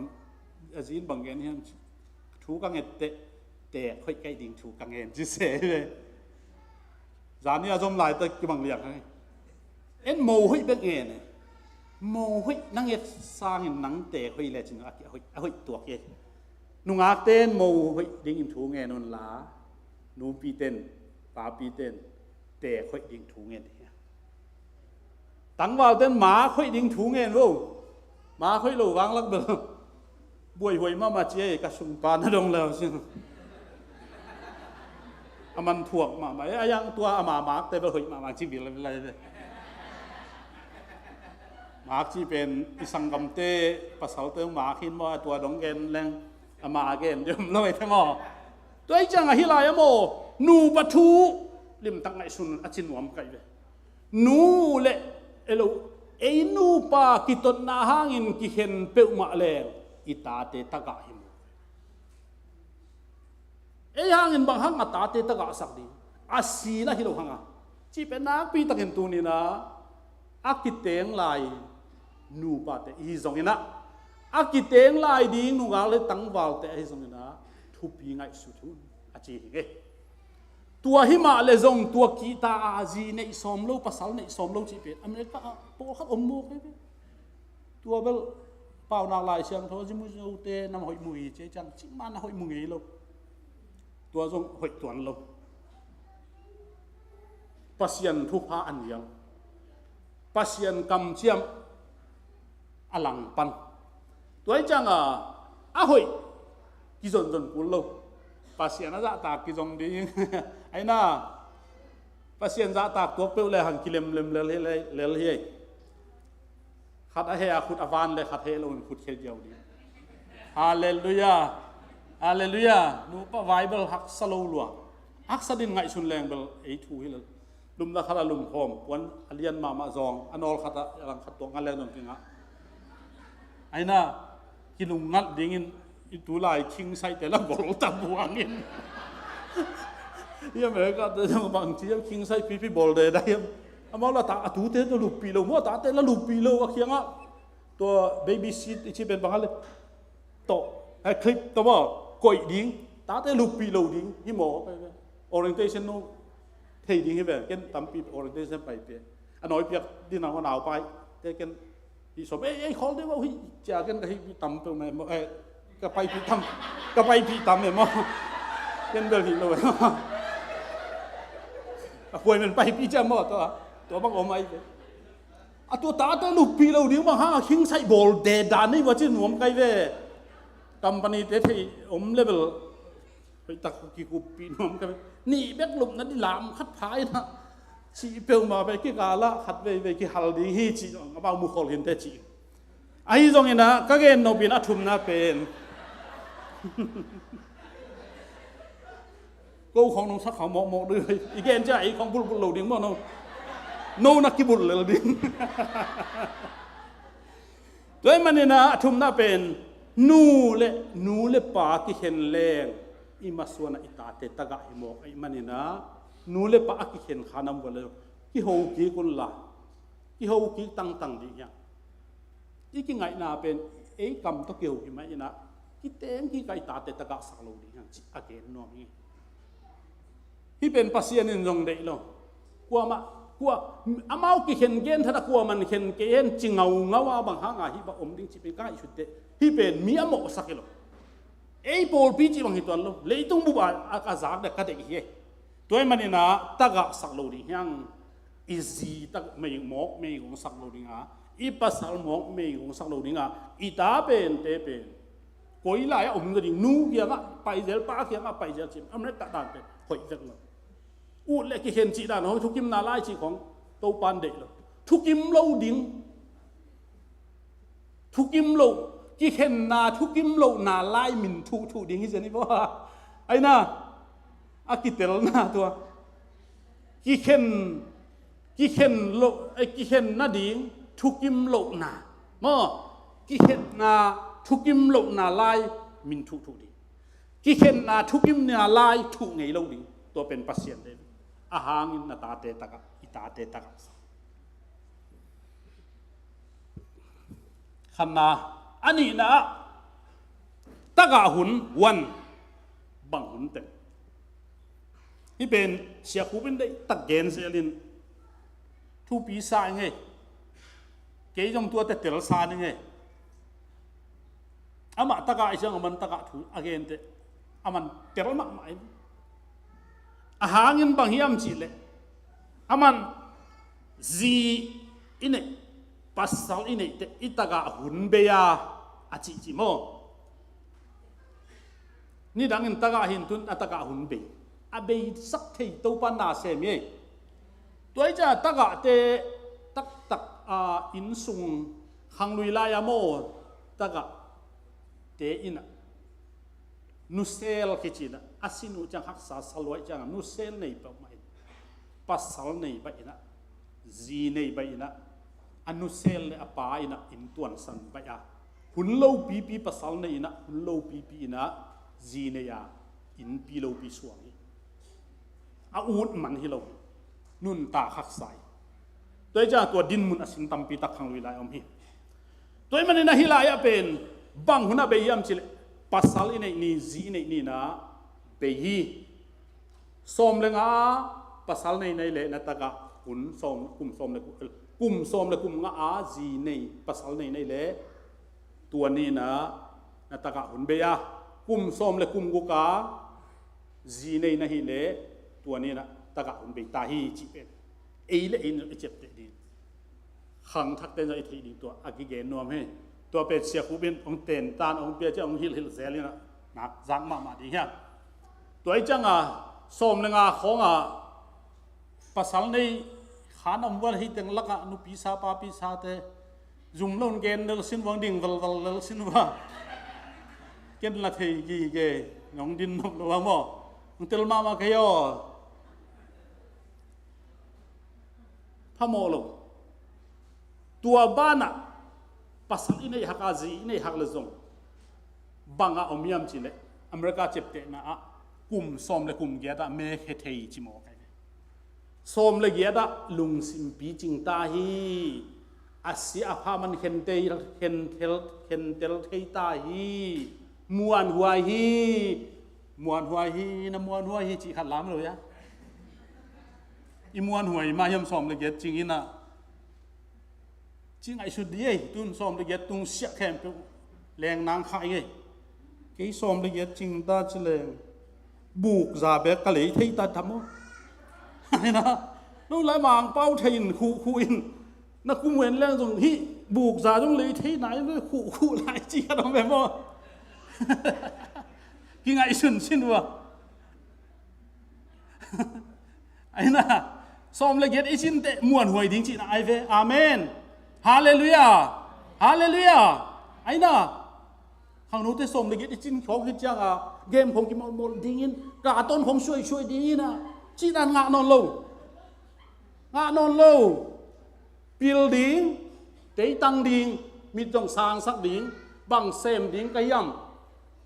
a zin bang gen hiam ci. Thu ka nget teh teek hoih kaih ding thu ka ngen ci se ve. Zani a zom lai ta kibang liang hang en mo hoih bek ngen e. Mo hoih na nget sangin nang teek hoih le cin a hoih tuak e. Nungak ten mo hoih dingin thu ngen un la. Numpi ten papi ten teek hoih ding thu ngen hi. Tangval ten maak hoih ding thu ngen lo. Maak hoih lo vanglak bel buaihuai mahmah ci ei ka sungpa na dong leu sin. A man thuak mahmah ei a yang tua a ma maak te bel hoih mahmah ci vil lai ve. Maak ci pen i sanggamte pasalte maak hin maw a tua dong gen leng a ma gen diom lo ei te maw. Tua i ciang a hi lai a maw nupa thu limtak ngaihsun a ci nuam kai ve. Nu le Ei lo, ei nupa kitotna hangin kikhen peuhmah leng i tate tagah hi mawk. Ei hangin bang hang a tate tagahsak ding? A si lah hi lo hang a. Cih pen nakpi takin tuni-in ah a kiteng lai nupate i hi zongin ah, a kiteng lai ding nungak le tangvalte ahi zongin ah thupi ngaihsut un, a ci hi ngei. Tua hi mah le zong tua kihta a zi neih sawm lo, pasal neih sawm lo cih pen America ah pawlkhat om mawk hi ve. Tua bel Paunak Lai Siangtho a zi mu zote na hoih mu hi ci ciang, cih mah na hoih mu ngei lo. Tua zong hoih tuan lo. Pasian thupha a nial, Pasian kamciam a langpan. Tua hi ciang a, a hoih kizonzon kul lo. Pasian a zahtak kizong ding. Aina, Pasian zahtak tuak peuh le hang kilemlem lel hi, lel hi. Khat a heh a khut a van le khat heh lo in khut khel ziau ding. Halleluiah. Halleluiah. Nupa Bible haksa lo lua. Haksa din ngaihsun leng bel ei thu hi lo. Lumna khat a lumkhawm, puan a lian mahmah zawng, a nawl khat a langkhat tuak ngal leng zong kingah. Aina, kinungngat dingin i tulai king size te la bol ta buangin. I America te zong bang ci hiam, king size pipi bol de da hiam. Amau la ta a tute tawh luppi lo maw, a tate la luppi lo a kiangah. Tua baby seat i ci pen bang a le. Tawh, eh, clip tawh maw, koih ding. Tate luppi lo ding hi maw. Orientation no thei ding hi ve, ken tampi orientation pai pe. A nawi piak din a nau pai te ken hi sawm, ei, ei, khawl deuh uh hi, cia ken ka hi tam peuh meh maw, eh, ka paipih tam, ka paipih tam meh maw. Ken bel hi lo eh. A puai men paipih cia maw, tua, tua bang om ai pe. A tua tate luppi lo ding bang hang a king size bawl de dan nei va ci nuam kai ve. Company te thei om level. Hoih tak kikuppih nuam ka ve. Nih bek lupna di lam khat pha in ah, cih peuhmah ve, kikal ah khat veivei kihal ding hi cih zong amau mu khol khin te cih. Ahi zongin ah ka gen nop in a thumna pen, ko khong nong sak khang mawkmawk ding hi. I gen ciah ei khong bulhbulh lo ding maw no. No na kibulh lel ding. Tua ahih manin ah a thumna pen nu le, nu le pa kikhen leng i masuan ah i tate tagah hi mawk ahih manin ah nu le pa a kikhen kha nam vua le kiho kik un la, kiho kik tangtang ding hiam? I kingaihna pen ei kam tawh kiho hi mah in ah kiteng kik a i tate tagahsak lo ding hiam cih a gen nuam hi. Hih pen Pasian in zong deih lo. Kuamah, kua, amau kikhen gen thadah kuaman khen kei hen ci ngaungau a bang hanga hih bang om ding cih pen ka ngaihsut teh. Hih pen mi a mawhsak hi lo. Ei pawlpi cih bang hi tuan lo. Leitung bup a, a, a zak dek ka deih hi. Tua ahih manin ah tagahsak lo ding hiang. I zi tak mei mawk mei gongsak lo ding a, i pasal mawk mei gongsak lo ding a, i ta pen te pen. Koi lai a om zaw ding, nu kiangah paizel, pa kiangah paizel cih, America dan pen hoih vek lo. Ut le kikhen cih dan hong, thukimna lai cih khong Topan deih lo. Thukim lo ding. Thukim lo, kikhenna thukim lohna lai min thuhthuh ding hi zen hi baw. Aina, a kitelna tua. Kikhen, kikhen lo, eh, kikhen nading thukim lohna. Maw, kikhenna thukim lohna lai min thuhthuh ding. Kikhenna thukimna lai thuh ngei lo ding. Tua pen Pasian te. A hangin na tate tagah, i tate tagah. Khanna, a nihna ah, tagah hun, one, bang hun teng. Hih pen Sia Khup in deih tak gen zelin thupi sa ing ei. Kei zong tuate tel sa ning ei. Amah tagah i ciang aman tagah thu a gen teh. Aman tel mahmah in. A hangin bang hiam cih leh. Aman zi i neih, pasal i neih teh i tagah hun bei a, a cihcih maw. Nidangin tagah hin tun a tagah hun bei. A bei sak thei Topa na sem hi. Tua hi ciah tagahte taktak a innsung khanglui lai a maw tagah te in ah nusel kici in ah a sin uh ciang haksa sa luai ciang a nusel nei peuhmah in pasal nei baih in ah zi nei baih in ah a nusel le a pa in ah inn tuansan baih a, hun lopipi pasal nei in ah hun lopipi in ah zi nei a, innpi lopi suang hi. A ut man hi lo hi. Nuntak haksa hi. Tua hi ciang tua dinmun a sin tampi tak khang lui lai om hi. Tua hi manin ah hih lai-ah pen bang hun ah bei hiam cih leh pasal i neih ni, zi i neih ni in ah bei hi. Sawm le nga pasal nei nei leh na tagah hun sawm, kum sawm le kum, kum sawm le kum nga a zi nei pasal nei nei leh tua ni in ah na tagah hun bei a, kum sawm le kum guk a zi nei na hih leh tua ni in ah tagah hun bei ta hi cih pen ei le ei in i ciapteh ding. Khangthakte in zong i theih ding tua a kigen nuam hi. Tua pen Sia Khup in hong tentan hong pia ciang hong hilhhilh zel in ah nak zak mahmah ding hi a. Tua hi ciang a sawm le nga khawng a pasal nei khan a om val hi teng lakah nupi sa papi sate zum lo in gen lel sin vang, ding velvel lel sin vang. Ken la thei gige, nong din nop lo a maw? Hong tel mahmah kei aw. Phamawh lo. Tua banah pasal i neih hak a, zi i neih hak le zong bang a om hiam cih leh America ciaptehna ah kum sawm le kum giat ah me khe thei ci mawk hi. Sawm le giat ah lungsim picing ta hi. A sia a pha man khentel, khentel, khentel thei ta hi. Muanhuai hi. Muanhuai hi, na muanhuai hi cih khat lam lo ia. I muanhuai mah hiam sawm le giat cing in ah? Ci ngaihsut dih ei, tun sawm le giat tung siah khempeuh leng nang kha ing ei. Kei sawm le giat cing ta ci leng buk za bek ka lei thei ta tham aw. Ai na, no lai mangpau thei in khuh khuh in, na kum wen leng zong hih buk za zong lei thei nai, khuh khuh lai ci ka dong bek maw? Kingaihsun sin ua. Ai na, sawm le giat i cin teh muanhuai ding cihna ai ve. Amen. Halleluiah. Halleluiah. Ai na, khangnote sawm le giat i cin khawng hi ciang a game khawng kimawlmawl dingin, ka ton khawng suaisuai dingin a cihna ngah nawn lo. Ngah nawn lo. Pil ding, teitang ding, mit zong sangsak ding, bang sem ding ka hiam?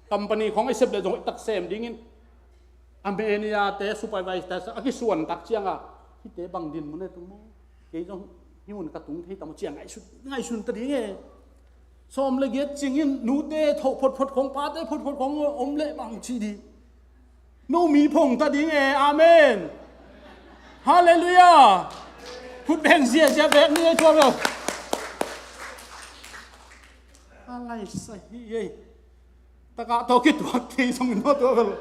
Company khawng i sep le zong i tak sem dingin a manager te, supervisor te a kisuan tak ciang a, hihte bang dinmun e tung maw? Kei zong hih mun ka tung thei ta maw ci a ngaihsun, ngaihsun ta ding e. Sawm le giat cingin nute thoh photphot khawng, pate photphot khawng om leh bang ci ding? No mi phong ta ding e. Amen. Halleluiah. Khut beng ziazia bek ni e tua bel. A ngaisa hi e. Takah tawh kituak thei zong in tua bel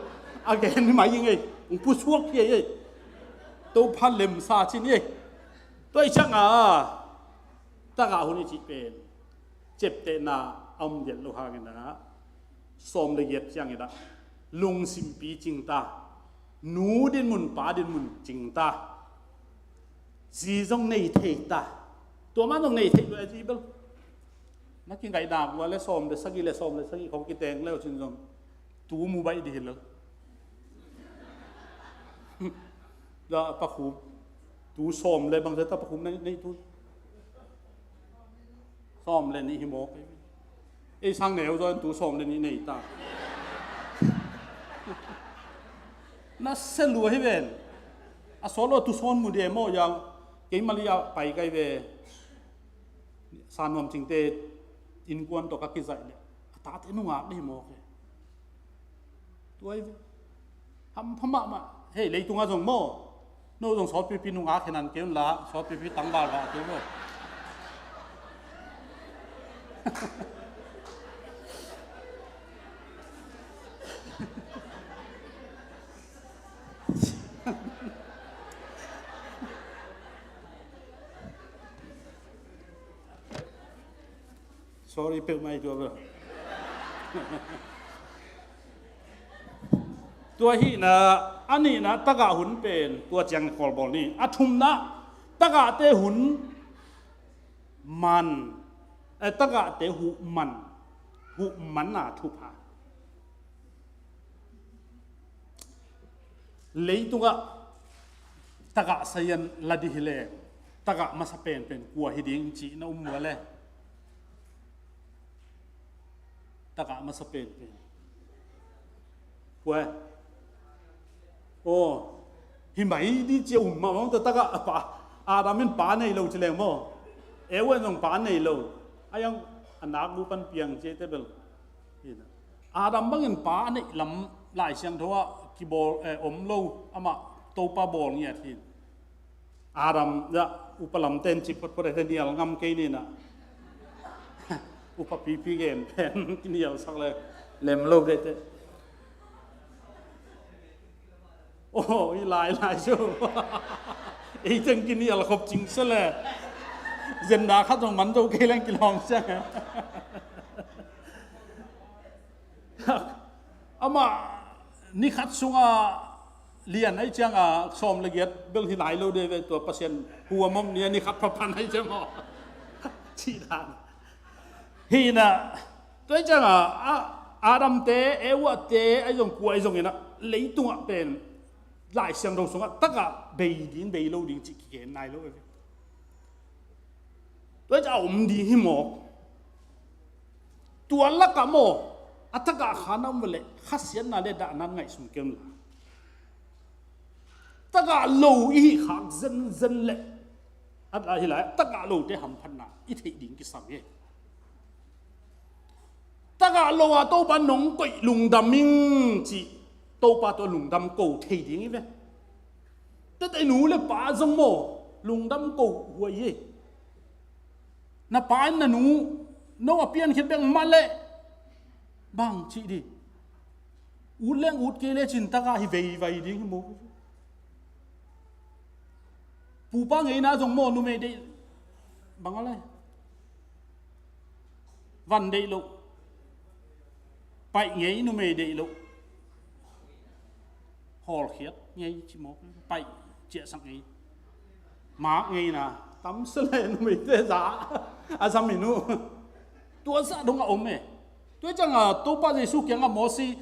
a gen ni mai ing ei. Hong pusuak hi ei. Topa lemsa cin ei. Tua i ciang a takah hun i cih pen ciaptehna a om diat lo hangin a, sawm le giat ciangin a lungsimpi cing ta, nu dinmun pa dinmun cing ta, zi zong nei thei ta. Tua man zong nei thei lo a zi bel. Na kingaihna ua le sawm le sagih le sawm le sagih khong kiteng le uh cin zong tu mu baih dih hi lo. Da pakhum tu sawm le bang zeta pakhum nei, nei tu. Sawm le nih hi mawk ei. Ei sang neu zaw in tu sawm le nih nei ta. Na se lua hi ven. A sawl lo tu sawn mu dia maw ya. Kei Mali a pai kai ve. Sa nuam cingte innkuan tawh ka kizaih le a tate nungak le hi mawk ei. Tua hi ve. Hampha mahmah. Hei, leitungah zong maw. No zong sawtpipi nungak khen an kei un la, sawtpipi tangval vah kei un. Sorry peuhmah hi tua bel. Tua hihna, a nihna tagah hun pen tua ciang kawlbawl ni. A thumna, tagahte hun man, eh, tagahte huh man, huh manna thupha. Leitungah tagah sayan la dih hileh Tagah masa penpen kua hi ding cih na um uh a le? Tagah masa penpen kua? Aw, hi mai di cia um mah mah ta tagah a pa. Adam in pa nei lo ci leng maw? Eva in zong pa nei lo. A yang a nak bu pan piang cia te bel. Adam bangin pa a neih lam Lai Siangtho ah kibawl, eh, om lo, amah Topa bawl ngiat hi. Adam zah upa lamte in cik photphot a nial ngam kei ni na. Upa pipi gen pen kinialsak le lem lo dete. Aw, i lai lai su. Ei teng kinial khop cing se le. Zenda khat zong man zo kei leng kilawm siang e. Amah ni khat sunga lian ai cianga sawm le giat bel hi lai lo de ve, tua Pasian huam om ni a ni khat phapan ai ciang aw. Cih dan. Hi na, tua ai cianga, a, Adam te, Eva te, ai zong kua ai zong ina, leitungah pen, Lai Siangtho sungah, tagah bei ding, bei lo ding, cih kigen nai lo ve. Tua hi a om ding hi mawk. Tua lakah maw, a tagah kha na om leh, khasiatna le dahna ngaihsun kei un la. Tagah lo i hih khak zenzen leh, a, a hi lai, tagah lote hamphatna i theih ding kisam hi. Tagah lo a Topa nong koih lungdam ing cih, Topa tawh lungdam ko thei ding hi ve. Tete nu le pa zong maw, lungdam ko huai hi. Na pa in na nu, no a piankhiat bek mah leh, bang cih di. Ut leng ut kei le cin tagah hi veivai ding hi maw. Pupa ngeina zong maw numei deih bang a lai. Van deih loh. Paih ngei numei deih loh. Hawlkhiat ngei ci mawk. Paih ciahsak ngei. Maak ngeina. Tam se le numeite za. A zam in uh. Tua zah dong a om e. Tua cianga Topa Jesu kiangah Mosi,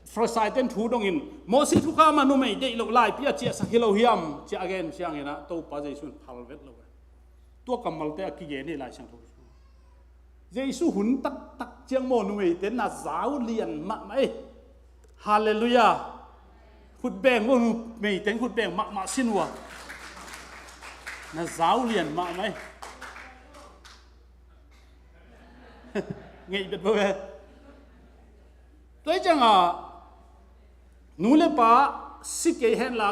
Farisai ten thu dongin, Mosi thukham a numei deih loh laipi a ciahsak hi lo hiam, ciah a gen ciangin ah, Topa Jesu in phal vet lo. Tua kammalte a kigen hi Lai Siangtho. Jesu hun taktak ciang maw numeite na zau lian mahmah ei. Halleluiah. Khut beng maw numeite khut beng mahmah sin uh a. Na zau lian mahmah ei. Ngeih bet bo e. Tua hi cianga nu le pa si kei henla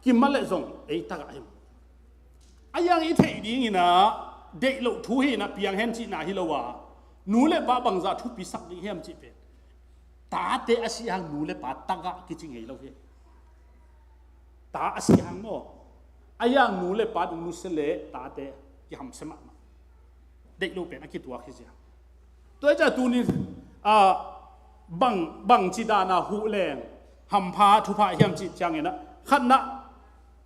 kimah leh zong ei tagah hi. A yang i theih dingin ah deih loh thu hi na piang hen cihna hi lo a. Nu le pa bangzah thupi sak ding hiam cih pen. Tate a si hang nu le pa tagah kici ngei lo hi. Ta a si hang maw. A yang nu le pa dong nusia le tate kihamsia mahmah. Deih lo pen a kituak hi zia. Tua hi cia tunin, ah, bang, bang ci dana huh leng hampha thupha hiam cih ciangin ah, khatna,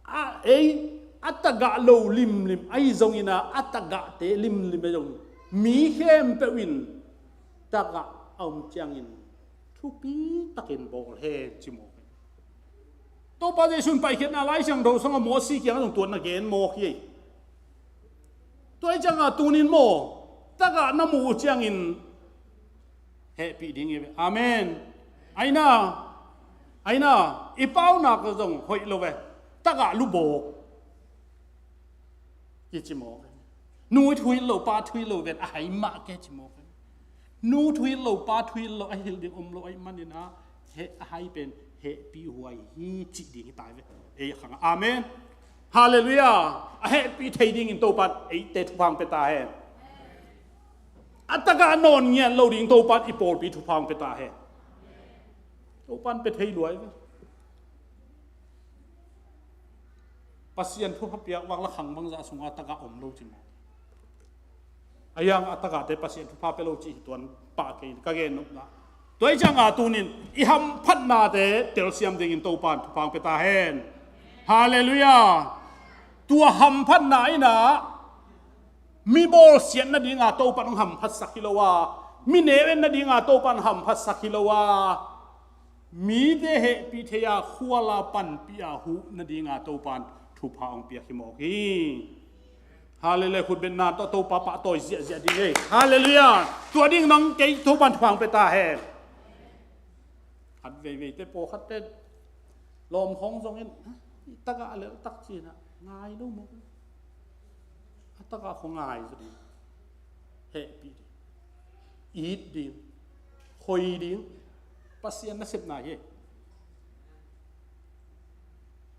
a, ei, a tagah lo limlim, ahi zongin ah, a tagahte limlim ahi zongin, mi khempeuh in tagah a om ciangin thupi takin bawl hen ci mawk. Topa Jesu in paikhiatna Lai Siangtho sungah Mosi kiangah zong tuan na gen mawk hi. Tua hi cianga tunin maw, tagah na muh uh ciangin hehpih ding hi ve. Amen. Aina, aina, i paunak zong hoih lo ve. Tagah lubawk kici mawk. Nu thuhilh lo, pa thuhilh lo ven a hai mah ke ci mawk. Nu thuhilh lo, pa thuhilh lo a hilh ding om lo ahih manin ah, heh, a hai pen hehpih huai hi cih ding hi ta hi ve. Ei a khang ah. Amen. Halleluiah. A hehpih thei dingin Topan eite thupha hong pia ta hen. A tagah nawn ngiat lo ding Topan i pawlpi thupha hong pia ta hen. Topan pia thei luai ve. Pasian thupha piak vang la khang bangzah sungah tagah om lo ci maw. A yang a tagahte Pasian thupha pia lo cih hi tuan pah kei ka gen nopna. Tua hi cianga tunin i hamphatnate telsiam dingin Topan thupha hong pia ta hen. Halleluiah. Tua hamphatna in ah mi bawlsiat nadinga Topan hong hamphatsak hi lo a, mi neu en nadinga Topan hamphatsak hi lo a, mite hehpih thei a, khuala panpih a huh nadinga Topan thupha hong piak hi mawk hi. Hallelujah. Khutbetna tawh Topa pahtawi ziahziah ding ei. Hallelujah. Tua ding nang kei Topan thupha hong pia ta hen. Khat veiveite pawlkhatte lawm khawng zongin, "Hih tagah leltak," ci-in ah ngai lo maw. A tagah khawng ngai zaw ding. Hehpih ding. It ding. Hoi ding. Pasian nasepna hi.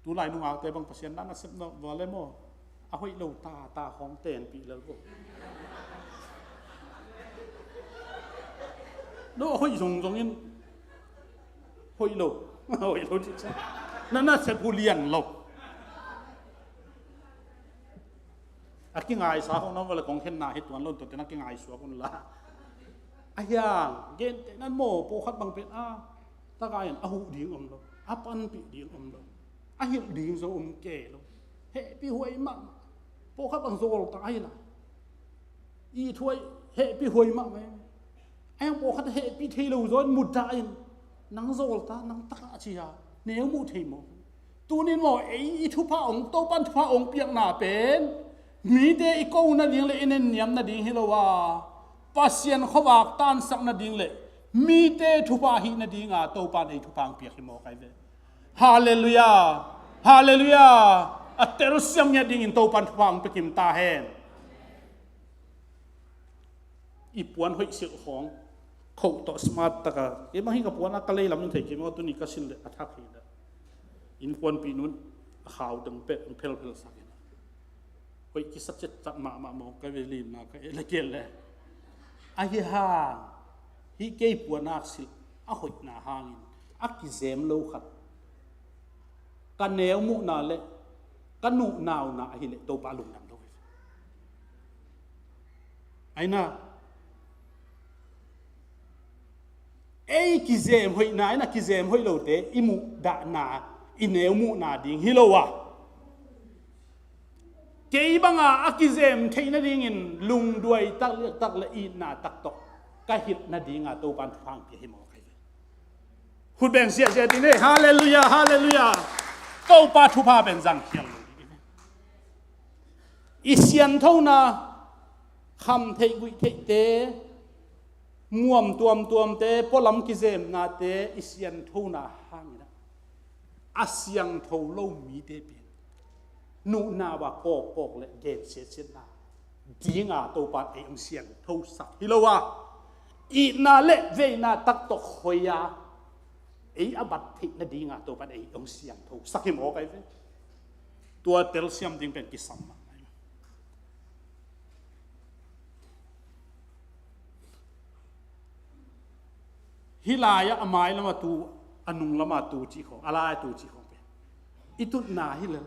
Tulai nungakte bang Pasian na nasepna vale maw. A hoih lo tata khawng tenpih lel vo. No a hoih zongzongin hoih lo. Hoih lo cih ciang na nasep uh lian lo. A kingaisa khawng na vale kong khenna hi tuan lo, tuate na kingaisuak un la. A hiang, gentehna in maw, pawlkhat bang pen a tagah in a huh ding om lo, a panpih ding om lo, a hilh ding zo om kei lo. Hehpih huai mahmah. Pawlkhat bang zawl ta hi la. It huai, hehpih huai mahmah. A hiang pawlkhat hehpih thei lo zaw in mudah in, nang zawl ta, nang tagah ci-a neu muh thei maw. Tunin maw, ei i thupha hong, Topan thupha hong piakna pen mite i ko nading le i nenniam nading hi lo a, Pasian khuavak tansak nading le mite thupha hih nadinga Topan ei thupha hong piak hi maw kai ve. Hallelujah. Hallelujah. A telsiam ngiat dingin Topan thupha hong pia kim ta hen. I puan hoih silh khawng khoh tawh smart taka, kei bang hi ka puan a ka lei lam in thei kei maw, tuni ka sin le a thak hi dah. Innkuanpih nun a khau dang pet ang phelphel sak in. Hoih kisak cet cat mahmah maw, ka ve limna ka eh le kel le. Ahi hang hih kei puan a silh a hoihna hangin a kizem lo khat ka neu muhna le ka nuhnauna ahileh Topa lungdam lo hi. Aina ei kizem hoihna, aina kizem hoih lote i muhdahna, i neu muhna ding hi lo a, kei banga a kizem theih nadingin lungduai taktak le itna tak tawh ka hilh nadinga Topan thupha hong pia hi maw kai ve. Khut beng siahsiah ding ei. Hallelujah, hallelujah. Topa thupha pen zang khial lo ding ei. I sianthona, kham theih guih theihte, muam tuamtuamte, pualam kizemnate i sianthona hangin a siangtho lo mite pen nuhna va kawkkawk le gensiatsiatna dinga Topa ei hong siangthosak hi lo a, itna le veina tak tawh khoi a ei a bat theih nadinga Topa ei hong siangthosak hi maw kai ve. Tua telsiam ding pen kisam mahmah. Hih lai-ah a mai lama tu, a nung lama tu cih khawng, a lai-a tu cih khawng pen i tutna hi lel.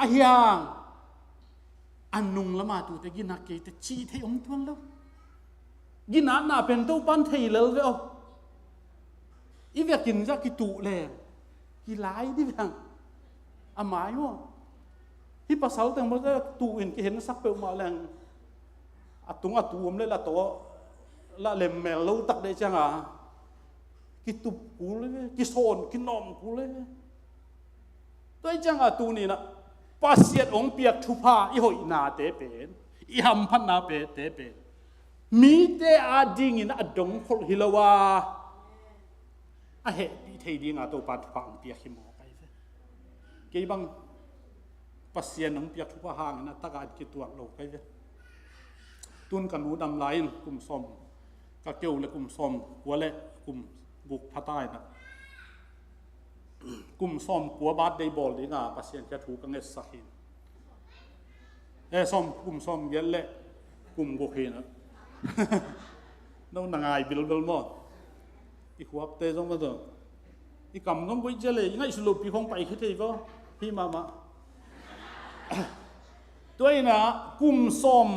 A hiang a nung lama tute ginat keite cih theih om tuan lo. Ginatna pen Topan thei lel ve aw. I vekin zah kituh leng kilai di veng. A mai maw, hih pasal teng maw, tuh in kihensak peuhmah leng a tung a tu om le la tawh la lemmel lo tak deh cianga kitup kul le ve, kisawn kinawm kul le ve. Tua hi cianga tuninah Pasian hong piak thupha i hoihnate pen, i hamphatna pete pen mite adingin a dongkholh hi lo a, a hehpih thei dinga Topa thupha hong piak hi maw kai ve. Kei bang Pasian hong piak thupha hangin a taka in kituak lo kai ve. Tun ka nu dam lai-in kum sawm, ka keu le kum sawm kua le kum guk phata inah kum sawm kua birthday bawl dinga Pasian kia thu ka ngetsak hi. Eh, sawm, kum sawm giat le kum guk hi na. No na ngai bilbil maw. I khuapte zong maw zong, i kam zong guih cia le i ngaihsut lopi khong pai khit thei vaw. Hi mahmah. Tua ina kum sawm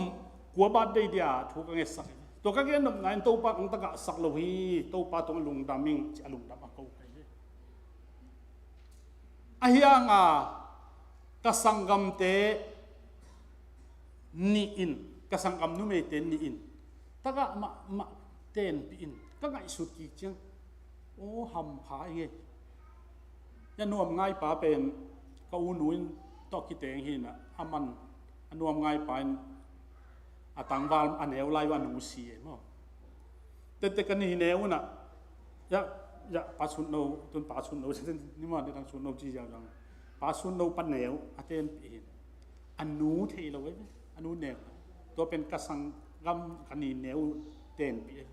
kua birthday dia thu ka ngetsak hi. Tua ka gen nopna in Topa kong tagah sak lo hi. Topa tong a lungdam ing ci a lungdam a ko kai hi. A hianga ka sanggamte nih in, ka sanggam numeite nih in tagah mahmah tenpih in ka ngaihsut kik ciang, aw, hampha i ngei. A nuam ngaipa pen ka u nu in tawh kiteng hi na, a man A nuam ngai pa in a tangval a neu lai uh a nu si e maw. Tette ka ni neu unah, ya, ya, pa sut no, tun pa sut no, ni maw, ni tang sut no ci ziau zang. Pa sut no pa neu a tenpih hin. A nu thei lo e, a nu neu. Tua pen ka sanggam ka ni neu tenpih e.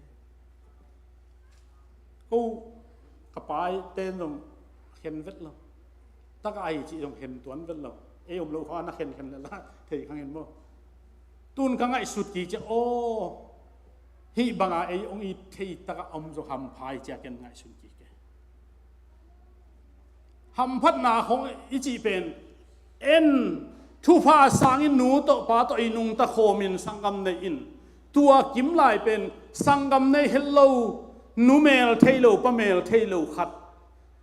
Ko ka pai ten zong khen vet lo. Taka ai ci zong khen tuan vet lo. Ei om lo kha na khen khen le la thei khang in maw. Tun ka ngaihsut kik cia aw. Hih banga ei ong it thei taka om zong hamphai cia ken ngaihsut kik e. Hamphatna khong i cih pen en thupha sangin nu tawh pa tawh i nungta khawmin sanggam nei in. Tua kim lai pen sanggam nei het lo, nu mel thei lo, pa mel thei lo khat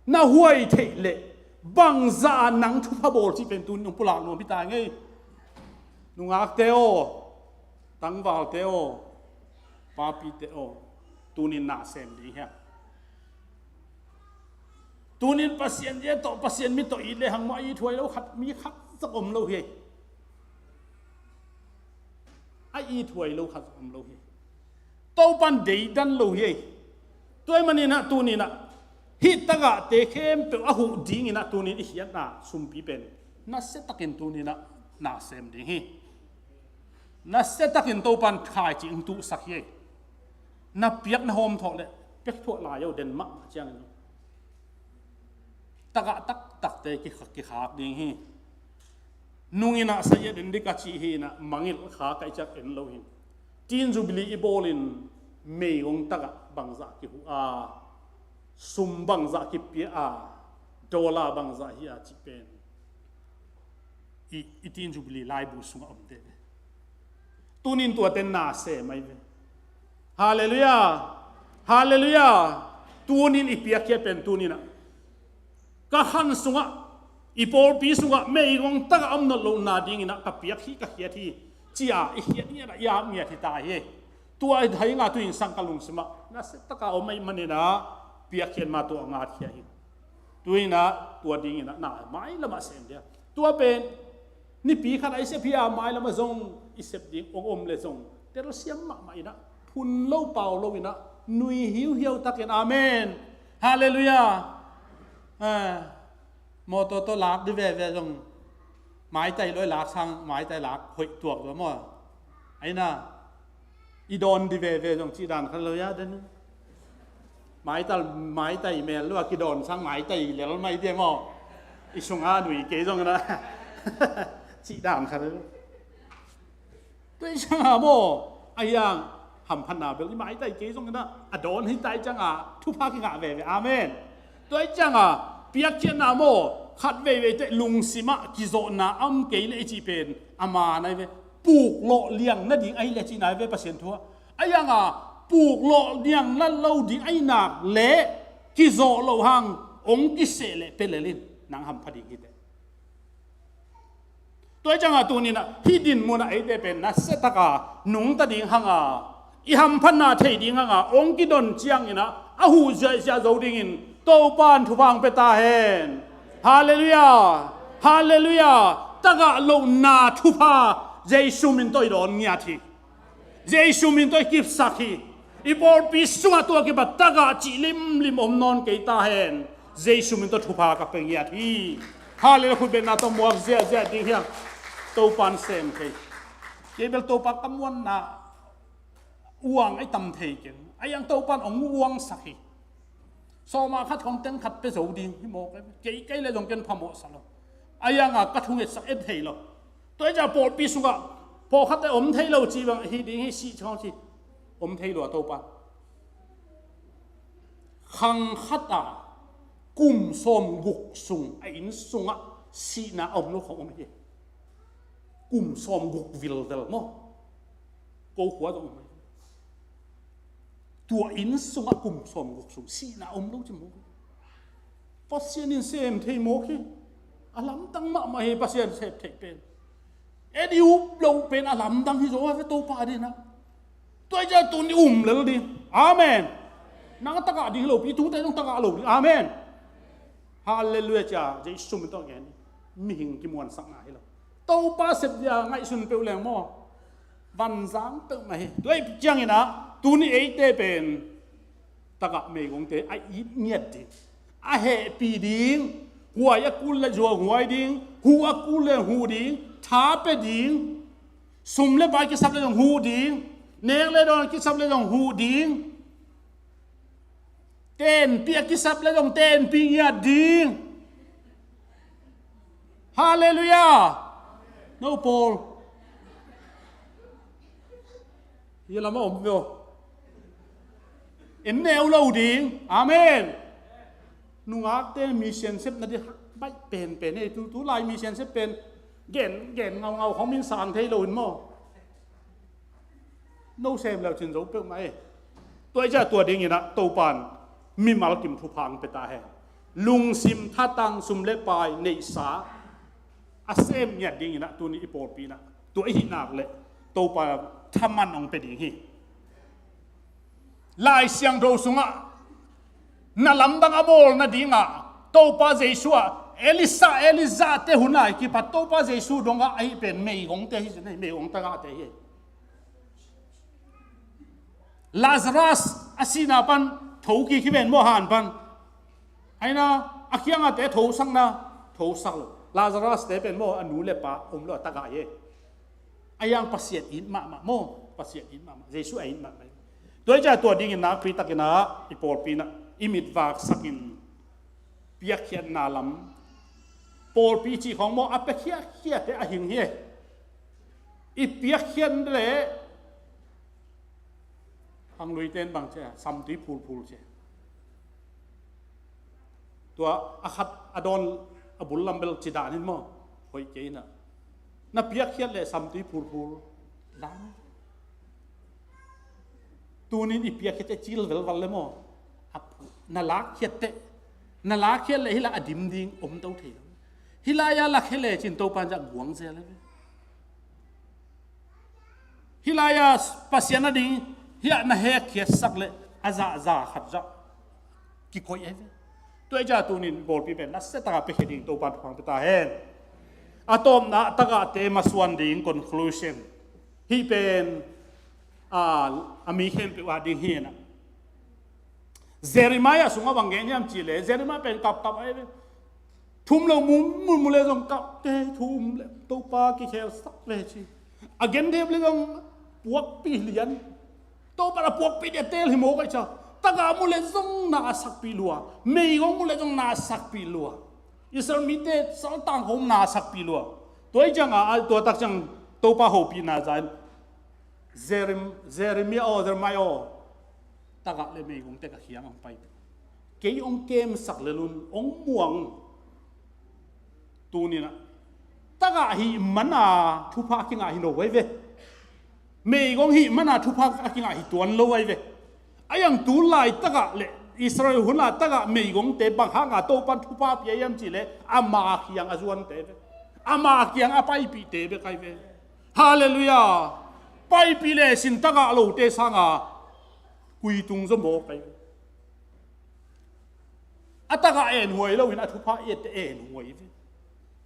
na huai theih leh bangzah a nang thupha bawl cih pen tun nong pulak nuam hi ta ngei. Nungakte aw, tangvalte aw, papite aw, tunin na sem ding hiam? Tunin Pasian zia tawh, Pasian mi tawh it le hang maw, a it huai lo khat, mi khat zong om lo hi. A it huai lo khat zong om lo hi. Topan deidan lo hi. Tua ahih maninah tuninah hih tagahte khempeuh a huh dinginah tunin i khiatna sumpi pen nasia takin tuninah na sem ding hi. Nasia takin Topan khaici hong tuhsak hi. Na piak na hawm thawh le pek thuah lai-o den mahmah ciangin tagah taktakte kikhak, kikhak ding hi. Nunginah sa-iat en ding ka cih hinah mangilh kha kaih ciak en lo hin. Tin Jubilee i bawlin meigong tagah bangzah kihuh a, sum bangzah kipia a, dollar bangzah hi a cih pen i, i tin Jubilee laibu sungah om teh ve. Tunin tuate na sem ai ve. Halleluiah. Halleluiah. Tunin i piakkhiat pen tuninah ka khan sungah, i pawlpi sungah meigong tagah om nawn lohna dinginah ka piak hi, ka khiat hi, cia i khiat ngiatah i ap ngiat hi ta hi. Tua hi nga tuin sang ka lungsimah nasia taka om ahih maninah piakkhiat ma tua ngatkhia hi. Tuinah tua dinginah na mailamah sem dia. Tua pen nipi khat a i sep hi a, mailamah zong i sep ding ong om le zong telsiam mahmah inah, phun lo pau lo inah, nui hiuhiau takin. Amen. Halleluiah. Mawtaw tawh lak dih veve zong maitai loi lak sang, maitai lak hoih tuak zua maw? Aina i dawn dih veve zong cih dan khat lo ya den. Maital, maitai mel lua kidawn sang maitai lel mai dia maw? I sunga nui kei zong na cih dan khat lo. Tua i cianga maw, a hiang hamphatna bel i maitai kei zong inah a dawn hi ta i cianga thupha kingah veve. Amen. Tua i cianga piakkhiatna maw, khat veivei teh lungsimah kizawhna om kei le i cih pen a man ai ve. Puklawh liang nading ahi le cihna ai ve Pasian thu ah. A hianga puklawh liang na lo ding ahi nak le kizawh loh hang ong kiseh le pelel in nang hampha ding hi teh. Tua i cianga tuninah hih dinmunah eite pen nasia taka nungta ding hanga, i hamphatna thei ding hanga ong kidon cianginah a huh ziahziah zo dingin Topan thupha hong pia ta hen. Halleluiah. Halleluiah. Tagah lohna thupha Jesu min tawh i dawn ngiat hi. Jesu min tawh i kipsak hi. I pawlpi sungah tua kipat tagah cih limlim om nawn kei ta hen. Jesu min tawh thupha ka pia ngiat hi. Halleluiah. Khutbetna tawh muak ziahziah ding hiam? Topan sem thei. Kei bel Topa ka muanna uang ai tam thei keng. A hiang Topan ong uangsak hi. Sawma khat khong teng khat pia zo ding hi mawk. Kei kei le zong ken phamawhsa lo. A hianga ka thungetsak en thei lo. Tua i ciah pawlpi sungah pawlkhatte om thei lo ci bang hi ding hi, sih chawng ci om thei lo a Topa. Khang khata kum sawm guk sung a inn sungah sihna a om lo khong om hi. Kum sawm guk vilvel maw? Ko khua zong om hi. Tua inn sungah kum sawm guk sung sihna om lo ci maw? Pasian in sem thei mawk hi. A lamdang mahmah hi Pasian sem thei pen. En i up loh pen a lamdang hi zaw a ve Topa dinah. Tua i ciah tun i um lel ding. Amen. Nang a tagah ding hi lopi tute zong tagah lo ding. Amen. Halleluiah cia Jesu min tawh ngen. Mihing kimuansakna hi lo. Topa sep dia ngaihsun peuh leng maw, vanzang peuhmah hi. Tua ih ciangin ah tuni eite pen tagah meigongte a it ngiat ding, a hehpih ding, huai a kul le zuau huai ding, huh a kul le huh ding, tha pia ding, sum le pai kisap le zong huh ding, nek le dawn kisap le zong huh ding, tenpih a kisap le zong tenpih ngiat ding. Halleluiah. No pawl hi lam a om veo. En neu lo ding. Amen. Nungakte mi siansep na di hak baih penpen ei, tu, tu lai mi siansep pen gen gen ngaungau khawng min sang thei lo in maw? No sem leu cin zo peuhmah ei. Tua i ciah tua dinginah Topan mimal kim thupha ang pia ta hen. Lungsim thatang sum le pai neihsa a sem ngiat dinginah tuni i pawlpi inah tua i hihnak le Topa thaman hong pia ding hi. Lai Siangtho sungah na lamdang a bawl nadingah Topa Jesu ah Elisa, Elijah te hun ai kipat Topa Jesu dongah ahi pen meigongte hi, meigong tagahte hi. Lazarus a sihna pan tho kik hi ven maw, han pan. Aina a kiangate thosakna thosak lo. Lazarus te pen maw a nu le pa om lo a tagah hi. A yang Pasian it mahmah maw, Pasian it mahmah, Jesu a it mahmah. Tua i ciah tua dingin nakpi takin ah i pawlpi inah i mit vaksakin piakkhiatna lam, pawlpi cih khawng maw a piakkhiatkhiat te a hing hi. I piakkhiat le hang lui ten bang cia samtui phulphul cia. Tua a khat a dawn a bul lam bel ci dan in maw, hoih kei inah na piakkhiat le samtui phulphul lam. Tunin i piakkhiat te cil velval le maw, a phu-, na lakkhiat te, na lakkhiat le hila a dim ding om to thei lo. Hila ya lakkhiat le cin Topan zah guang zel le. Hila ya Pasian a ding hiah na hekkhiatsak le a zahza khat zah kikoih ahi ve. Tua i ciah tunin bawlpi pen na setaka piakhia ding Topan thupha pia ta hen. A tawpna tagahte masuan ding conclusion. Hih pen a, a mi khempeuh a ding hi inah. Jeremiah sungah bang gen hiam cih le Jeremiah pen kapkap ahi ve. Thum lo mu, mu, mu le zong kap te, thum le Topa kikhelsak le ci. A gen dep le zong puakpi lian. Topa a puakpi dia tel hi mawk ahi ca. Tagah mu le zong na a sakpih lua. Meigong mu le zong na a sakpih lua. Israel mite saltang hom na a sakpih lua. Tua i ciangah a tua tak ciang Topa hopihna zain Jerem-, Jeremiah aw, Jeremiah aw, tagah le meigongte ka khiang ang pai. Kei hong kemsak lelun hong muang. Tuninah tagah hih mana thupha a kingah hi lo vai ve. Meigong hih mana thupha a kingah hi tuan lo vai ve. A yang tu lai tagah le Israel hun lai tagah meigongte bang hanga Topan thupha pia hiam cih le ama kiang a zuante ve. Ama kiang a paipihte ve kai ve. Halleluiah. Paipih le sin tagah lote sanga kuitung zaw mawk ai. A tagah en huai loin a thupha ette en huai ve.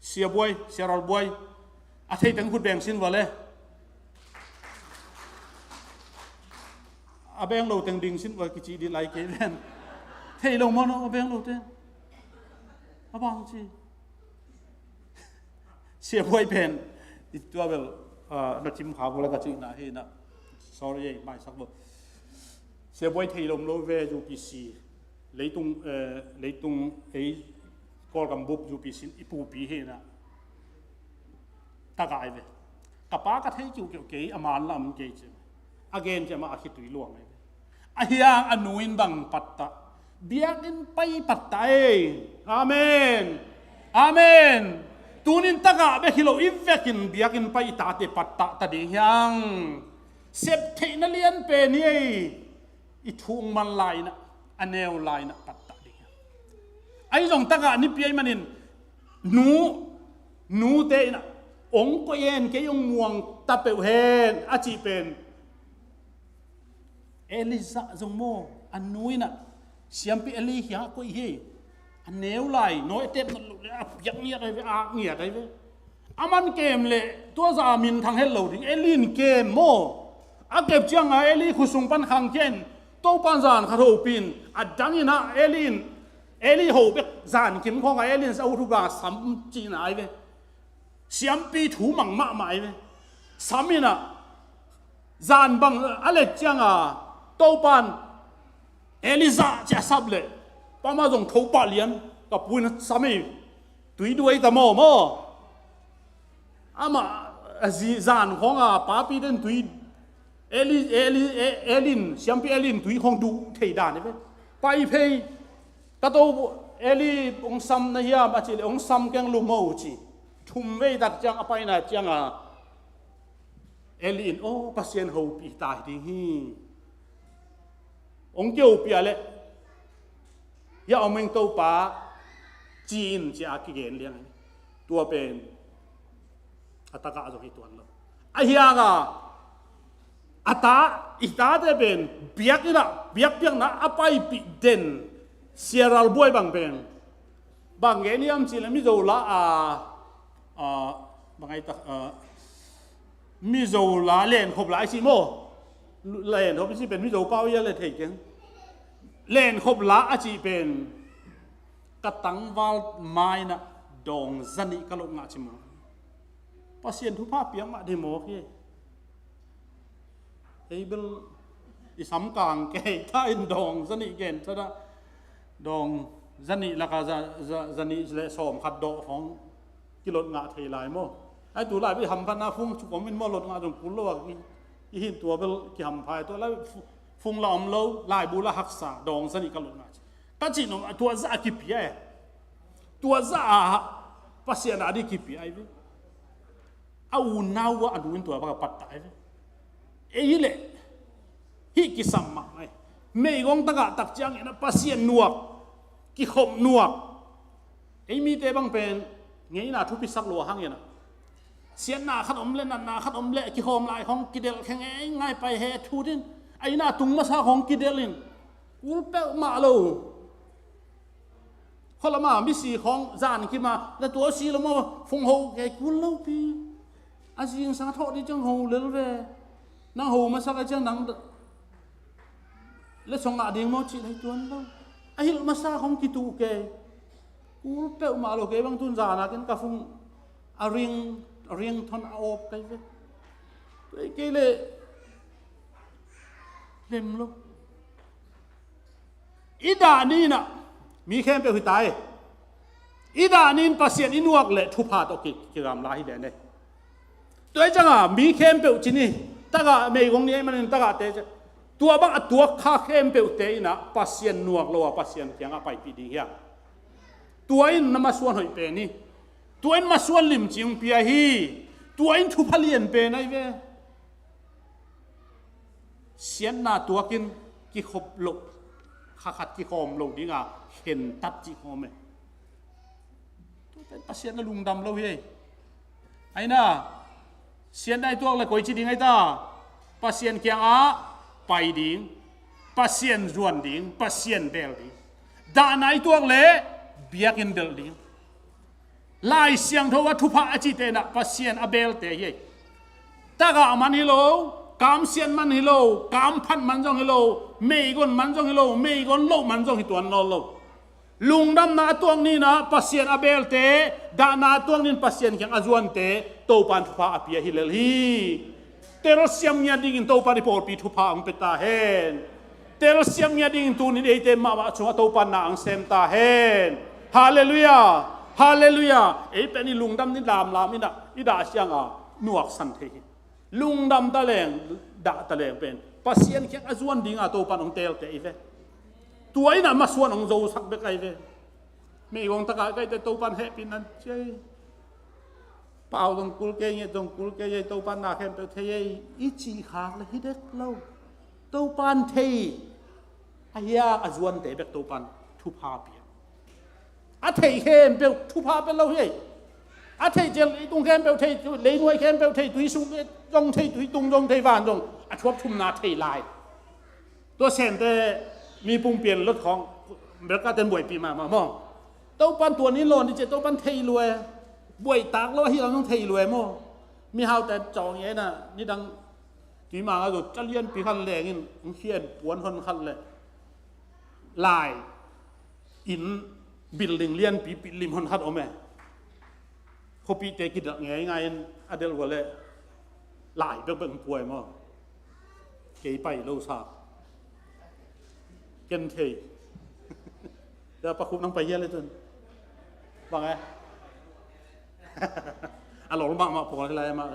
Sia buai, sia ral buai. A thei teng khut beng sin vale. A beng lo teng ding sin vale kici di lai kei ven. Thei lo mawk a beng lo te. A bang ci. Sia buai pen i tua bel, ah, na thim kha vale ka cihna hi na. Sorry ei, maisak lo. Sia buai thei lom lo ve U P C. Leitung, eh, leitung ei Kawlgam bup U P C i pupi hi na. Tagah ai ve. Ka pa ka thei kiukiu kei, a man lam kei ci. A gen ci amah a khitui luang ai ve. A hiang a nu in bang pattah. Biakinn pai pattah ei. Amen. Amen. Tunin tagah bek hi lo i vekin biakinn pai i tate pattah ta ding hiang. Sep theihna lian pen hi ei. I thuk man lainah, a neu lainah pattah ding hiang. Ahi zong tagah nipi ai manin nu, nute inah ong koih hen, kei ong muang ta peuh hen a cih pen. Elijah zong maw, a nu inah siampi Eli kiangah koih hi. A neu lai, nawi a tep nat loh le a piak ngiat ai ve, a ak ngiat ai ve. A man kem le tua zah a minthang het lo ding. Eli in kem maw? A kep cianga Eli khut sung pan khangkhia in, Topan zan khat hopih in, a dang in ah Eli in, Eli ho bek zan kim khawngah Eli in a ut uh bang sam cihna ai ve. Siampi thu mang mahmah ai ve. Sam in ah zan bang a let cianga Topan Eli zah ciah sap leh, pama zong tho pah lian, ka pu in a sam ei, tui duai ta maw maw. Amah a zi zan khawng a papi den tui, Eli, Eli, E-, Eli in, siampi Eli in tui khawng duh thei dan hi ve. Pai phei, ka to Eli hong sam na hiam a cih leh hong sam keng lu maw ci. Thum vei tak ciang a paina cianga Eli in, aw, Pasian hopih ta hi ding hi. Hong kihopih a leh, hia om ing Topa, ci-in ci a kigen liang hi. Tua pen a takah zong hi tuan lo. A hianga a ta, i tate pen biakinn ah, biakpiakna a paipih den siaral buai bang pen bang gen hiam cih leh Mizo la a, a, bang ai tak, a, Mizo la lenkhop la a cih maw? Lenkhop a cih pen Mizo pau ia le thei keng. Lenkhop la a cih pen ka tangval mai-ah dawng zanih ka lot ngah ci maw. Pasian thupha piak mah ding mawk hi. Ei bel i sam kang kei ta in dawng zanih gen ta dah. Dawng zanih laka za, za, zanih le sawm khat dawh khawng kilot ngah thei lai maw? Ai tu lai bel i hamphatna fung cuk om in maw, lot ngah zong kul lo a, i, i hin tua bel kihampha i tua lai fu-, fung la om lo, laibu la haksa, dawng zanih ka lot ngah ci. Ka cih nop a tua zah a kipia e. Tua zah a Pasian a dih kipia ai ve. A unau a, a nu in tua bang a pattah ai ve. Ei hi leh hih kisam mahmah hi. Meigong tagah tak ciangin a Pasian nuak, kikhop nuak. Ei mite bang pen ngeina thupisak lua hangin a, siatna khat om le, natna khat om le, kihawm lai khawng kidelh khe ngeingai pai he thu din. A inn a tung masa khawng kidelh in, kul peuhmah lo. Khualama misi khawng zan kima na tua si lo maw, fung ho kei kul lo pi. A zingsang a thawh dih ciang ho lel ve. Nang ho masak a ciang nang da-, le song ngah ding maw cih lei tuan lo. A hilh masa khawng kituh kei. Kul peuhmah lo kei bang tun zan a ken ka fung a ring, a ringtone a awp kei ve. Tua kei le lem lo. I dah ni-in ah mi khempeuh hi ta e. I dah ni-in Pasian i nuak leh thupha tawh ki, kigamla hi ven e. Tua hi ciangin mi khempeuh ci ni, tagah meigong ni ahih manin tagahte ci. Tua bang a tuak kha khempeuhte in ah Pasian nuak lo a Pasian kiangah paipih ding hi a. Tua in na masuan hoih pen hi. Tua in masuan limci hong pia hi. Tua in thupha lian pen ahi ve. Siatna tuakin kikhop loh, kha khat kikhawm lo dinga khentat cih khawm e. Tua pen Pasian a lungdam lo hi ei. Aina, siatna i tuak le koi ci ding ahi ta? Pasian kiangah pai ding, Pasian zuan ding, Pasian bel ding. Dahna i tuak le biakinn delh ding. Lai Siangtho a thupha a cihte in ah Pasian a belte hi ei. Tagah man hi lo, kamsiat man hi lo, kamphat man zong hi lo, meigong man zong hi lo, meigong loh man zong hi tuan nawn lo. Lungdamna a tuak ni-in ah Pasian a belte, dahna a tuak ni-in Pasian kiang a zuante, Topan thupha a pia hi lel hi. Telsiam ngiat dingin Topan i pawlpi thupha hong pia ta hen. Telsiam ngiat dingin tuni-in eite mahmah sungah Topan na hong sem ta hen. Halleluiah. Halleluiah. Ei pen i lungdam ni lamlam in ah, i dah siangah nuaksan thei hi. Lungdam ta leng, dah ta leng pen Pasian kiang a zuan dinga Topan hong telte hi ve. Tua in ah masuan hong zosak bek ahi ve. Meigong tagah kaite Topan hehpihna ci ei. Pau zong kul kei, nget zong kul kei ei, Topan na khempeuh thei ei, i cih khak le hi dek lo. Topan thei. A hia a zuante bek Topan thupha pia. A thei khempeuh thupha pia lo hi ei. A thei ciang leitung khempeuh thei, leinuai khempeuh thei, tui sung zong thei, tui tung zong thei, van zong a thuap thumna thei lai. Tua sente mi pumpi in lot khawng, America ten buaipih mahmah maw. Topan tua ni lawn ding ci-a Topan thei lua e. Buaihtak lo ahi lam zong thei lua e maw? Mihaute cawng i aina nidang tuimang a zo ca lianpi khat lengin hong khia in puan hon khat le lai in building lianpi pih lim hon khat om e. Khuapihte kidah ngeingai in a delh ua le lai bekbek hong pua e maw? Kei pai lo sa. Ken thei. Tua pakhup nang pai hia le tun. Bang e. A lol mahmah pawl hi lai mah.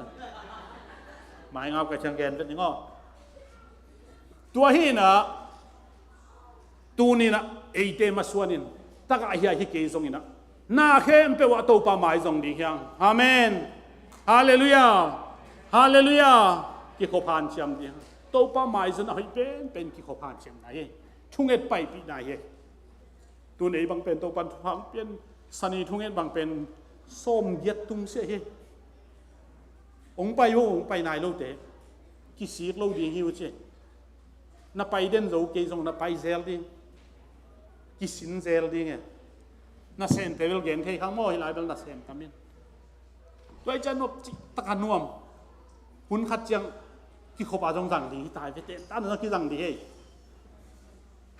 Mai ngau ka ciang gen vet ning aw. Tua hi na. Tuni na eite masuanin taka ahi a hi kei zongin a na khempeuh ah Topa mai zong ding hiang. Amen. Halleluiah. Halleluiah. Kikhop hanciam ding hiang. Topa mai zong a hoih penpen kikhop hanciamna hi. Thunget paipihna hi. Tun ei bang pen Topan thupha hong pian, Sani thunget bang pen sawmgiat tung sia hi. Hong pai uh, hong pai nai lote kisik lo ding hi uh ci. Na pai den zo kei zong na pai zel ding. Kisin zel ding e. Na semte bel gen thei khang maw, hi lai bel na sem tamin. Tua i cian nop cih taka nuam. Hun khat ciang kikhop a zong zang ding hi tai ve ten ta na kizang ding hei.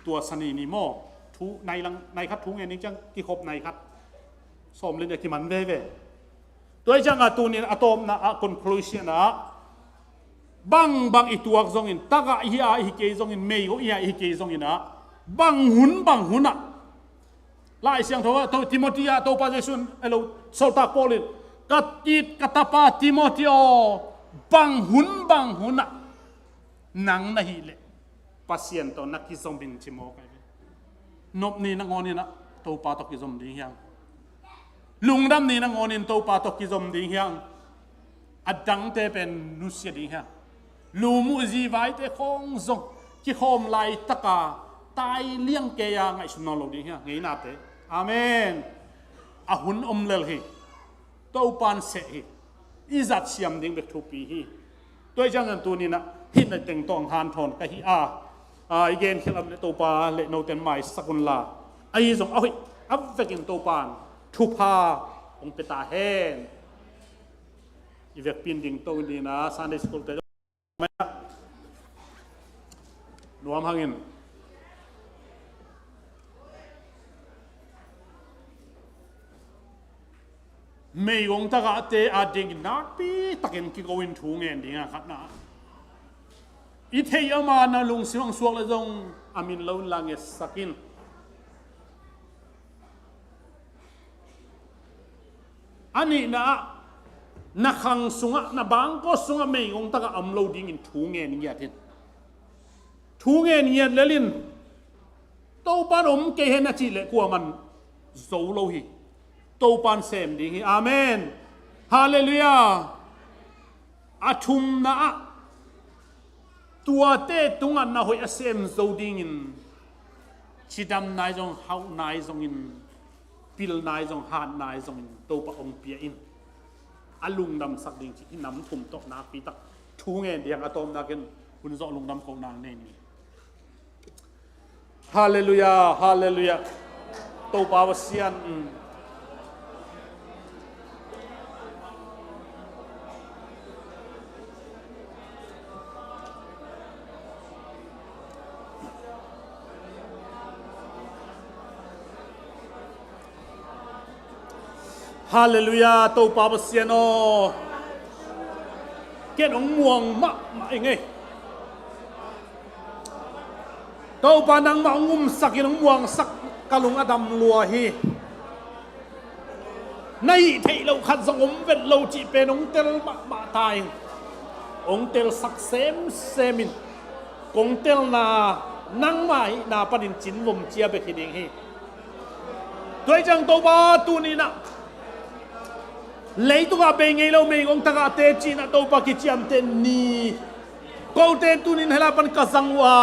Tua Sani ni maw, thu nai lang, nai khat thu ngen ding ciang kikhop nai khat. Sawm le nih a kiman veve. Tua i ciang a tunin a tawpna a conclusion a bang bang i tuak zongin, taka i hi a i hi kei zongin, mei go i hi a i hi kei zongin a bang hun bang hun ah Lai Siangtho ah, to Timothy ah, Topa Jesuh in, elo, Sawltak Paul in, ka it ka tapa Timothy aw, bang hun bang hun ah nang na hih leh Pasian tawh na kizom in ci mawk ahi ve. Nop ni nangawnin ah Topa tawh kizom ding hiang. Lungdam ni nangawnin Topa tawh kizom ding hiang. A dangte pen nusia ding hiang. Lumuh zivaite khawng zong kikhawm laitaka tai liang kei a ngaihsun nawn lo ding hiang. Ngeinate. Amen. A hun om lel hi. Topan seh hi. I zat siam ding bek thupi hi. Tua i ciangin tuninah hih na teng tawh hanthawn ka hi a, a, i gen khialh a le Topa le noten maisak unla, ahi zong a hoih a vekin Topan thupha hong pia ta hen. I vekpi in ding to in dina Sunday school te nuam hangin meigong tagahte a dingin nakpi takin kigo in thu ngen ding a khatna. I theih ama na lungsim ang suak le zong a min lo in la ngetsak in. A nihna ah na khang sungah, na bangkaw sungah meigong takah a om lo dingin thu ngen ngiat in. Thu ngen ngiat lel in. Topan om kei hen a cih leh kuaman zo lo hi. Topan sem ding hi. Amen. Halleluiah. A thumna ah tuate tungah na hoih a sem zo dingin cidam nai zong, hauh nai zongin, pil nai zong, hat nai zongin Topa hong pia in. A lungdamsak ding cih hi. Nam thum tawh nakpi tak thu ngen ding a tawmnakin hun zawh lungdam kohna nei ni. Halleluiah, halleluiah. Topa Pasian, mm. Halleluiah, Topa Pasian aw. Ken hong muang mahmah ing ei. Topa nangmah hong umsakin hong muangsak ka lung a dam lua hi. Na hih theih loh khat zong om vet lo cih pen hong tel mahmah ta ing. Hong telsak semsem in. Kong telna nangmah hihna panin cinvom cia bek hi ding hi. Tua hi ciang Topa tuninah leitungah bei ngei lo meigong tagahte cinah Topa kiciamteh ni. Kote tunin hela pan ka zang uh a,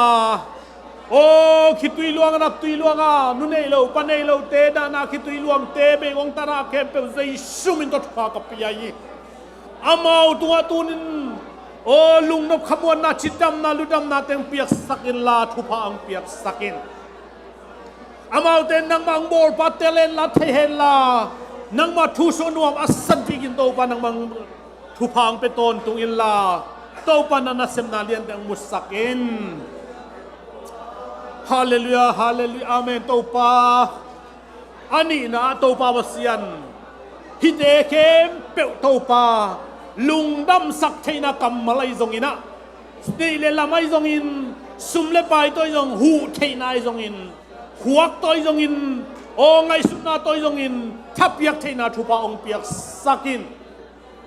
aw khitui luanga, naptui luanga, nu nei lo pa nei lote dahna khitui luangte meigong tagah khempeuh Jesu min tawh thupha ka pia hi. Amau tungah tunin aw lungnop khamuanna, cidamna, ludamna teng piaksak inla thupha ang piaksak in. Amaute nangmah ang bawlpa tel henla, thei henla, Nangmah thu suah nuam a san bikin Topa nangmah thupha hong pia tawntung inla, Topa na nasepna liante hong musak in. Halleluiah, halleluiah, amen. Topa a nihna ah Topa Pasian, hihte khempeuh Topa lungdamsak theihna kammal ahi zongin ah, neih le lam ahi zongin, sum le pai tawh ahi zong, huh theihna ahi zongin, khuak tawh ahi zongin, aw ngaihsutna tawh ahi zongin, thapiak theihna thupha hong piaksak in.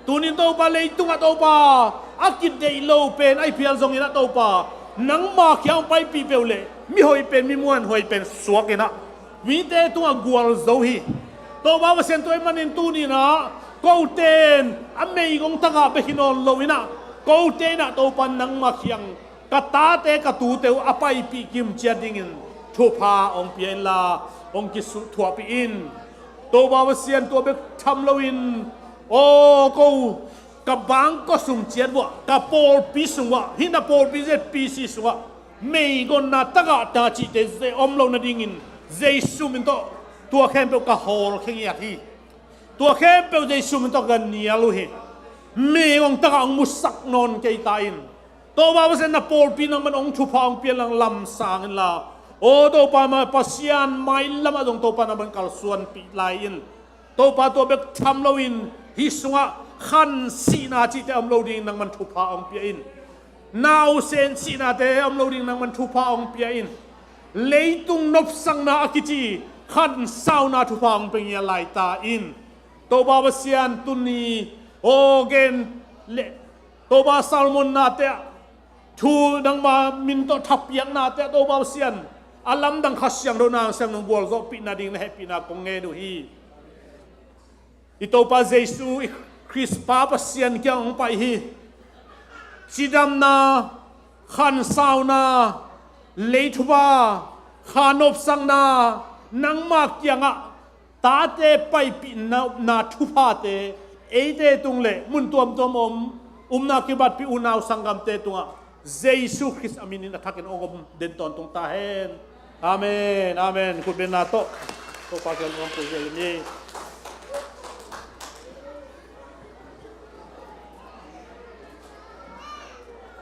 Tunin Topa, leitungah Topa a kideih lo pen ahi phial zongin ah Topa, nangma kiang hong paipih peuh leh mihoih pen, mi muanhuai pen suak in ah mite tungah gualzo hi. Topa Pasian, tua ahih manin tunin ah kote in a meigong tagah bek hi nawn lo in ah, kote in ah Topa nangma kiang ka tate ka tute uh a paipih kim ciat dingin thupha hong pia inla, hong kisuhthuahpih in. Topa Pasian, tua bek tham loin, aw ko ka bangkua sung ciat uah, ka pawlpi sung uah, hih na pawlpi Z P C sungah meigonna tagah ta cihte ze om lo nadingin Jesu min tawh tua khempeuh ka hawlkhia ngiat hi. Tua khempeuh Jesu min tawh ka nial uh hi. Meigong tagah hong musak nawn kei ta in. Topa Pasian, na pawlpi nangman hong thupha hong pia lang lamsang inla, aw Topa, ma Pasian, mailamah zong Topa nangman kalsuanpih lai in. Topa, tua bek tham loin hih sungah khansihna cihte om lo dingin nangman thupha hong pia in. Nausen sihnate om lo dingin nangman thupha hong pia in. Leitung nopsakna a kici khansauna thupha hong pia ngiat lai ta in. Topa Pasian, tuni aw gen le Topa, sermon-nate ah, thu nangma min tawh thapiaknate ah Topa Pasian, a lamdang Kha Siangtho, nang siangtho gualzawhpih nading na hehpihna kong ngen uh hi. I Topa Jesu, i Khrist pa Pasian kiang hong pai hi. Cidamna, khansauna, lei thupha, kha nopsakna, nangma kiangah tate paipihna, na thuphate eite tung le mun tuamtuam om, upna kibatpih unau sanggamte tungah Jesu Khrist a minin a thakin hong om den tawntung ta hen. Amen, amen. Khutbetna tawh Topa kiang hong pui zel ni.